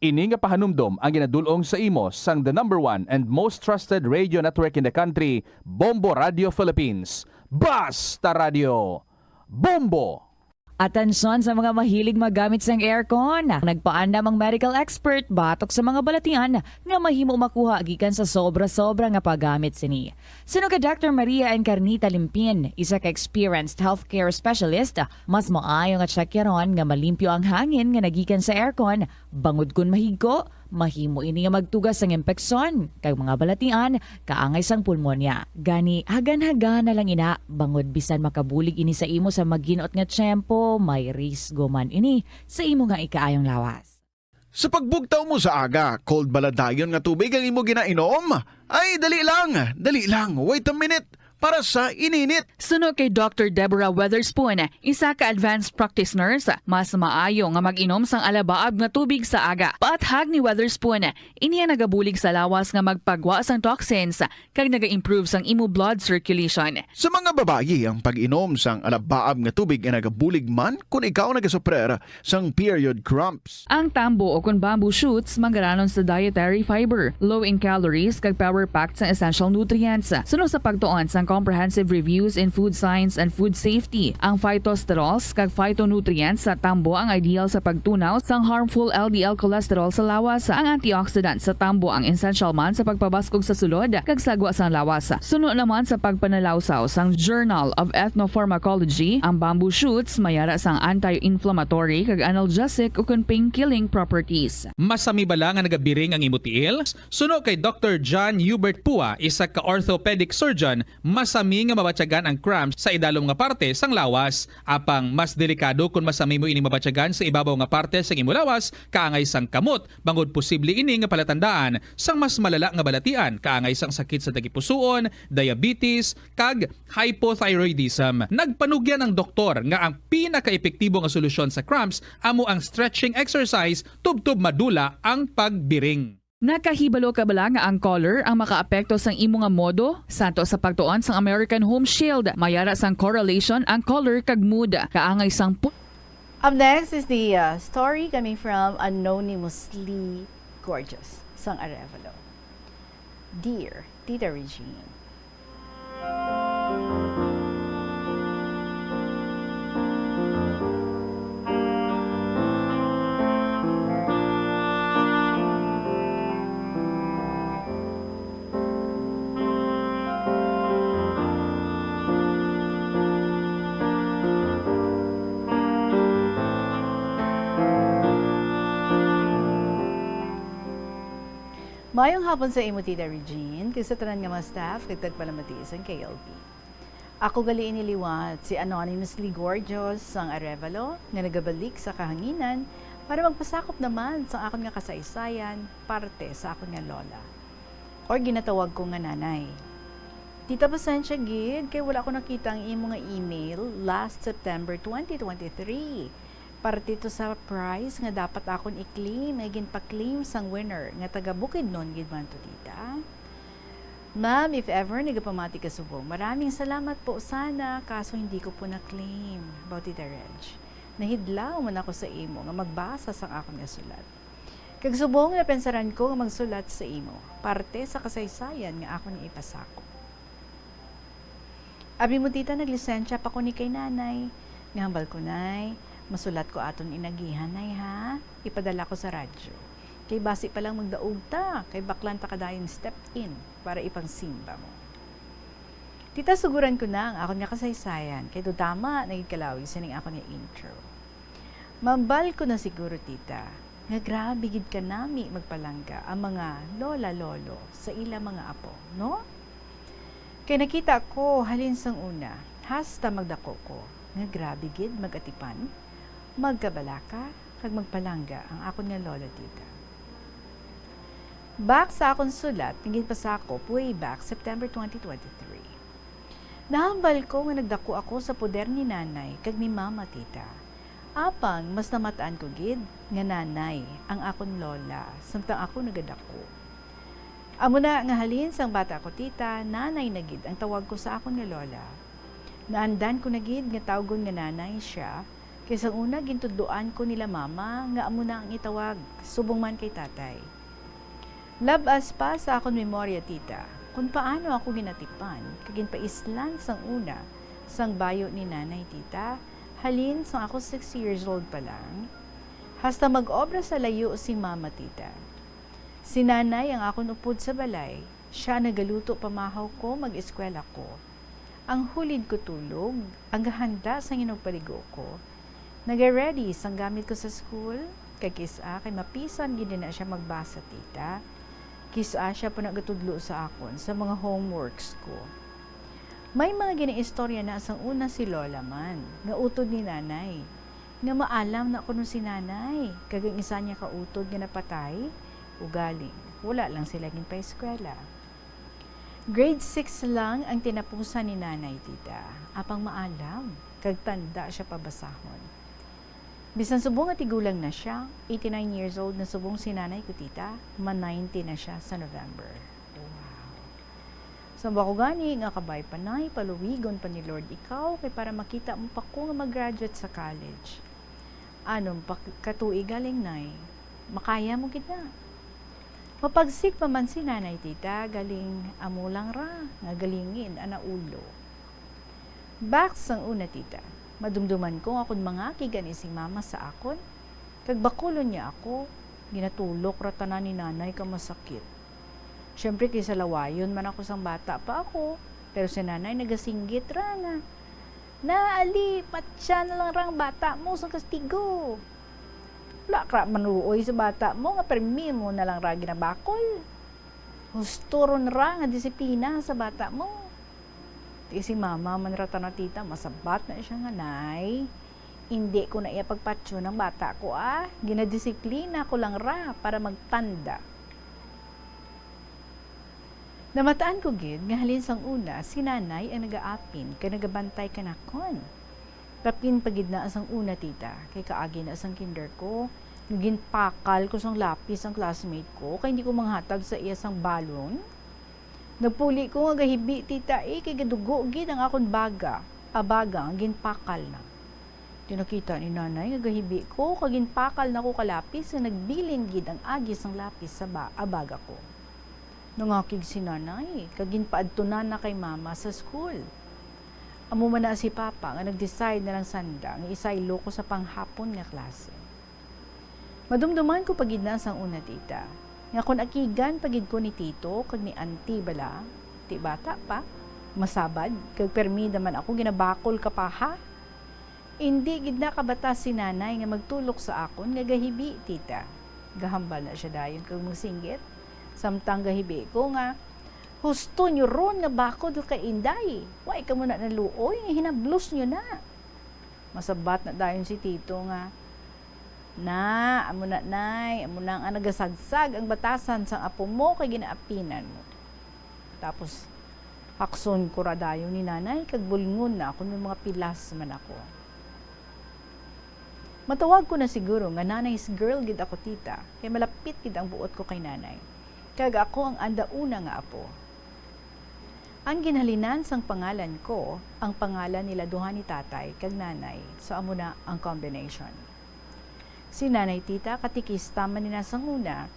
Ini nga pahanumdom ang ginadul-ong sa imo sang the number one and most trusted radio network in the country, Bombo Radio Philippines. Basta Radio Bombo! Atensyon sa mga mahilig magamit sang aircon. Nagpaandam ang medical expert batok sa mga balatian nga mahimo makuha gikan sa sobra-sobra nga paggamit sini. Suno kay Doctor Maria Encarnita Limpin, isa ka experienced healthcare specialist, mas maayo nga tsakyaron nga malimpyo ang hangin nga nagikan sa aircon, bangod kon mahigko, mahimo ini nga magtuga sang impeksyon kag mga balatian kaangay sang pulmonya. Gani, hagan-hagan na lang ina, bangod bisan makabulig ini sa imo sa magin-ot nga tiyempo, may risgo man ini sa imo nga ikaayong lawas. Sa pagbugtaw mo sa aga, cold bala dayon nga tubig ang imo ginainom? Ay, dali lang, dali lang, wait a minute. Para sa ininit. Suno kay Doctor Deborah Weatherspoon, isa ka advanced practice nurse, mas maayo nga mag-inom sang alabaab nga tubig sa aga. Paathag ni Weatherspoon, ini ang nagabulig sa lawas nga magpagwa sang toxins kag naga-improve sang imo blood circulation. Sa mga babayi, ang pag-inom sang alabaab nga tubig ay nagabulig man kon ikaw nagasuprer sang period cramps. Ang tambo o kon bamboo shoots manggaranon sa dietary fiber, low in calories, kag power-packed sa essential nutrients. Suno sa pagtuon sang Comprehensive Reviews in Food Science and Food Safety, ang phytosterols kag phytonutrients sa tambo ang ideal sa pagtunaw sang harmful L D L cholesterol sa lawas. Ang antioxidant sa tambo ang essential man sa pagpabaskog sa sulod kag sagwa sang lawas. Suno naman sa pagpanalawsaw sang Journal of Ethnopharmacology, ang bamboo shoots may ara sang anti-inflammatory kag analgesic ukon pain-killing properties. Masami bala nga nagabiring ang imo tiil? Suno kay Doctor John Hubert Pua, isa ka orthopedic surgeon, masami nga mabatyagan ang cramps sa idalom nga parte sang lawas. Apang mas delikado kon masami mo ining mabatyagan sa ibabaw nga parte sang imo lawas, kaangay sang kamot, bangod posible ini nga palatandaan sang mas malala nga balatian, kaangay sang sakit sa tagipusoon, diabetes, kag hypothyroidism. Nagpanugyan ang doktor nga ang pinakaepektibo nga solusyon sa cramps amo ang stretching exercise tubtob madula ang pagbiring. Nakahibalo ka bala nga ang color ang makaapekto sang imo nga modo? Santo sa pagtuon sang American Home Shield, may ara sang correlation ang color kag mood. Kaangay sang pu- Up next is the, uh, story coming from Anonymously Gorgeous sang Arevalo. Dear Tita Regine. Maayong hapon sa imo, Tita Regine, kag sa tanan nga mga staff kag tagpalamati sang K L P. Ako gali ini liwat, si Anonymously Gorgeous sang Arevalo, nga nagabalik sa kahanginan para magpasakop naman sang akon nga kasaysayan, parte sa akon nga lola, or ginatawag ko nga nanay. Tita, pasensya gid kay wala ko nakita ang imo nga email last September twenty twenty-three. Parte to sa prize nga dapat akon i-claim nga ginpa-claim sang winner nga taga Bukidnon gid man to, Tita. Ma'am, if ever nagapamati ka subong, maraming salamat po sana, kaso hindi ko po na-claim. Baw, Tita Reg. Nahidlaw man ako sa imo nga magbasa sang akon nga sulat. Kag subong napensaran ko nga magsulat sa imo, parte sa kasaysayan nga akon nga ipasakop. Abi mo, tita, naglisensya pa ko ni kay nanay. Nga hambal ko, nay, masulat ko aton inagihan, nay, ha? Ipadala ko sa radyo. Kay basi pa lang magdaog ta, kay baklan ta ka dayon step in para ipangsimba mo. Tita, suguran ko na ang akon nga kasaysayan, kay dudama na gid kalawi sining akon nga intro. Mambal ko na siguro, tita, nga grabe gid kanami magpalangga ang mga lola-lolo sa ila mga apo, no? Kay nakita ko halin sang una, hasta magdako ko, nga grabe gid mag-atipan, magkabalaka, kag magpalangga ang akon nga lola, tita. Back sa akon sulat nga ginpasakop way back September twenty twenty-three. Nahambal ko nga nagdako ako sa poder ni nanay kag ni mama, tita. Apang mas namat-an ko gid nga nanay ang akon lola samtang ako nagadako. Amo na nga halin sang bata ko, tita, nanay na gid ang tawag ko sa akon nga lola. Naandan ko na gid nga tawgon nga nanay sia, kay sang una gintudloan ko nila mama nga amo na ang itawag, subong man kay tatay. Labas pa sa akon memorya, tita, kon paano ako ginatipan kag ginpaislan sang una sang bayo ni nanay, tita, halin sang ako six years old pa lang, hasta mag-obra sa layo si mama, tita. Si nanay ang akon upod sa balay, sia nagaluto pamahaw ko, mag-eskwela ko. Ang hulid ko tulog, ang gahanda sang inugpaligo ko, naga-ready sang gamit ko sa school, kag kis-a kay mapisan gid na siya magbasa, tita. Kis-a sia pa nagatudlo sa akon sa mga homeworks ko. May mga ginaistorya na sang una si Lola man, nga utod ni Nanay, nga maalam na kuno si Nanay, kag ang isa niya ka utod nga napatay, ugaling wala lang sila ginpaeskwela. Grade six lang ang tinapusan ni Nanay, tita, apang maalam kag tanda sia pabasahon. Bisan subong nga tigulang na sia, eighty-nine years old na subong si Nanay ko, tita, ma-ninety na sia sa November. Wow. Sa ba ko gani nga kabay pa, Nay, paluwigon pa ni Lord ikaw, kay para makita mo pa ko nga mag-graduate sa college. Anom pa ka tuig galing, Nay? Makaya mo gid na. Mapagsik pa man si Nanay, tita, galing amo lang ra nga galingin ana ulo. Back sang una, tita, madumduman ko nga kon mangakig gani si mama sa akon, kag bakulon niya ako, ginatulok ra tanan ni Nanay ka masakit. Siyempre, kay salawayon man ako sang bata pa ako, pero si Nanay nagasinggit ra nga, "Na, ali, patya na lang ra ang bata mo sa kastigo. Wala ka manuoy sa bata mo nga permi mo na lang ra ginabakol. Husto ron ra nga disiplina sa bata mo." Ti si mama man ra tanan, tita, masabat na siya nga, "Nay, indi ko na iya pagpatyon ang bata ko, ah. Ginadisiplina ko lang ra para magtanda." Namataan ko gid nga halin sang una si Nanay ang nagaapin kag nagabantay kanakon. Kapin pa gid na sang una, tita, kay kaagi na sang kinder ko, nga ginpakal ko sang lapis ang classmate ko kay hindi ko manghatag sa iya sang balon. Nagpuli ko nga gahibi, tita, eh, kay gadugo gid ang akon baga, abaga nga ginpakal na. Ti nakita ni Nanay nga gahibi ko kag ginpakal na ko ka lapis nga nagbilin gid ang agi sang lapis sa ba-, abaga ko. Nangakig si Nanay kag ginpaadto na na kay Mama sa school. Amo man na si Papa nga nag-decide na lang sanda nga isaylo ko sa panghapon nga klase. Madumduman ko pa gid na sang una, tita, nga kon akigan pa gid ko ni Tito kag ni Auntie bala, ti bata pa, masabad, kag permi naman ako ginabakol ka pa, ha? Indi gid na kabatas si Nanay nga magtulok sa akon nga gahibi, tita. Gahambal na sia dayon kag magsinggit, samtang gahibi ko nga, "Husto niyo ron nga bakod kay Inday. Way kamo na naluoy nga hinablos niyo na." Masabat na dayon si Tito nga, "Na, amo na, Nay, amo na ang nagasagsag ang batasan sang apo mo kay ginaapinan mo." Tapos, hakson ko ra dayon ni Nanay kag bulngon na kon may mga pilas man ako. Matawag ko na siguro nga nanay's girl gid ako, tita, kay malapit gid ang buot ko kay Nanay, kag ako ang anda una nga apo. Ang ginhalinan sang pangalan ko, ang pangalan nila duha ni tatay kag nanay, so amo na ang combination. Si Nanay Tita, katikista man ni na sang una,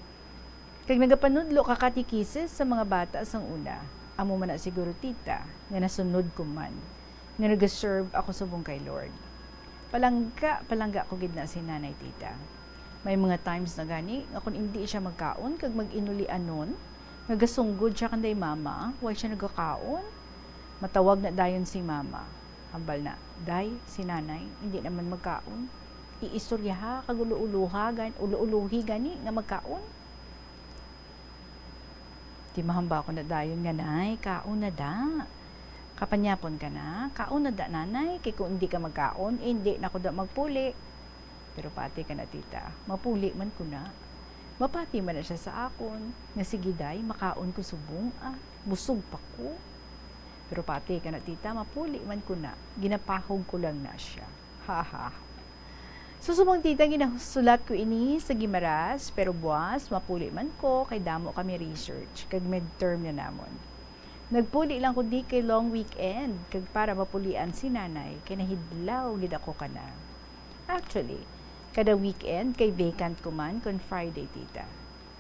kag nagapanudlo ka katekisis sa mga bata sang una. Amo man na siguro, Tita, nga nasunod ko man, nga nagaserve ako subong kay Lord. Palangga, palangga ko gid na si Nanay Tita. May mga times na gani nga kung indi siya magkaon kag mag-inulianon, nga gasunggod siya kanday mama, why siya nagakaon? Matawag na dayon si mama. Hambal na, "Day, si nanay, hindi naman magkaon. Iistoryaha kag ulo-uloha gan-, ulo-ulohi gani nga magkaon." Di mahamba ko na dayon nga, "Nay, kaon na da." Kapanyapon ka na, "Kaon na da, nanay, kay kung hindi ka magkaon, hindi na ko da magpuli." Pero pati ka na, tita, mapuli man ko na. Mapati man na siya sa akon, nga, "Sige, day, makaon ko subong, ah. Busog pa ko." Pero pati ka na, tita, mapuli man ko na. Ginapahog ko lang na siya. Ha, ha, ha. So, subong, tita, ginasulat ko ini sa Guimaras, pero buas, mapuli man ko, kay damo kami research, kag midterm na namon. Nagpuli lang ko di kay long weekend, kag para mapulian si nanay, kay nahidlaw gid ako kana. Actually, kada weekend kay vacant ko man kon Friday, tita.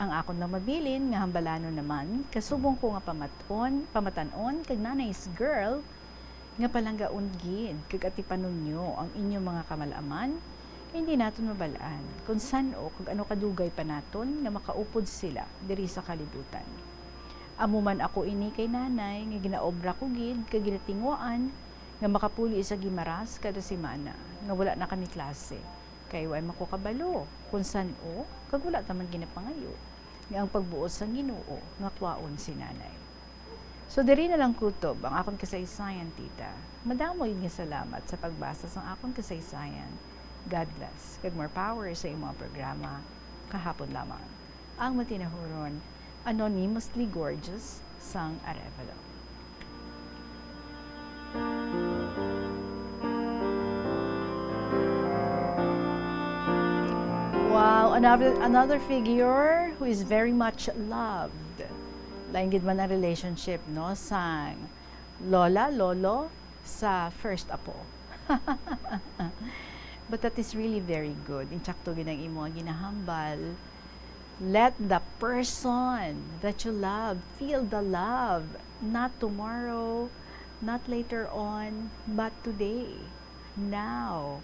Ang akon lang mabilin nga hambalanon naman, kasubong ko nga pamaton, pamatan-on kag nanay's girl, nga palanggaon gid kag atipanon nyo ang inyong mga kamalaman, kay hindi naton mabal-an kon san-o kag ano kadugay pa naton nga makaupod sila diri sa kalibutan. Amo man ako ini kay nanay, nga ginaobra ko gid kag ginatinguhaan nga makapuli sa Guimaras kada semana, nga wala na kami klase, kay way man ko kabalo kon san-o, kag wala ta man ginapangayo nga ang pagbuot sang Ginoo nga kwaon si nanay. So, diri na lang kutob ang akon kasaysayan, tita. Madamo gid nga salamat sa pagbasa sang akon kasaysayan. God bless, kag more power sa imong programa. Kahapon lamang. Ang matinahuron, anonymously gorgeous sang Arevalo. Wow, another, another figure who is very much loved. Lain gid man ang relationship, no, sang lola, lolo sa first apo. But that is really very good. Insakto gid ang imo nga ginahambal. Let the person that you love feel the love, not tomorrow, not later on, but today, now,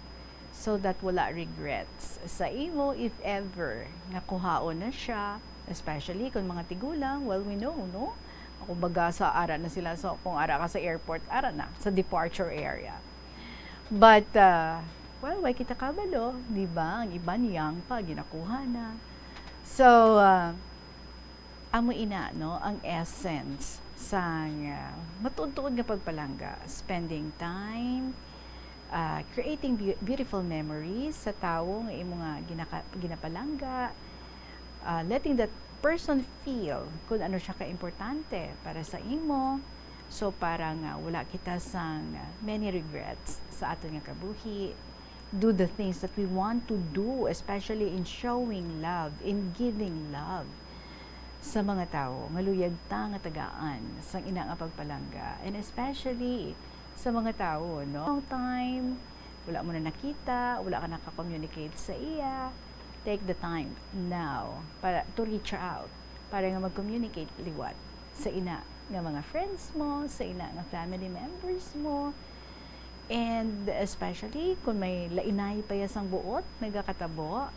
so that wala regrets sa imo if ever nga kuhaon na siya, especially kung mga tigulang, well, we know, no? Kumbaga, sa ara na sila, so kung ara ka sa airport, ara na, sa departure area. But, uh, well, way kita kabalo, di ba? Ang iban yang pa, ginakuha na. So, uh, amo ina, no, ang essence sang, uh, matuod-tuod nga pagpalangga, spending time, uh, creating beau-, beautiful memories sa tawo nga imo nga ginaka-, ginapalangga, uh, letting that person feel kung ano siya kaimportante para sa imo. So, para nga wala kita sang, uh, many regrets sa aton nga kabuhi, do the things that we want to do, especially in showing love, in giving love sa mga tawo nga luyag ta nga tagaan sang ina nga pagpalangga, and especially sa mga tawo, no? Long time, wala mo na nakita, wala ka naka-communicate sa iya, take the time now para to reach out, para nga mag-communicate liwat sa ina nga mga friends mo, sa ina nga family members mo, and especially kung may lainay pa ya sang buot nagakatabo,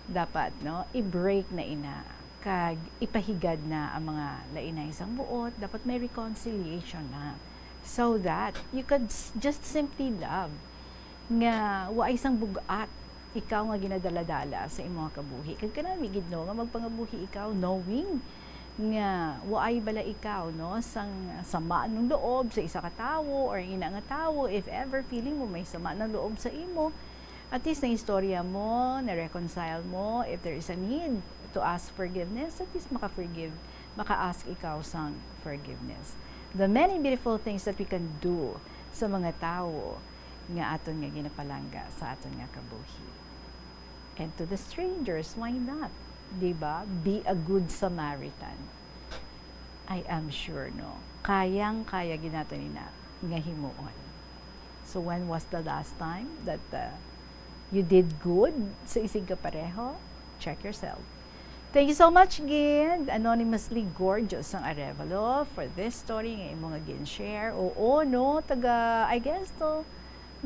dapat, no, i-break na ina, kag ipahigad na ang mga lainay sang buot, dapat may reconciliation na, so that you could s-, just simply love, nga waay sang bug-at ikaw nga ginadaladala sa imo nga kabuhi. Kag kanami gid, no, nga magpangabuhi ikaw knowing nga waay bala ikaw, no, sang sama ng loob sa isa ka tawo or ina nga tawo. If ever feeling mo may sama ng loob sa imo, at least na-istorya mo, na-reconcile mo. If there is a need to ask forgiveness, at least maka-forgive, maka-ask ikaw sang forgiveness. The many beautiful things that we can do sa mga tawo nga aton nga ginapalangga sa aton nga kabuhi. And to the strangers, why not? Di ba? Be a good Samaritan. I am sure, no? Kayang-kaya gid nato ni na nga himuon. So when was the last time that, uh, you did good sa isig kapareho? Check yourself. Thank you so much gid, anonymously gorgeous ang Arevalo, for this story nga imo nga gin-share. Oo, no, taga, I guess to,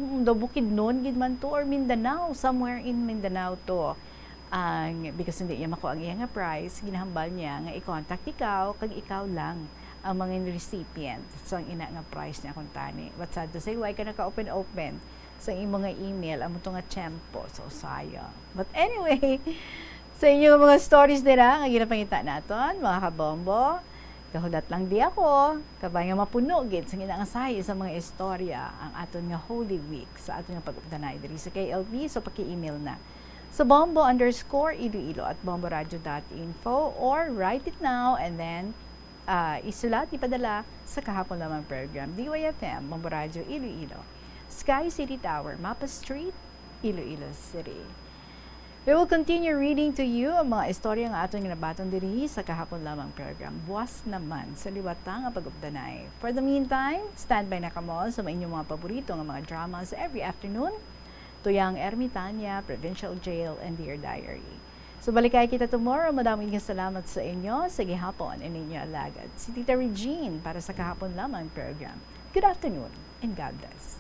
mm, daw Bukidnon gid man to or Mindanao, somewhere in Mindanao to. Ang, because hindi niya makuha ang iya nga prize, ginahambal niya nga i-contact ikaw, kag ikaw lang ang mga recipient sang ina nga prize niya kuntani. But sad to say, why ka naka-open-open sa imo nga email, amo to nga tiyempo sa usaya. But anyway, sa inyo mga stories dira nga ginapangita naton, mga kabombo, kahulat lang di ako, kabay nga mapuno gid sa ginangasahi sa mga istorya ang aton nga Holy Week sa aton nga pag-updanay diri sa K L P, so paki-email na sa bombo underscore iloilo at bomboradio dot info, or write it now and then, ah, isulat, ipadala sa Kahapon Lamang Program, D Y F M, Bombo Radio Iloilo, Sky City Tower, Mapa Street, Iloilo City. We will continue reading to you ang mga istorya nga aton ginabaton diri sa Kahapon Lamang Program, buas naman sa liwat nga pag-updanay. For the meantime, standby na kamo sa inyong mga paborito nga mga dramas every afternoon, Tuyang Ermitaña, Provincial Jail, and Dear Diary. So, balikay kita tomorrow. Madamo nga salamat sa inyo. Sa gihapon, ini inyo alagad, si Tita Regine, para sa Kahapon Lamang Program. Good afternoon and God bless.